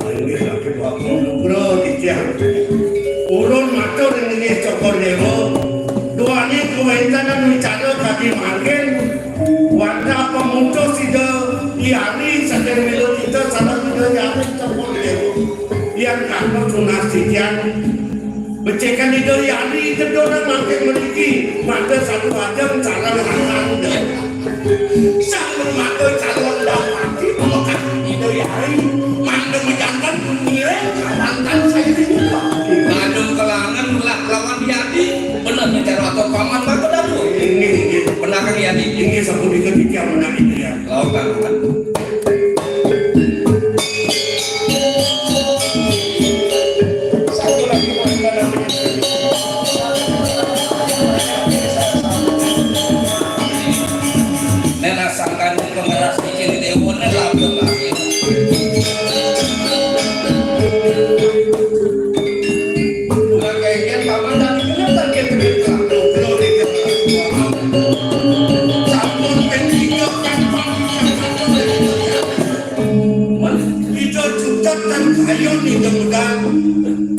Inggih, saking waktu nugra titiang. Ulun matur inggih Cokor Déwa. Duaning kawéntenan wicara kadi mangkin, wantah pamutus Ida Hyang Widhi saking Wiracita sareng Ida Hyang Widhi Cokor Déwa. Yan karna tunas titiang. Becikang Ida Hyang Widhi tedunang mangkin mriki, mangda satu ajeng calon hangkanda. Sang mangda calon dapati pamekah Ida Hyang Widhi, mangda majanten ngiring kawanten sairing. Badung kelangan melah lawan Yadi, bener bicara atau paman mangda dapur. Inggih, inggih. Bener kan Yadi? Inggih, sapunika titiang menawi ya. Lawan kan. Nena sangkan pengeras bikin dewa ne lagu lagi. Bukan kayak paman dan itu kan kita kita. Sampun pentingnya kan paman. Ida cucet tan kayun Ida mudan.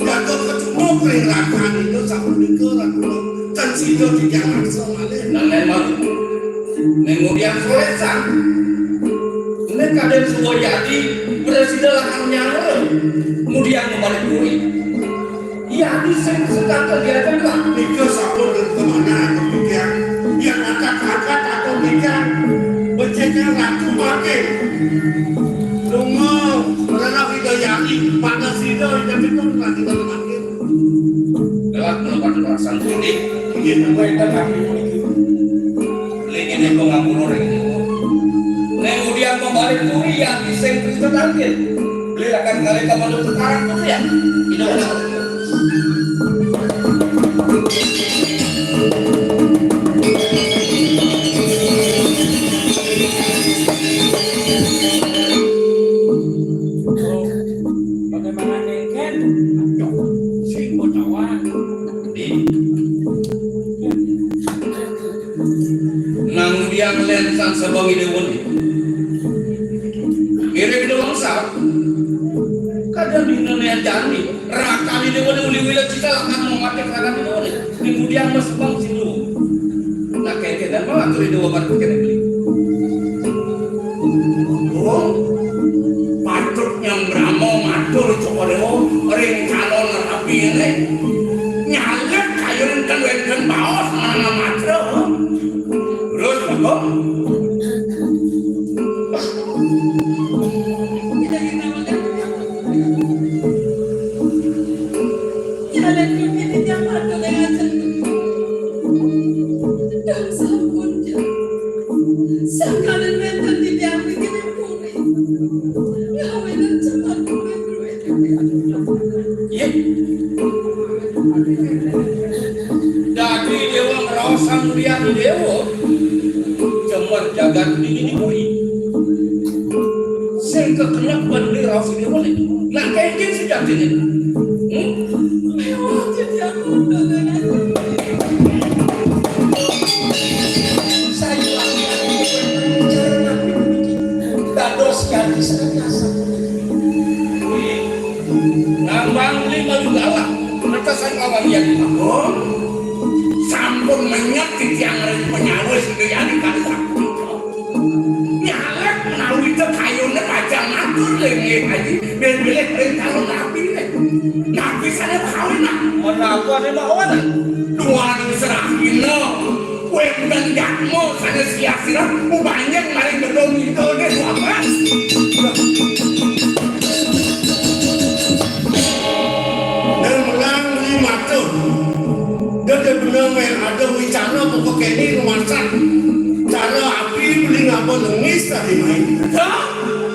Jaga kecunduk ring rakan Ida sapunika Ratna. Tan sida titiang arsa malih. Nah, memang. Ning ngudiang solesan. Ning kadén suba Yadi, prasida lakar nyanggra. Ngudiang mabalik puri. Yadi sing sedang kegiatan lah. Nika sampun rencana atur titiang. Yang angkat-angkat atur titiang. Beciknya ratu makin. Lunga, merenah Ida Yadi, panas Ida, Ida Pitung, lagi dalam angin. Gelap melupakan perasaan kuning. Iya, namanya kita kaki kuning. Lagi ini pengampun orang ini. Ning ngudiang mabalik puri, Yadi sing sedang. Beli akan kali kamu tuh sekarang tuh ya. Tidak ada. Bagaimana dengan sing bertawan? Nang diang lensan sebang ide woni. Mirip ide wangsa. Kadang di dunia jani. Rakani dewa ni uli wila cita lakar mamatik rakani dewa ni. Ning ngudiang mas bang silu. Nah, kaya-kaya dan malah turi dewa pada pikir beli. Oh, patut nyambrama matur Cokor Dewa ring calon rabi ini. Nyalet kayun kan wen Baos mana matra. Terus, Bagong? Jalan dunia yang ada dengan. Duh, sampun, Jang. Sakalian wénten titiang niki puri. Ngawénten cepat kuwi, kuwi. Iya. Dadi Déwa ngraos Sang Hyang Déwa. Cemer jagat niki puri. Sing kekelep bener raos Déwa niki. Lah kenging sejatine. Hmm? Dados ganti saking asap. Ngambang lima juga lah. Mereka saya lawan yang ngomong. Sampun menyat titiang ring penyawis Hyang Déwa. Nyalek menawi kayune pacang matur, nggih, Haji. Bilih-bilih ring calon nabi, nggih. Nabi sane kawin, nah. Menapa ne mawon? Duan serahina, wenten jatma sane siasira, ubanyeng maring gedung ida, nggih, Bapak. Nang melang ni matur. Dadi benang yen ada wicana pokok kene rumasak. Cara api beli ngapa nengis tadi main. Ya?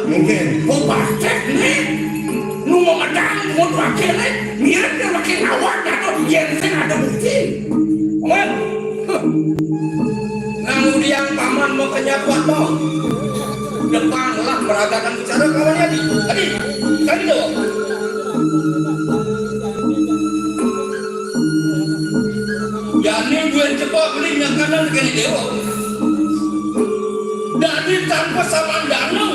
Mungkin. Kok pacet nih? Nu memedang buat wakil nih. Mirip dia makin awak atau yen sing ada bukti. Aman. Nang udiang paman mau kenyap kuat mau. Depan lah beragakan bicara kawan ya. Tadi, tadi tuh. Jani duit cepat beli makanan kene dewa. Dadi tanpa samandana.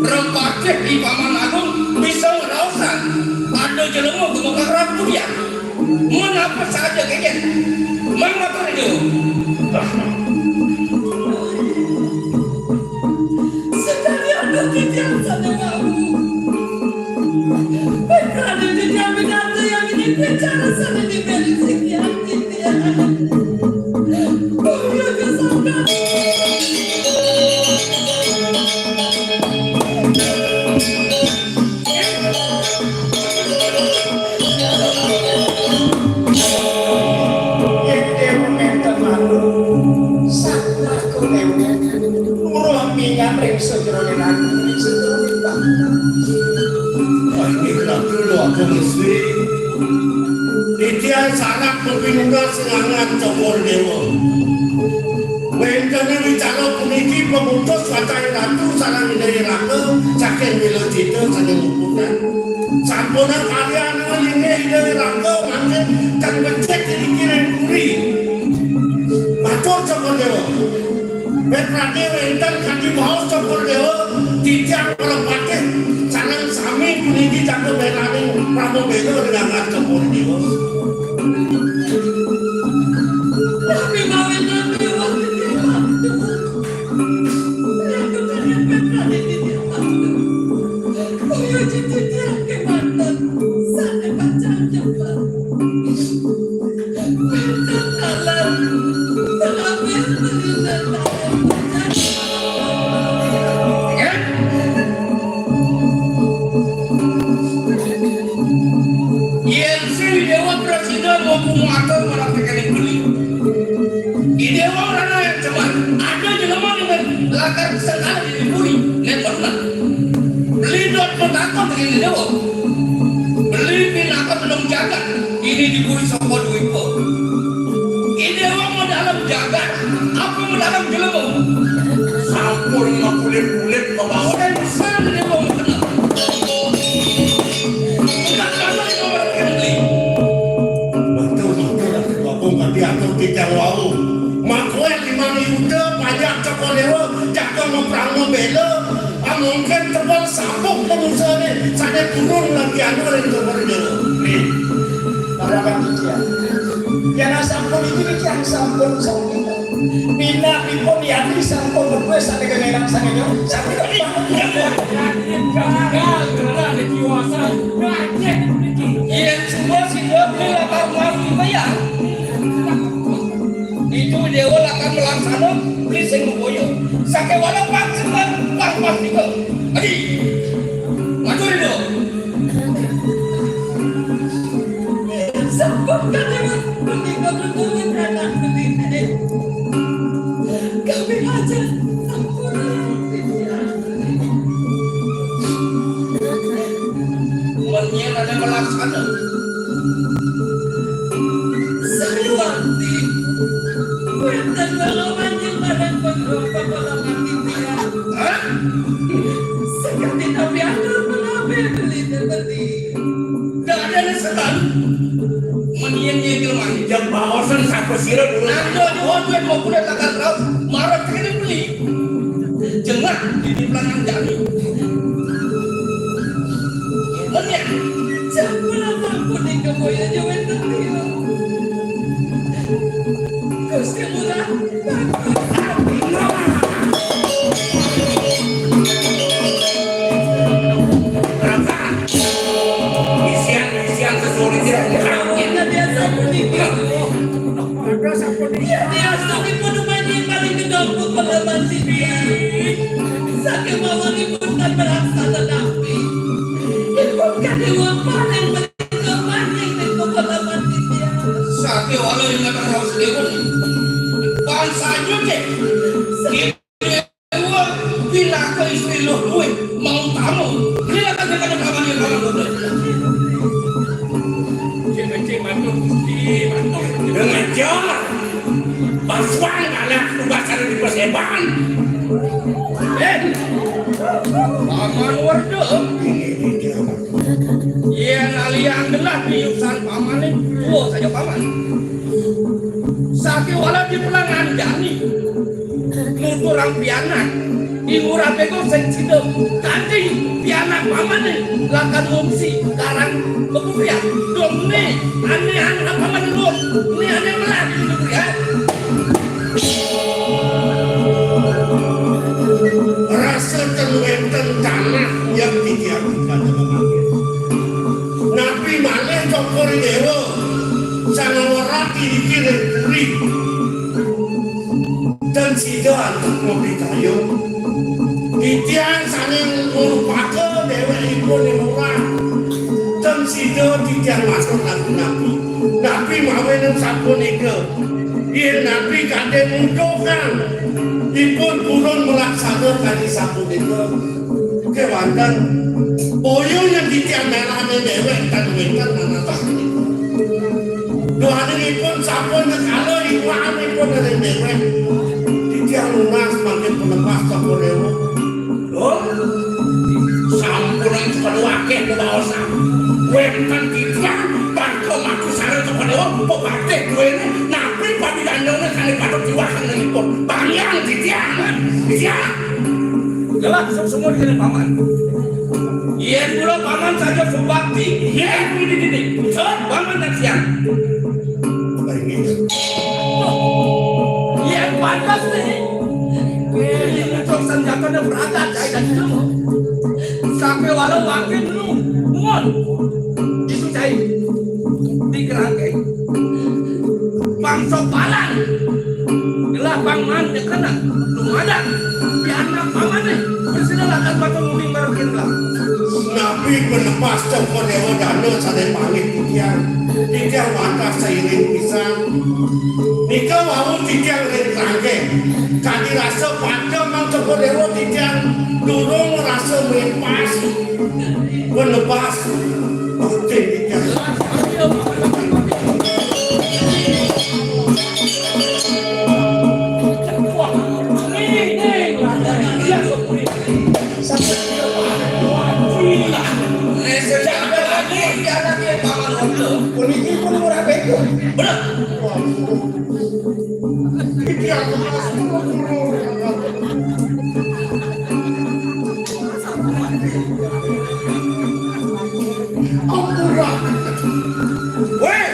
Repatih di Paman Agung bisa ngraosan. Ada jelema gumekak rabu ya. Menapa saja kene? Mangga perlu. Sekali ada titiang sana wau. Berkali titiang binatang yang ini bicara sana di beli sekian titiang. Kau yang kesana. Yén déwék nénten manut, sapunika déwék nuruh minyak ring sajeroning ati, ring sajeroning bangsa. Inggih ratu, Agung Gusti. Titiang sanak pepinungas ngangat Cokor Déwa. Wénten wicara puniki pamutus wacana ratu sareng Indra Raka saking Wilujita saking Mukudan. Sampun karyan linggih Indra Raka mangkin kang becik niki ring puri. Matur Cokor Déwa. Petrane wénten kanthi baos Cokor Déwa, titiang para patih sareng sami puniki jaga belaning Prabu Bela ring angat Cokor Déwa. Kaya titiang kemanten sane pacang jembar. Wénten dalan tengahing. Yén sing Déwa prasida mau kumatur marang tekening beli. Ide wong rana yang cemat. Ada jelema dengan lakar sengkala di puri. Nek pernah. Beli dot bertakon dengan ide wong. Beli pinaka penung jagat. Ini di puri sapa duwipa. Ide wong mau dalam jagat. Apa mau dalam jelema? Sampun makulit-kulit membawa dan besar ide wong kena. Bukan kata yang orang kena beli. Betul, betul. Bagong kanthi atur titiang wau. Makuweh limang yuda pajak Cokor Déwa, jaga ngeprang bela. Amongken tebel sabuk pengusane, sane turun lagi anu ring Cokor Déwa. Nih. Para panitia. Yen sampun iki titiang sampun sami. Minakipun yati sampun bebuh sane kengenan sane. Sami. Gagal, gagal, dewasa. Ngajek niki. Yen semua sida beli lapar mau dibayar. sing makoya. Sakéwala pang sembah pang pastika. Adi. Matur ida. Sampun kadéwa punika nuturin anak gedé. Kami aja sampun. Mén yén ada melaksana. Sayuwakti. Wénten kula manjing barang penggeropak kula mati tiyang. Hah? Sakadi tapi atur menawi beli beli. Dadane setan. Mén yén nyekel manjing. Jam baosan sapa sira dulu. Nanda nyuwun duit mau kuda takkan raus. Marah kene beli. Jengah di di pelanggang jani. Mén yén. Jam kula sampun ing keboya nyuwun tetiyo. Gusti Lurah, bagus. Isian, isian sesuai dia. Kita biasa menikah. Ada sampun. Iya, dia sampun menemani paling gedong kepala masih. Saking mawon ipun kan melaksana napi. Ipun kadéwa paling menika maning ning kepala masih. Sakéwala ingatan raos dewa. Pan saja, Cek. Dewa pinaka istri luh luwih mautama. Silakan kita ke kamar yang dalam. Cek, cek, matur, Gusti, matur. Dengar, Cek. Pasuan kalah tugas ada di perseban. Eh, Paman Werda. Yén alian gelah piusan pamané, tuwa saja paman. Sakéwala di pelangan jani. Nuturang pianak. Ibu Ratego sing sida kanthi pianak pamané lakar ngungsi karang pekuprian. Domne ané-ané paman lur, né ané melah pekuprian. Rasa ten wénten tanah yang titiang kada mangkin. Napi malih Cokor Dewa sang ngorati dikir puri. Dan sida antuk mabitaya. Titiang sané ngurupaka déwékipun ing lurah. Dan sida titiang matur napi-napi. Napi mawinan sapunika. Yén napi kadén mudukan ipun purun malaksana kadi sapunika, kéwanten boya yen titiang melané déwék tan wénten manatah punika. Duaning ipun sampun nekala iwanipun ring déwék. Titiang nunas mangkin penepas Cokor Dewa. Lho, sampunang kepada wakil bebaosan. Wénten titiang bangka makusara kepada pepatih duwéné napi pabidandane sané patut diwasanipun. Banggiang titiang, titiang. Jelas semua dikene paman. Yén kula paman saja subakti, yén dididik, paman dan siang. Yén pantes nih, ini muncul senjatanya berantak, cai dan ilmu. Sampai walau wakil lu, mon. Itu cai. Di kerangkeng. Bangsa palan. Gelah bang man nyekenan. Lumadan. Di anak pamané. Bersinalah kan batu nguning bareng kene lah. Napi penepas Cokor Dewa dana sané pamit titiang. Titiang wantah sairing pisan. Nika wau titiang ring kerangkeng. Kadi rasa pada Mang Cokor Dewa titiang durung rasa melipas. Penepas. Oke, titiang. Puniki pun ora beda. Bener. Iki aku Ampura. Wéh.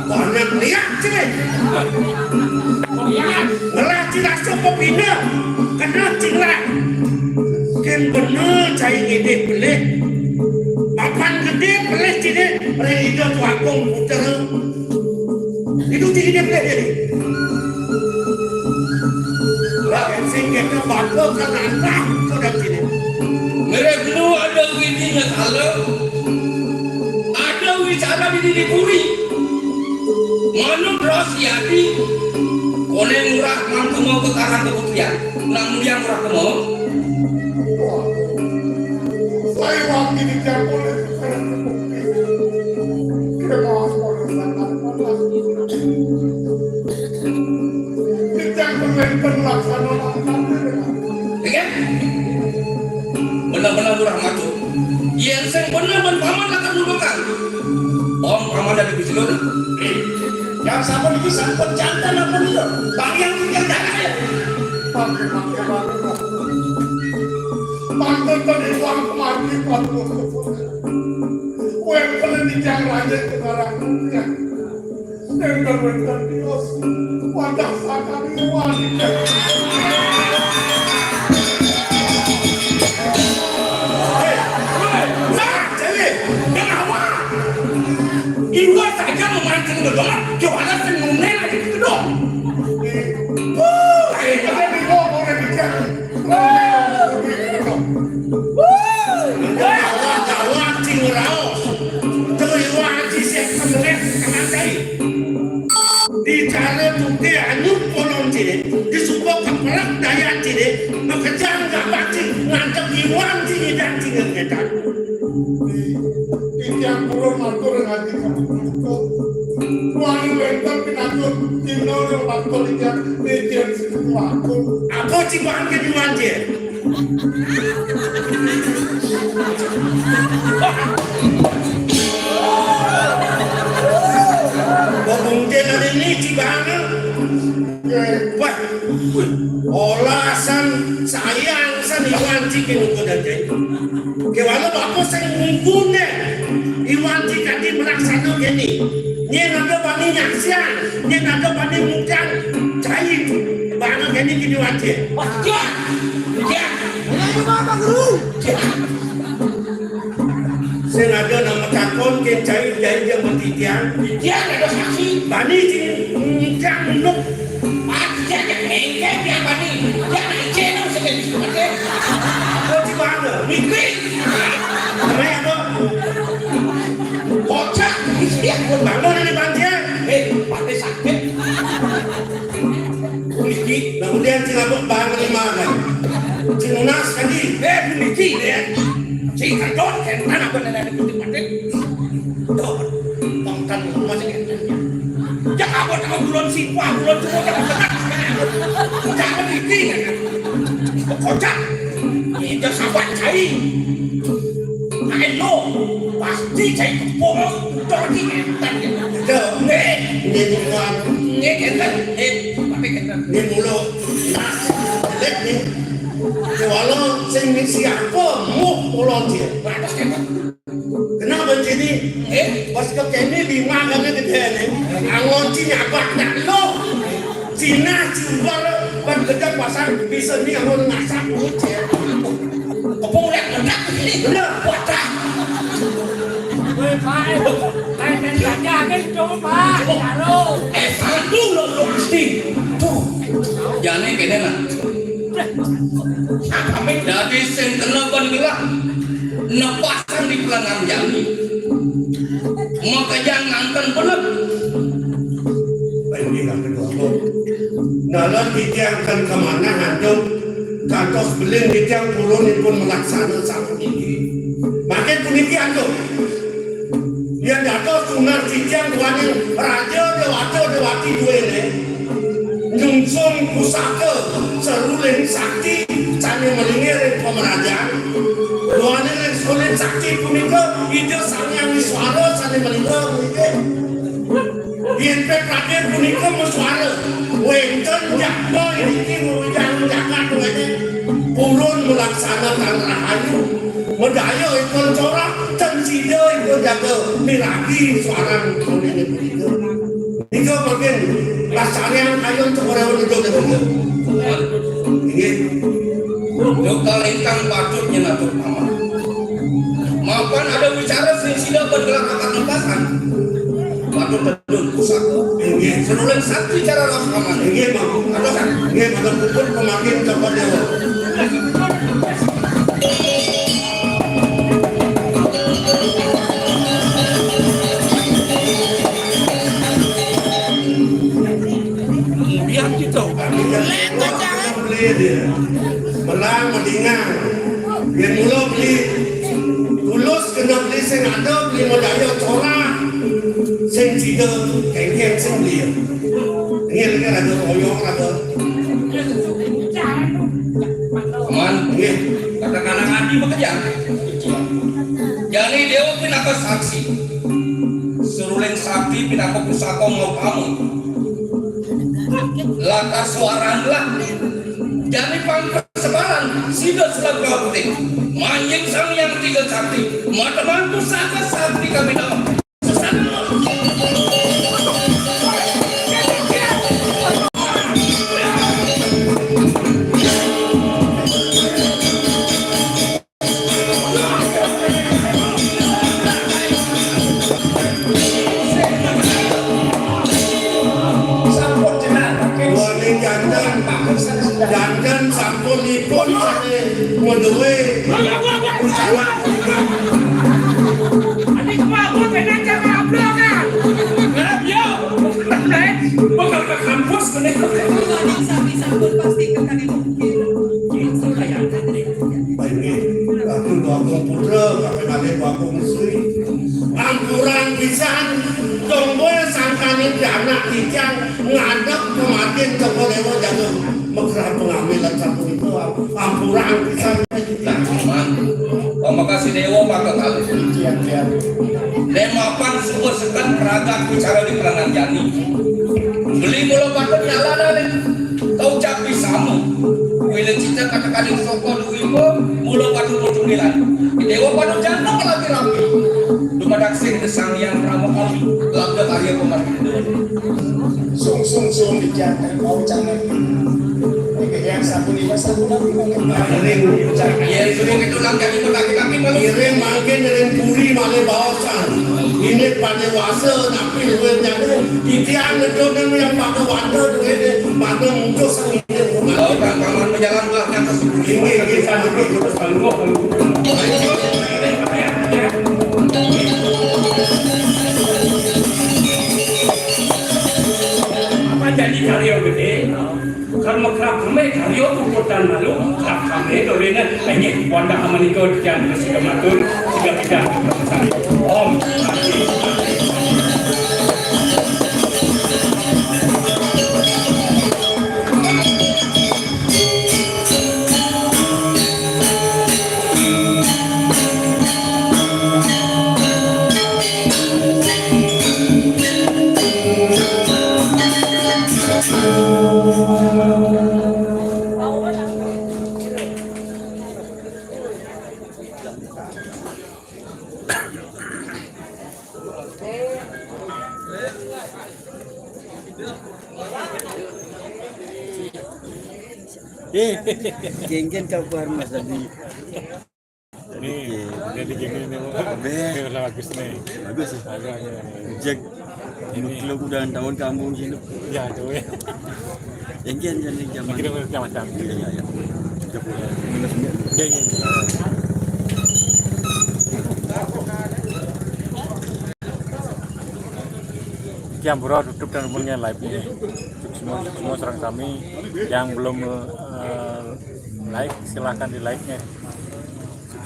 Banyak liak sini. Ngelah tidak cukup ini. Kena cinglah. Ken bener cai ngidih pelih. Papan gedé pelih sini. Ring ida tuakung puter. Itu tinggi dia pelih dia. Kena bangga kan anak kau dah sini. Mereka ada wini nyakala. Ada wicara di diri puri. Manut rahsia di. Oleh murah mangkemo ke karang keputrian. Nang mulia murah kemo. Saya wangi di campur. Kemos. Titiang berlempar laksana mangkat. Iya? Benar-benar kurang maco. Yen sing bener men paman lakar nulungang. Om paman dari Gusti Lur. Yang sampun iki sampun jantan apa nika? Bang yang tinggal jangan ya. Pakai, pakai, pakai. Pakai tadi uang kemari, pakai. Kue pernah di jalan aja sekarang. Wénten-wénten tios. Wadah sakali wali. Hei, hei, Jawi, kenapa? Iwa saja memancing bedong, gimana sing ngomel aja gitu dong? Wuh, eh, ada di bawah, boleh dicek. Gawat-gawat sing raos. Dewa Aji sing kemelet kena cai. Di cara tuke anyup kolong cine, di suko keperak daya cine, makejang gak pati ngadep iwan cine dan cine ngetan. Titiang purun matur ngaji. Wani wénten pinanjur dina ring waktu titiang titiang sing waktu. Apa cibakan ke iwan cine? Bobong cine hari ini cibakan. Wah, olasan sayang san iwan cine nuku dadi. Kéwala bapa sing ngungkune iwan cine kadi melaksana kene. Nyén ada bani nyaksian, nyén ada bani ngungkang cai. Bana kene kene wae. Wah, iya. Iya. Iya, iya, Pak, Pak Guru. Iya. Sing ada nama takon ke cai, cai dia mati tiang. Iya, ada saksi. Bani sing ngungkang nuk. Pak, iya, iya, iya, iya, bani. Iya, iya, iya, iya, iya. Oh, di mana? Mimpi. Namanya apa? Kocak. Iya, bangun ini banjir. Eh, pakai sakit. Puniki, kemudian sing abot bahan lima kan. Sing nunas tadi. Eh, puniki, ya. Sing kedon, kan, mana bener ada putih patik. Don, tongkan rumah sing enten. Ya, abot sama bulan sipah, bulan semua, kan, bener. Jangan puniki, kan. Kocak. Kita sahabat cai. Ayo, pasti cai kepung. Doni entan. Doni. Ini bukan. Ini entan. Eh, tapi entan. Ini mulu. Nah, lihat nih. Kalau sing siapa mau pulang dia. Lantas entan. Kenapa jadi? Eh, pas ke kene lima kali gede nih. Angon Cina abak nak lo. Cina jumbar kan gede pasang bisa nih angon ngasak ucil. Kepung lihat ledak ini. Bener. Wadah. Woi, Pak. Kayak tadi aja, kan, coba, Pak. Halo. Eh, satu lo, lo pasti. Tuh. Jane kene lah. Dadi sing kena ban gerak nepasang di pelengan jani. Maka jangan kan bener. Baik, ini kan kedua. Dalam titiang kan kemana antum? Kantos belin titiang purun pun melaksana sapuniki. Makin puniki antum. Yen dados tunar titiang duaning raja dewata dewati duene nyungsung pusaka seruling sakti sane melingir ing pamrajan. Duaning ring seruling sakti punika Ida Sang Hyang Iswara sane melingir nggih. Yen pek raden punika maswara, wenten japa iriki ngujang jagat duene purun melaksana tan rahayu. Medaya ipun corah, ten sida ipun jaga miragi suaran kuning punika. Nika mangkin lastarian kayun cokor ewu nuju nika. Inggih. Duka ingkang patut nyenatur paman. Mapan ada wicara sing sida bergerak angkat lepasan. Nggih, seruling sakti cara raos paman. Nggih, Bang. Aduh, nggih, matur puput pemakin Cokor Dewa. Biar gitu. Belang mendingan. Yen mula beli tulus kena beli sing ada, beli modaya corah. Sing sida kengkeng sing beli. Nggih, nggih, rada royong, rada. Aman, nggih. Katakanlah ati bekerja. Jani Dewa pinaka saksi. Seruling sakti pinaka pusaka mau kamu. Lakar suaran lah. Jani pangkas sebaran, sida selap putih. Manjing sang yang tiga sakti. Mata mantu saka sakti kami nama. Sesama. Sampun jenengan pakai. Wah, ini janten. Janten sampun ipun sane ngeduwe. Ini kemabut, enak jangan ablok, kan? Yo. Bakal ke kampus, kene. Sapi sampun pasti ke kami mungkin. Langsung kayak Baik, Ratu Bagong Putra, kabeh malih Bagong Sri. Ampurang pisan, dong kowe sangkane pianak titiang ngadeg kematian Joko Dewa jago mekrah pengambilan sapunika. Ampurang pisan. Nah, Paman, pamakasih Dewa maka kalih. Iya, iya. Demapan suka sekat peragat bicara di perangan jani. Beli mula patut nyalana nih. Kau capi sama. Wila cita kata-kata soko duwimu, mula patu pocong dilan. Dewa patu jantung lagi rapi. Dumadak sing desang yang rama kali, labda karya pemargin Dewa. Sung, sung, sung, dikian mau jangan. Ini yang satu lima, satu lagi, mungkin. Iya, itu yang itu nang jadi kaki-kaki malu. Iring mangkin, iring puri, malih baosan. Ini pada wasa, tapi luwih nyadu. Titiang ngedon yang pada wanda, duwene pada muncul. Laut Rangkaman menjalan belah kata sembunyi. Ini, ini, satu, terus, lalu, lalu. Apa jadi karya gede? Karma kerap kami karya tuputan malu, kerap kami dolene, ini wanda amanika yang bersiga matur, siga kita. Om. Eh, genggen kau keluar Mas tadi. Ini, ini di genggen ini, Bu. Be. Ini udah bagus nih. Bagus ya? Agak, agak. Jack, ini. Lu udah tahun kampung sini. Ya, tuh ya. Yang kian jadi zaman. Kira-kira macam. Iya, iya, iya. Minus, minus. Iya, iya, iya. Iki ampura tutup dan punya live ini. Semua, semua serang kami yang belum eh, like, silahkan di like nya.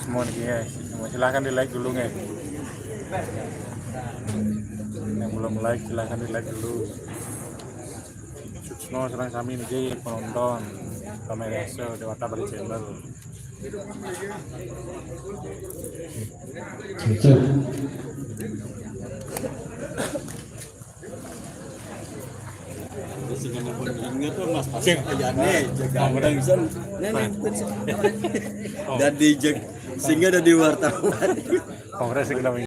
Semua nih ya, semua silahkan di like dulu nih. Yang belum like silahkan di like dulu. Suksma sareng sami niki penonton, pamirsa Dewata Bali Channel. Betul. Sing inget tuh Mas Pasca. Sing. Jane, jaga ganteng pisan. Nih, nih, bukan sih. Oh. Dadi jeg, sehingga dadi wartawan. Kongres sing